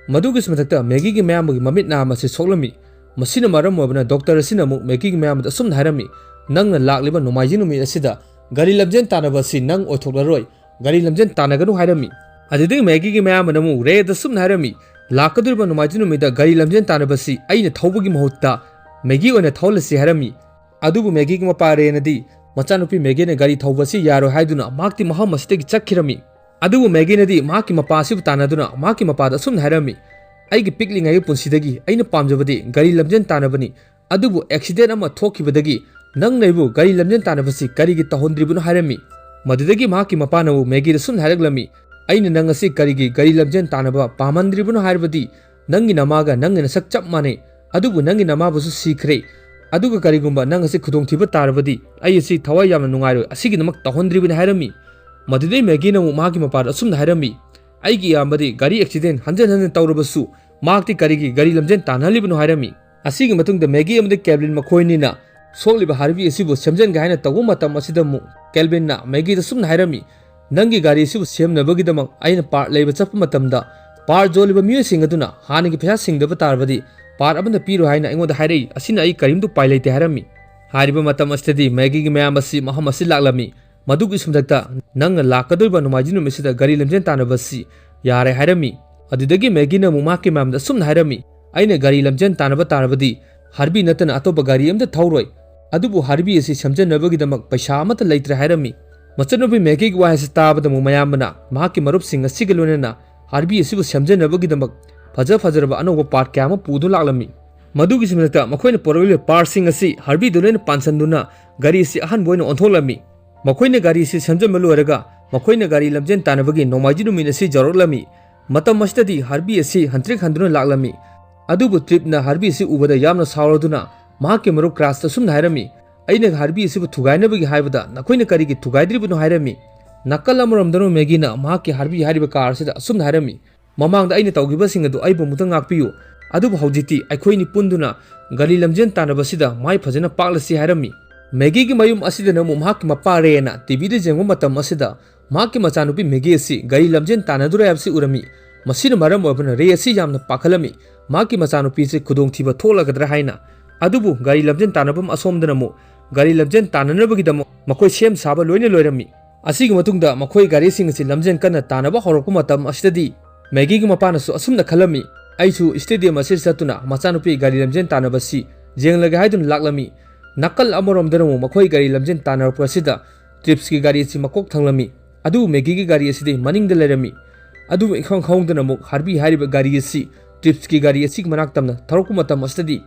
ꯃꯗꯨꯒꯤꯁꯨ ꯃꯊꯛꯇ ꯃꯦꯒꯤꯒꯤ ꯃꯌꯥꯝꯕꯒꯤ ꯃꯃꯤꯠ ꯅꯥꯝ ꯑꯁꯤ ꯁꯣꯛꯂꯝꯃꯤ꯫ ꯃꯁꯤꯅ ꯃꯔꯝ ꯑꯣꯏꯕꯅ ꯗꯣꯛꯇꯔ ꯑꯁꯤꯅ ꯑꯃꯨꯛ ꯃꯦꯒꯤꯒꯤ ꯃꯌꯥꯝꯕꯗ ꯑꯁꯨꯝꯅ ꯍꯥꯏꯔꯝꯃꯤ, "ꯅꯪꯅ ꯂꯥꯛꯂꯤꯕ ꯅꯣꯡꯃꯥꯏꯖꯤꯡ ꯅꯨꯃꯤꯠ ꯑꯁꯤꯗ ꯒꯥꯔꯤ ꯂꯝꯖꯦꯟ ꯇꯥꯟꯅꯕ ꯑꯁꯤ ꯅꯪ ꯑꯣꯏꯊꯣꯛꯂꯔꯣꯏ, ꯒꯥꯔꯤ ꯂꯝꯖꯦꯟ ꯇꯥꯟꯅꯒꯅꯨ" ꯍꯥꯏꯔꯝꯃꯤ꯫ ꯑꯗꯨꯗꯒꯤ ꯃꯦꯒꯤꯒꯤ ꯃꯌꯥꯝꯕꯅ ꯑꯃꯨꯛ ꯔꯦꯗ ꯑꯁꯨꯝꯅ ꯍꯥꯏꯔꯝꯃꯤ, "ꯂꯥꯛꯀꯗꯧꯔꯤꯕ ꯅꯣꯡꯃꯥꯏꯖꯤꯡ ꯅꯨꯃꯤꯠꯇ ꯒꯥꯔꯤ ꯂꯝꯖꯦꯟ ꯇꯥꯟꯅꯕ ꯑꯁꯤ ꯑꯩꯅ ꯊꯧꯕꯒꯤ ꯃꯍꯨꯠꯇ ꯃꯦꯒꯤ ꯑꯣꯏꯅ ꯊꯧꯍꯜꯂꯁꯤ" ꯍꯥꯏꯔꯝꯃꯤ꯫ ꯑꯗꯨꯕꯨ ꯃꯦꯒꯤꯒꯤ ꯃꯄꯥ ꯔꯦꯅꯗꯤ ꯃꯆꯥꯅꯨꯄꯤ ꯃꯦꯒꯤꯅ ꯒꯥꯔꯤ ꯊꯧꯕ ꯑꯁꯤ ꯌꯥꯔꯣꯏ ꯍꯥꯏꯗꯨꯅ ꯃꯍꯥꯛꯇꯤ ꯃꯐꯝ ꯑꯁꯤꯗꯒꯤ ꯆꯠꯈꯤꯔꯝꯃꯤ꯫ ꯑꯗꯨꯕꯨ ꯃꯦꯒꯤꯅꯗꯤ ꯃꯍꯥꯛꯀꯤ ꯃꯄꯥ ꯑꯁꯤꯕꯨ ꯇꯥꯟꯅꯗꯨꯅ ꯃꯍꯥꯛꯀꯤ ꯃꯄꯥꯗ ꯑꯁꯨꯝꯅ ꯍꯥꯏꯔꯝꯃꯤ, "ꯑꯩꯒꯤ ꯄꯤꯛꯂꯤꯉꯩꯒꯤ ꯄꯨꯟꯁꯤꯗꯒꯤ ꯑꯩꯅ ꯄꯥꯝꯖꯕꯗꯤ ꯒꯥꯔꯤ ꯂꯝꯖꯦꯟ ꯇꯥꯟꯅꯕꯅꯤ, ꯑꯗꯨꯕꯨ ꯑꯦꯛꯁꯤꯗꯦꯟ ꯑꯃ ꯊꯣꯛꯈꯤꯕꯗꯒꯤ ꯅꯪꯅ ꯑꯩꯕꯨ ꯒꯥꯔꯤ ꯂꯝꯖꯦꯟ ꯇꯥꯟꯅꯕꯁꯤ ꯀꯔꯤꯒꯤ ꯇꯧꯍꯟꯗ꯭ꯔꯤꯕꯅꯣ?" ꯍꯥꯏꯔꯝꯃꯤ꯫ ꯃꯗꯨꯗꯒꯤ ꯃꯍꯥꯛꯀꯤ ꯃꯄꯥꯅꯕꯨ ꯃꯦꯒꯤꯗ ꯑꯁꯨꯝꯅ ꯍꯥꯏꯔꯛꯂꯝꯃꯤ, "ꯑꯩꯅ ꯅꯪ ꯑꯁꯤ ꯀꯔꯤꯒꯤ ꯒꯥꯔꯤ ꯂꯝꯖꯦꯟ ꯇꯥꯟꯅꯕ ꯄꯥꯝꯍꯟꯗ꯭ꯔꯤꯕꯅꯣ ꯍꯥꯏꯔꯕꯗꯤ ꯅꯪꯒꯤ ꯅꯃꯥꯒ ꯅꯪꯒꯤ ꯅꯁꯛ ꯆꯞ ꯃꯥꯟꯅꯩ, ꯑꯗꯨꯕꯨ ꯅꯪꯒꯤ ꯅꯃꯥꯕꯨꯁꯨ ꯁꯤꯈ꯭ꯔꯦ, ꯑꯗꯨꯒ ꯀꯔꯤꯒꯨꯝꯕ ꯅꯪ ꯑꯁꯤ ꯈꯨꯗꯣꯡꯊꯤꯕ ꯇꯥꯔꯕꯗꯤ ꯑꯩ ꯑꯁꯤ ꯊꯋꯥꯏ ꯌꯥꯝꯅ ꯅꯨꯡꯉꯥꯏꯔꯣꯏ, ꯑꯁꯤꯒꯤꯗꯃꯛ ꯇꯧꯍꯟꯗ꯭ꯔꯤꯕꯅꯤ" ꯍꯥꯏꯔꯝꯃꯤ꯫ ꯃꯗꯨꯗꯩ ꯃꯦꯒꯤꯅ ꯑꯃꯨꯛ ꯃꯍꯥꯛꯀꯤ ꯃꯄꯥꯗ ꯑꯁꯨꯝꯅ ꯍꯥꯏꯔꯝꯃꯤ, "ꯑꯩꯒꯤ ꯏꯌꯥꯝꯕꯗꯤ ꯒꯥꯔꯤ ꯑꯦꯛꯁꯤꯗꯦꯟ ꯍꯟꯖꯟ ꯍꯟꯖꯟ ꯇꯧꯔꯕꯁꯨ ꯃꯍꯥꯛꯇꯤ ꯀꯔꯤꯒꯤ ꯒꯥꯔꯤ ꯂꯝꯖꯦꯟ ꯇꯥꯟꯅꯍꯜꯂꯤꯕꯅꯣ?" ꯍꯥꯏꯔꯝꯃꯤ꯫ ꯑꯁꯤꯒꯤ ꯃꯇꯨꯡꯗ ꯃꯦꯒꯤ ꯑꯃꯗꯤ ꯀꯦꯜꯚꯤꯟ ꯃꯈꯣꯏ ꯑꯅꯤꯅ ꯁꯣꯛꯂꯤꯕ ꯍꯥꯔꯕꯤ ꯑꯁꯤꯕꯨ ꯁꯦꯝꯖꯤꯟꯒꯦ ꯍꯥꯏꯅ ꯇꯧꯕ ꯃꯇꯝ ꯑꯁꯤꯗ ꯑꯃꯨꯛ ꯀꯦꯜꯚꯤꯟꯅ ꯃꯦꯒꯤꯗ ꯑꯁꯨꯝꯅ ꯍꯥꯏꯔꯝꯃꯤ, "ꯅꯪꯒꯤ ꯒꯥꯔꯤ ꯑꯁꯤꯕꯨ ꯁꯦꯝꯅꯕꯒꯤꯗꯃꯛ ꯑꯩꯅ ꯄꯥꯔꯠ ꯂꯩꯕ ꯆꯠꯄ ꯃꯇꯝꯗ ꯄꯥꯔꯠ ꯌꯣꯜꯂꯤꯕ ꯃꯤꯑꯣꯏꯁꯤꯡ ꯑꯗꯨꯅ ꯍꯥꯟꯅꯒꯤ ꯄꯩꯁꯥ ꯁꯤꯡꯗꯕ ꯇꯥꯔꯕꯗꯤ ꯄꯥꯔꯠ ꯑꯃꯠꯇ ꯄꯤꯔꯣꯏ ꯍꯥꯏꯅ ꯑꯩꯉꯣꯟꯗ ꯍꯥꯏꯔꯛꯏ꯫ ꯑꯁꯤꯅ ꯑꯩ ꯀꯔꯤꯝꯇ ꯎꯄꯥꯏ ꯂꯩꯇꯦ" ꯍꯥꯏꯔꯝꯃꯤ꯫ ꯍꯥꯏꯔꯤꯕ ꯃꯇꯝ ꯑꯁꯤꯗꯗꯤ ꯃꯦꯒꯤꯒꯤ ꯃꯌꯥꯝꯕ ꯑꯁꯤ ꯃꯐꯝ ꯑꯁꯤ ꯂꯥꯛꯂꯝꯃꯤ꯫ ꯃꯗꯨꯒꯤ ꯁꯨꯝꯊꯛꯇ ꯅꯪꯅ ꯂꯥꯛꯀꯗꯧꯔꯤꯕ ꯅꯣꯡꯃꯥꯏꯖꯤꯡ ꯅꯨꯃꯤꯠꯁꯤꯗ ꯒꯥꯔꯤ ꯂꯝꯖꯦꯟ ꯇꯥꯟꯅꯕ ꯑꯁꯤ ꯌꯥꯔꯦ ꯍꯥꯏꯔꯝꯃꯤ꯫ ꯑꯗꯨꯗꯒꯤ ꯃꯦꯒꯤꯅ ꯑꯃꯨꯛ ꯃꯍꯥꯛꯀꯤ ꯃꯌꯥꯝꯗ ꯑꯁꯨꯝꯅ ꯍꯥꯏꯔꯝꯃꯤ, "ꯑꯩꯅ ꯒꯥꯔꯤ ꯂꯝꯖꯦꯟ ꯇꯥꯟꯅꯕ ꯇꯥꯔꯕꯗꯤ ꯍꯥꯔꯕꯤ ꯅꯠꯇꯅ ꯑꯇꯣꯞꯄ ꯒꯥꯔꯤ ꯑꯃꯠꯇ ꯊꯧꯔꯣꯏ꯫ ꯑꯗꯨꯕꯨ ꯍꯥꯔꯕꯤ ꯑꯁꯤ ꯁꯦꯝꯖꯤꯟꯅꯕꯒꯤꯗꯃꯛ ꯄꯩꯁꯥ ꯑꯃꯠꯇ ꯂꯩꯇ꯭ꯔꯦ" ꯍꯥꯏꯔꯝꯃꯤ꯫ ꯃꯆꯟꯅꯨꯄꯤ ꯃꯦꯒꯤꯒꯤ ꯋꯥꯍꯩ ꯑꯁꯤ ꯇꯥꯕꯗ ꯑꯃꯨꯛ ꯃꯌꯥꯝꯕꯅ ꯃꯍꯥꯛꯀꯤ ꯃꯔꯨꯞꯁꯤꯡ ꯑꯁꯤꯒ ꯂꯣꯏꯅꯅ ꯍꯥꯔꯕꯤ ꯑꯁꯤꯕꯨ ꯁꯦꯝꯖꯤꯟꯅꯕꯒꯤꯗꯃꯛ ꯐꯖ ꯐꯖꯔꯕ ꯑꯅꯧꯕ ꯄꯥꯔꯠ ꯀꯌꯥ ꯑꯃ ꯄꯨꯗꯨꯅ ꯂꯥꯛꯂꯝꯃꯤ꯫ ꯃꯗꯨꯒꯤꯁꯨ ꯃꯊꯛꯇ ꯃꯈꯣꯏꯅ ꯄꯨꯔꯛꯂꯤꯕ ꯄꯥꯔꯠꯁꯤꯡ ꯑꯁꯤ ꯍꯥꯔꯕꯤꯗ ꯂꯣꯏꯅ ꯄꯥꯟꯁꯤꯟꯗꯨꯅ ꯒꯥꯔꯤ ꯑꯁꯤ ꯑꯍꯟꯕ ꯑꯣꯏꯅ ꯑꯣꯟꯊꯣꯛꯂꯝꯃꯤ꯫ ꯃꯈꯣꯏꯅ ꯒꯥꯔꯤ ꯑꯁꯤ ꯁꯦꯝꯖꯤꯟꯕ ꯂꯣꯏꯔꯒ ꯃꯈꯣꯏꯅ ꯒꯥꯔꯤ ꯂꯝꯖꯦꯟ ꯇꯥꯟꯅꯕꯒꯤ ꯅꯣꯡꯃꯥꯏꯖꯤꯡ ꯅꯨꯃꯤꯠ ꯑꯁꯤ ꯌꯧꯔꯛꯂꯝꯃꯤ꯫ ꯃꯇꯝ ꯑꯁꯤꯗꯗꯤ ꯍꯥꯔꯕꯤ ꯑꯁꯤ ꯍꯟꯇ꯭ꯔꯤꯛ ꯍꯟꯗꯨꯅ ꯂꯥꯛꯂꯝꯃꯤ꯫ ꯑꯗꯨꯕꯨ ꯇ꯭ꯔꯤꯞꯅ ꯍꯥꯔꯕꯤ ꯑꯁꯤ ꯎꯕꯗ ꯌꯥꯝꯅ ꯁꯥꯎꯔꯗꯨꯅ ꯃꯍꯥꯛꯀꯤ ꯃꯔꯨꯞ ꯀ꯭ꯔꯥꯁꯇ ꯑꯁꯨꯝꯅ ꯍꯥꯏꯔꯝꯃꯤ, "ꯑꯩꯅ ꯍꯥꯔꯕꯤ ꯑꯁꯤꯕꯨ ꯊꯨꯒꯥꯏꯅꯕꯒꯤ ꯍꯥꯏꯕꯗ ꯅꯈꯣꯏꯅ ꯀꯔꯤꯒꯤ ꯊꯨꯒꯥꯏꯗ꯭ꯔꯤꯕꯅꯣ?" ꯍꯥꯏꯔꯝꯃꯤ꯫ ꯅꯥꯀꯜ ꯑꯃꯔꯣꯝꯗꯅ ꯃꯦꯒꯤꯅ ꯃꯍꯥꯛꯀꯤ ꯍꯥꯔꯕꯤ ꯍꯥꯏꯔꯤꯕ ꯀꯥꯔ ꯑꯁꯤꯗ ꯑꯁꯨꯝꯅ ꯍꯥꯏꯔꯝꯃꯤ, "ꯃꯃꯥꯡꯗ ꯑꯩꯅ ꯇꯧꯈꯤꯕꯁꯤꯡ ꯑꯗꯨ ꯑꯩꯕꯨ ꯑꯃꯨꯛꯇ ꯉꯥꯛꯄꯤꯌꯨ꯫ ꯑꯗꯨꯕꯨ ꯍꯧꯖꯤꯛꯇꯤ ꯑꯩꯈꯣꯏꯅꯤ ꯄꯨꯟꯗꯨꯅ ꯒꯥꯔꯤ ꯂꯝꯖꯦꯟ ꯇꯥꯟꯅꯕꯁꯤꯗ ꯃꯥꯏ ꯐꯖꯅ ꯄꯥꯛꯂꯁꯤ" ꯍꯥꯏꯔꯝꯃꯤ꯫ ꯃꯦꯒꯤꯒꯤ ꯃꯌꯨꯝ ꯑꯁꯤꯗꯅ ꯑꯃꯨꯛ ꯃꯍꯥꯛꯀꯤ ꯃꯄꯥ ꯔꯦꯅ ꯇꯤꯚꯤꯗ ꯌꯦꯡꯕ ꯃꯇꯝ ꯑꯁꯤꯗ ꯃꯍꯥꯛꯀꯤ ꯃꯆꯥꯅꯨꯄꯤ ꯃꯦꯒꯤ ꯑꯁꯤ ꯒꯥꯔꯤ ꯂꯝꯖꯦꯟ ꯇꯥꯟꯅꯗꯣꯔꯦ ꯍꯥꯏꯕꯁꯤ ꯎꯔꯝꯃꯤ꯫ ꯃꯁꯤꯅ ꯃꯔꯝ ꯑꯣꯏꯕꯅ ꯔꯦ ꯑꯁꯤ ꯌꯥꯝꯅ ꯄꯥꯈꯠꯂꯝꯃꯤ꯫ ꯃꯍꯥꯛꯀꯤ ꯃꯆꯥꯅꯨꯄꯤꯁꯤ ꯈꯨꯗꯣꯡꯊꯤꯕ ꯊꯣꯛꯂꯒꯗ꯭ꯔꯥ ꯍꯥꯏꯅ꯫ ꯑꯗꯨꯕꯨ ꯒꯥꯔꯤ ꯂꯝꯖꯦꯟ ꯇꯥꯟꯅꯐꯝ ꯑꯁꯣꯝꯗꯅ ꯑꯃꯨꯛ ꯒꯥꯔꯤ ꯂꯝꯖꯦꯟ ꯇꯥꯟꯅꯅꯕꯒꯤꯗꯃꯛ ꯃꯈꯣꯏ ꯁꯦꯝ ꯁꯥꯕ ꯂꯣꯏꯅ ꯂꯣꯏꯔꯝꯃꯤ꯫ ꯑꯁꯤꯒꯤ ꯃꯇꯨꯡꯗ ꯃꯈꯣꯏ ꯒꯥꯔꯤꯁꯤꯡ ꯑꯁꯤ ꯂꯝꯖꯦꯟ ꯀꯟꯅ ꯇꯥꯟꯅꯕ ꯍꯧꯔꯛꯄ ꯃꯇꯝ ꯑꯁꯤꯗꯗꯤ ꯃꯦꯒꯤꯒꯤ ꯃꯄꯥꯅꯁꯨ ꯑꯁꯨꯝꯅ ꯈꯜꯂꯝꯃꯤ, "ꯑꯩꯁꯨ ꯁ꯭ꯇꯦꯗꯤꯌꯝ ꯑꯁꯤꯗ ꯆꯠꯇꯨꯅ ꯃꯆꯥꯅꯨꯄꯤ ꯒꯥꯔꯤ ꯂꯝꯖꯦꯟ ꯇꯥꯟꯅꯕꯁꯤ ꯌꯦꯡꯂꯒꯦ" ꯍꯥꯏꯗꯨꯅ ꯂꯥꯛꯂꯝꯃꯤ꯫ ꯅꯥꯀꯜ ꯑꯃꯔꯣꯝꯗꯅ ꯑꯃꯨꯛ ꯃꯈꯣꯏ ꯒꯥꯔꯤ ꯂꯝꯖꯦꯟ ꯇꯥꯟꯅꯔꯛꯄ ꯑꯁꯤꯗ ꯇ꯭ꯔꯤꯞꯁꯀꯤ ꯒꯥꯔꯤ ꯑꯁꯤ ꯃꯀꯣꯛ ꯊꯪꯂꯝꯃꯤ꯫ ꯑꯗꯨꯕꯨ ꯃꯦꯒꯤꯒꯤ ꯒꯥꯔꯤ ꯑꯁꯤꯗꯤ ꯃꯅꯤꯡꯗ ꯂꯩꯔꯝꯃꯤ꯫ ꯑꯗꯨꯕꯨ ꯏꯈꯪ ꯈꯪꯍꯧꯗꯅ ꯑꯃꯨꯛ ꯍꯥꯔꯕꯤ ꯍꯥꯏꯔꯤꯕ ꯒꯥꯔꯤ ꯑꯁꯤ ꯇ꯭ꯔꯤꯞꯁꯀꯤ ꯒꯥꯔꯤ ꯑꯁꯤꯒꯤ ꯃꯅꯥꯛ ꯇꯝꯅ ꯊꯧꯔꯛꯄ ꯃꯇꯝ ꯑꯁꯤꯗꯗꯤ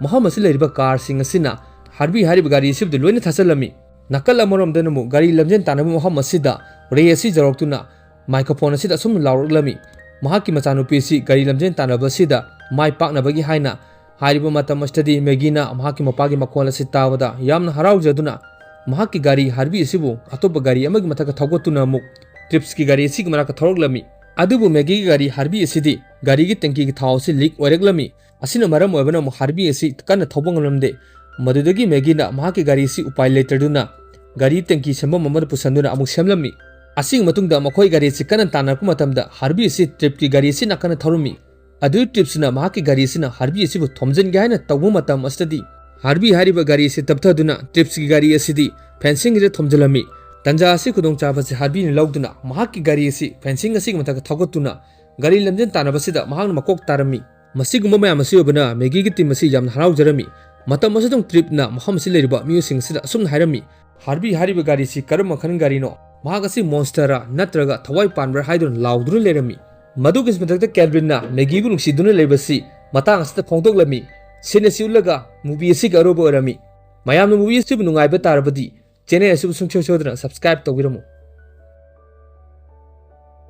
ꯃꯐꯝ ꯑꯁꯤ ꯂꯩꯔꯤꯕ ꯀꯥꯔꯁꯤꯡ ꯑꯁꯤꯅ ꯍꯥꯔꯕꯤ ꯍꯥꯏꯔꯤꯕ ꯒꯥꯔꯤ ꯑꯁꯤꯕꯨꯗꯤ ꯂꯣꯏꯅ ꯊꯥꯖꯤꯜꯂꯝꯃꯤ꯫ ꯅꯥꯀꯜ ꯑꯃꯔꯣꯝꯗꯅ ꯑꯃꯨꯛ ꯒꯥꯔꯤ ꯂꯝꯖꯦꯟ ꯇꯥꯟꯅꯕ ꯃꯐꯝ ꯑꯁꯤꯗ ꯔꯦ ꯑꯁꯤ ꯌꯧꯔꯛꯇꯨꯅ ꯃꯥꯏꯀ꯭ꯔꯣꯐꯣꯟ ꯑꯁꯤꯗ ꯑꯁꯨꯝꯅ ꯂꯥꯎꯔꯛꯂꯝꯃꯤ, ꯃꯍꯥꯛꯀꯤ ꯃꯆꯥꯅꯨꯄꯤ ꯑꯁꯤ ꯒꯥꯔꯤ ꯂꯝꯖꯦꯟ ꯇꯥꯟꯅꯕ ꯑꯁꯤꯗ ꯃꯥꯏ ꯄꯥꯛꯅꯕꯒꯤ ꯍꯥꯏꯅ꯫ ꯍꯥꯏꯔꯤꯕ ꯃꯇꯝ ꯑꯁꯤꯗꯗꯤ ꯃꯦꯒꯤꯅ ꯃꯍꯥꯛꯀꯤ ꯃꯄꯥꯒꯤ ꯃꯈꯣꯜ ꯑꯁꯤ ꯇꯥꯕꯗ ꯌꯥꯝꯅ ꯍꯔꯥꯎꯖꯗꯨꯅ ꯃꯍꯥꯛꯀꯤ ꯒꯥꯔꯤ ꯍꯥꯔꯕꯤ ꯑꯁꯤꯕꯨ ꯑꯇꯣꯞꯄ ꯒꯥꯔꯤ ꯑꯃꯒꯤ ꯃꯊꯛꯇ ꯊꯧꯒꯠꯇꯨꯅ ꯑꯃꯨꯛ ꯇ꯭ꯔꯤꯞꯁꯀꯤ ꯒꯥꯔꯤ ꯑꯁꯤꯒꯤ ꯃꯅꯥꯛꯇ ꯊꯧꯔꯛꯂꯝꯃꯤ꯫ ꯑꯗꯨꯕꯨ ꯃꯦꯒꯤꯒꯤ ꯒꯥꯔꯤ ꯍꯥꯔꯕꯤ ꯑꯁꯤꯗꯤ ꯒꯥꯔꯤꯒꯤ ꯇꯦꯡꯀꯤꯒꯤ ꯊꯥꯎ ꯑꯁꯤ ꯂꯤꯛ ꯑꯣꯏꯔꯛꯂꯝꯃꯤ꯫ ꯑꯁꯤꯅ ꯃꯔꯝ ꯑꯣꯏꯕꯅ ꯑꯃꯨꯛ ꯍꯥꯔꯕꯤ ꯑꯁꯤ ꯀꯟꯅ ꯊꯧꯕ ꯉꯝꯂꯝꯗꯦ꯫ ꯃꯗꯨꯗꯒꯤ ꯃꯦꯒꯤꯅ ꯃꯍꯥꯛꯀꯤ ꯒꯥꯔꯤ ꯑꯁꯤ ꯎꯄꯥꯏ ꯂꯩꯇꯗꯨꯅ ꯒꯥꯔꯤ ꯇꯦꯡꯀꯤ ꯁꯦꯝꯐꯝ ꯑꯃꯗ ꯄꯨꯁꯤꯟꯗꯨꯅ ꯑꯃꯨꯛ ꯁꯦꯝꯂꯝꯃꯤ꯫ ꯑꯁꯤꯒꯤ ꯃꯇꯨꯡꯗ ꯃꯈꯣꯏ ꯒꯥꯔꯤ ꯑꯁꯤ ꯀꯟꯅ ꯇꯥꯟꯅꯔꯛꯄ ꯃꯇꯝꯗ ꯍꯥꯔꯕꯤ ꯑꯁꯤ ꯇ꯭ꯔꯤꯞꯀꯤ ꯒꯥꯔꯤ ꯑꯁꯤ ꯅꯥꯀꯟꯅ ꯊꯧꯔꯝꯃꯤ꯫ ꯑꯗꯨ ꯇ꯭ꯔꯤꯞꯁꯅ ꯃꯍꯥꯛꯀꯤ ꯒꯥꯔꯤ ꯑꯁꯤꯅ ꯍꯥꯔꯕꯤ ꯑꯁꯤꯕꯨ ꯊꯣꯝꯖꯤꯟꯒꯦ ꯍꯥꯏꯅ ꯇꯧꯕ ꯃꯇꯝ ꯑꯁꯤꯗꯗꯤ ꯍꯥꯔꯕꯤ ꯍꯥꯏꯔꯤꯕ ꯒꯥꯔꯤ ꯑꯁꯤ ꯇꯞꯊꯗꯨꯅ ꯇ꯭ꯔꯤꯞꯁꯀꯤ ꯒꯥꯔꯤ ꯑꯁꯤꯗꯤ ꯐꯦꯟꯁꯤꯡ ꯑꯁꯤꯗ ꯊꯣꯝꯖꯤꯜꯂꯝꯃꯤ꯫ ꯇꯟꯖꯥ ꯑꯁꯤ ꯈꯨꯗꯣꯡꯆꯥꯕ ꯑꯁꯤ ꯍꯥꯔꯕꯤꯅ ꯂꯧꯗꯨꯅ ꯃꯍꯥꯛꯀꯤ ꯒꯥꯔꯤ ꯑꯁꯤ ꯐꯦꯟꯁꯤꯡ ꯑꯁꯤꯒꯤ ꯃꯊꯛꯇ ꯊꯧꯒꯠꯇꯨꯅ ꯒꯥꯔꯤ ꯂꯝꯖꯦꯟ ꯇꯥꯟꯅꯕꯁꯤꯗ ꯃꯍꯥꯛꯅ ꯃꯀꯣꯛ ꯇꯥꯔꯝꯃꯤ꯫ ꯃꯁꯤꯒꯨꯝꯕ ꯃꯌꯥꯝ ꯑꯁꯤ ꯑꯣꯏꯕꯅ ꯃꯦꯒꯤꯒꯤ ꯇꯤꯝ ꯑꯁꯤ ꯌꯥꯝꯅ ꯍꯔꯥꯎꯖꯔꯝꯃꯤ꯫ ꯃꯇꯝ ꯑꯁꯤꯗ ꯇ꯭ꯔꯤꯞꯅ ꯃꯐꯝ ꯑꯁꯤꯗ ꯂꯩꯔꯤꯕ ꯃꯤꯑꯣꯏꯁꯤꯡ ꯑꯁꯤꯗ ꯑꯁꯨꯝꯅ ꯍꯥꯏꯔꯝꯃꯤ, "ꯍꯥꯔꯕꯤ ꯍꯥꯏꯔꯤꯕ ꯒꯥꯔꯤꯁꯤ ꯀꯔꯝꯕ ꯃꯈꯜ ꯒꯥꯔꯤꯅꯣ? ꯃꯍꯥꯛ ꯑꯁꯤ ꯃꯣꯟꯁꯇꯔꯔꯥ ꯅꯠꯇ꯭ꯔꯒ ꯊꯋꯥꯏ ꯄꯥꯟꯕ꯭ꯔꯥ?" ꯍꯥꯏꯗꯨꯅ ꯂꯥꯎꯗꯨꯅ ꯂꯩꯔꯝꯃꯤ꯫ ꯃꯗꯨꯒꯤ ꯃꯊꯛꯇ ꯀꯦꯜꯚꯤꯟꯅ ꯃꯦꯒꯤꯕꯨ ꯅꯨꯡꯁꯤꯗꯨꯅ ꯂꯩꯕꯁꯤ ꯃꯇꯥꯡ ꯑꯁꯤꯗ ꯐꯣꯡꯗꯣꯛꯂꯝꯃꯤ꯫ ꯁꯤꯟ ꯑꯁꯤ ꯎꯠꯂꯒ ꯃꯨꯚꯤ ꯑꯁꯤꯒꯤ ꯑꯔꯣꯏꯕ ꯑꯣꯏꯔꯝꯃꯤ꯫ ꯃꯌꯥꯝꯅ ꯃꯨꯚꯤ ꯑꯁꯤꯕꯨ ꯅꯨꯡꯉꯥꯏꯕ ꯇꯥꯔꯕꯗꯤ ꯆꯦꯅꯦꯜ ꯑꯁꯤꯕꯨ ꯁꯨꯡꯁꯣꯏ ꯁꯣꯏꯗꯅ ꯁꯕꯁꯀ꯭ꯔꯥꯏꯕ ꯇꯧꯕꯤꯔꯝꯃꯨ꯫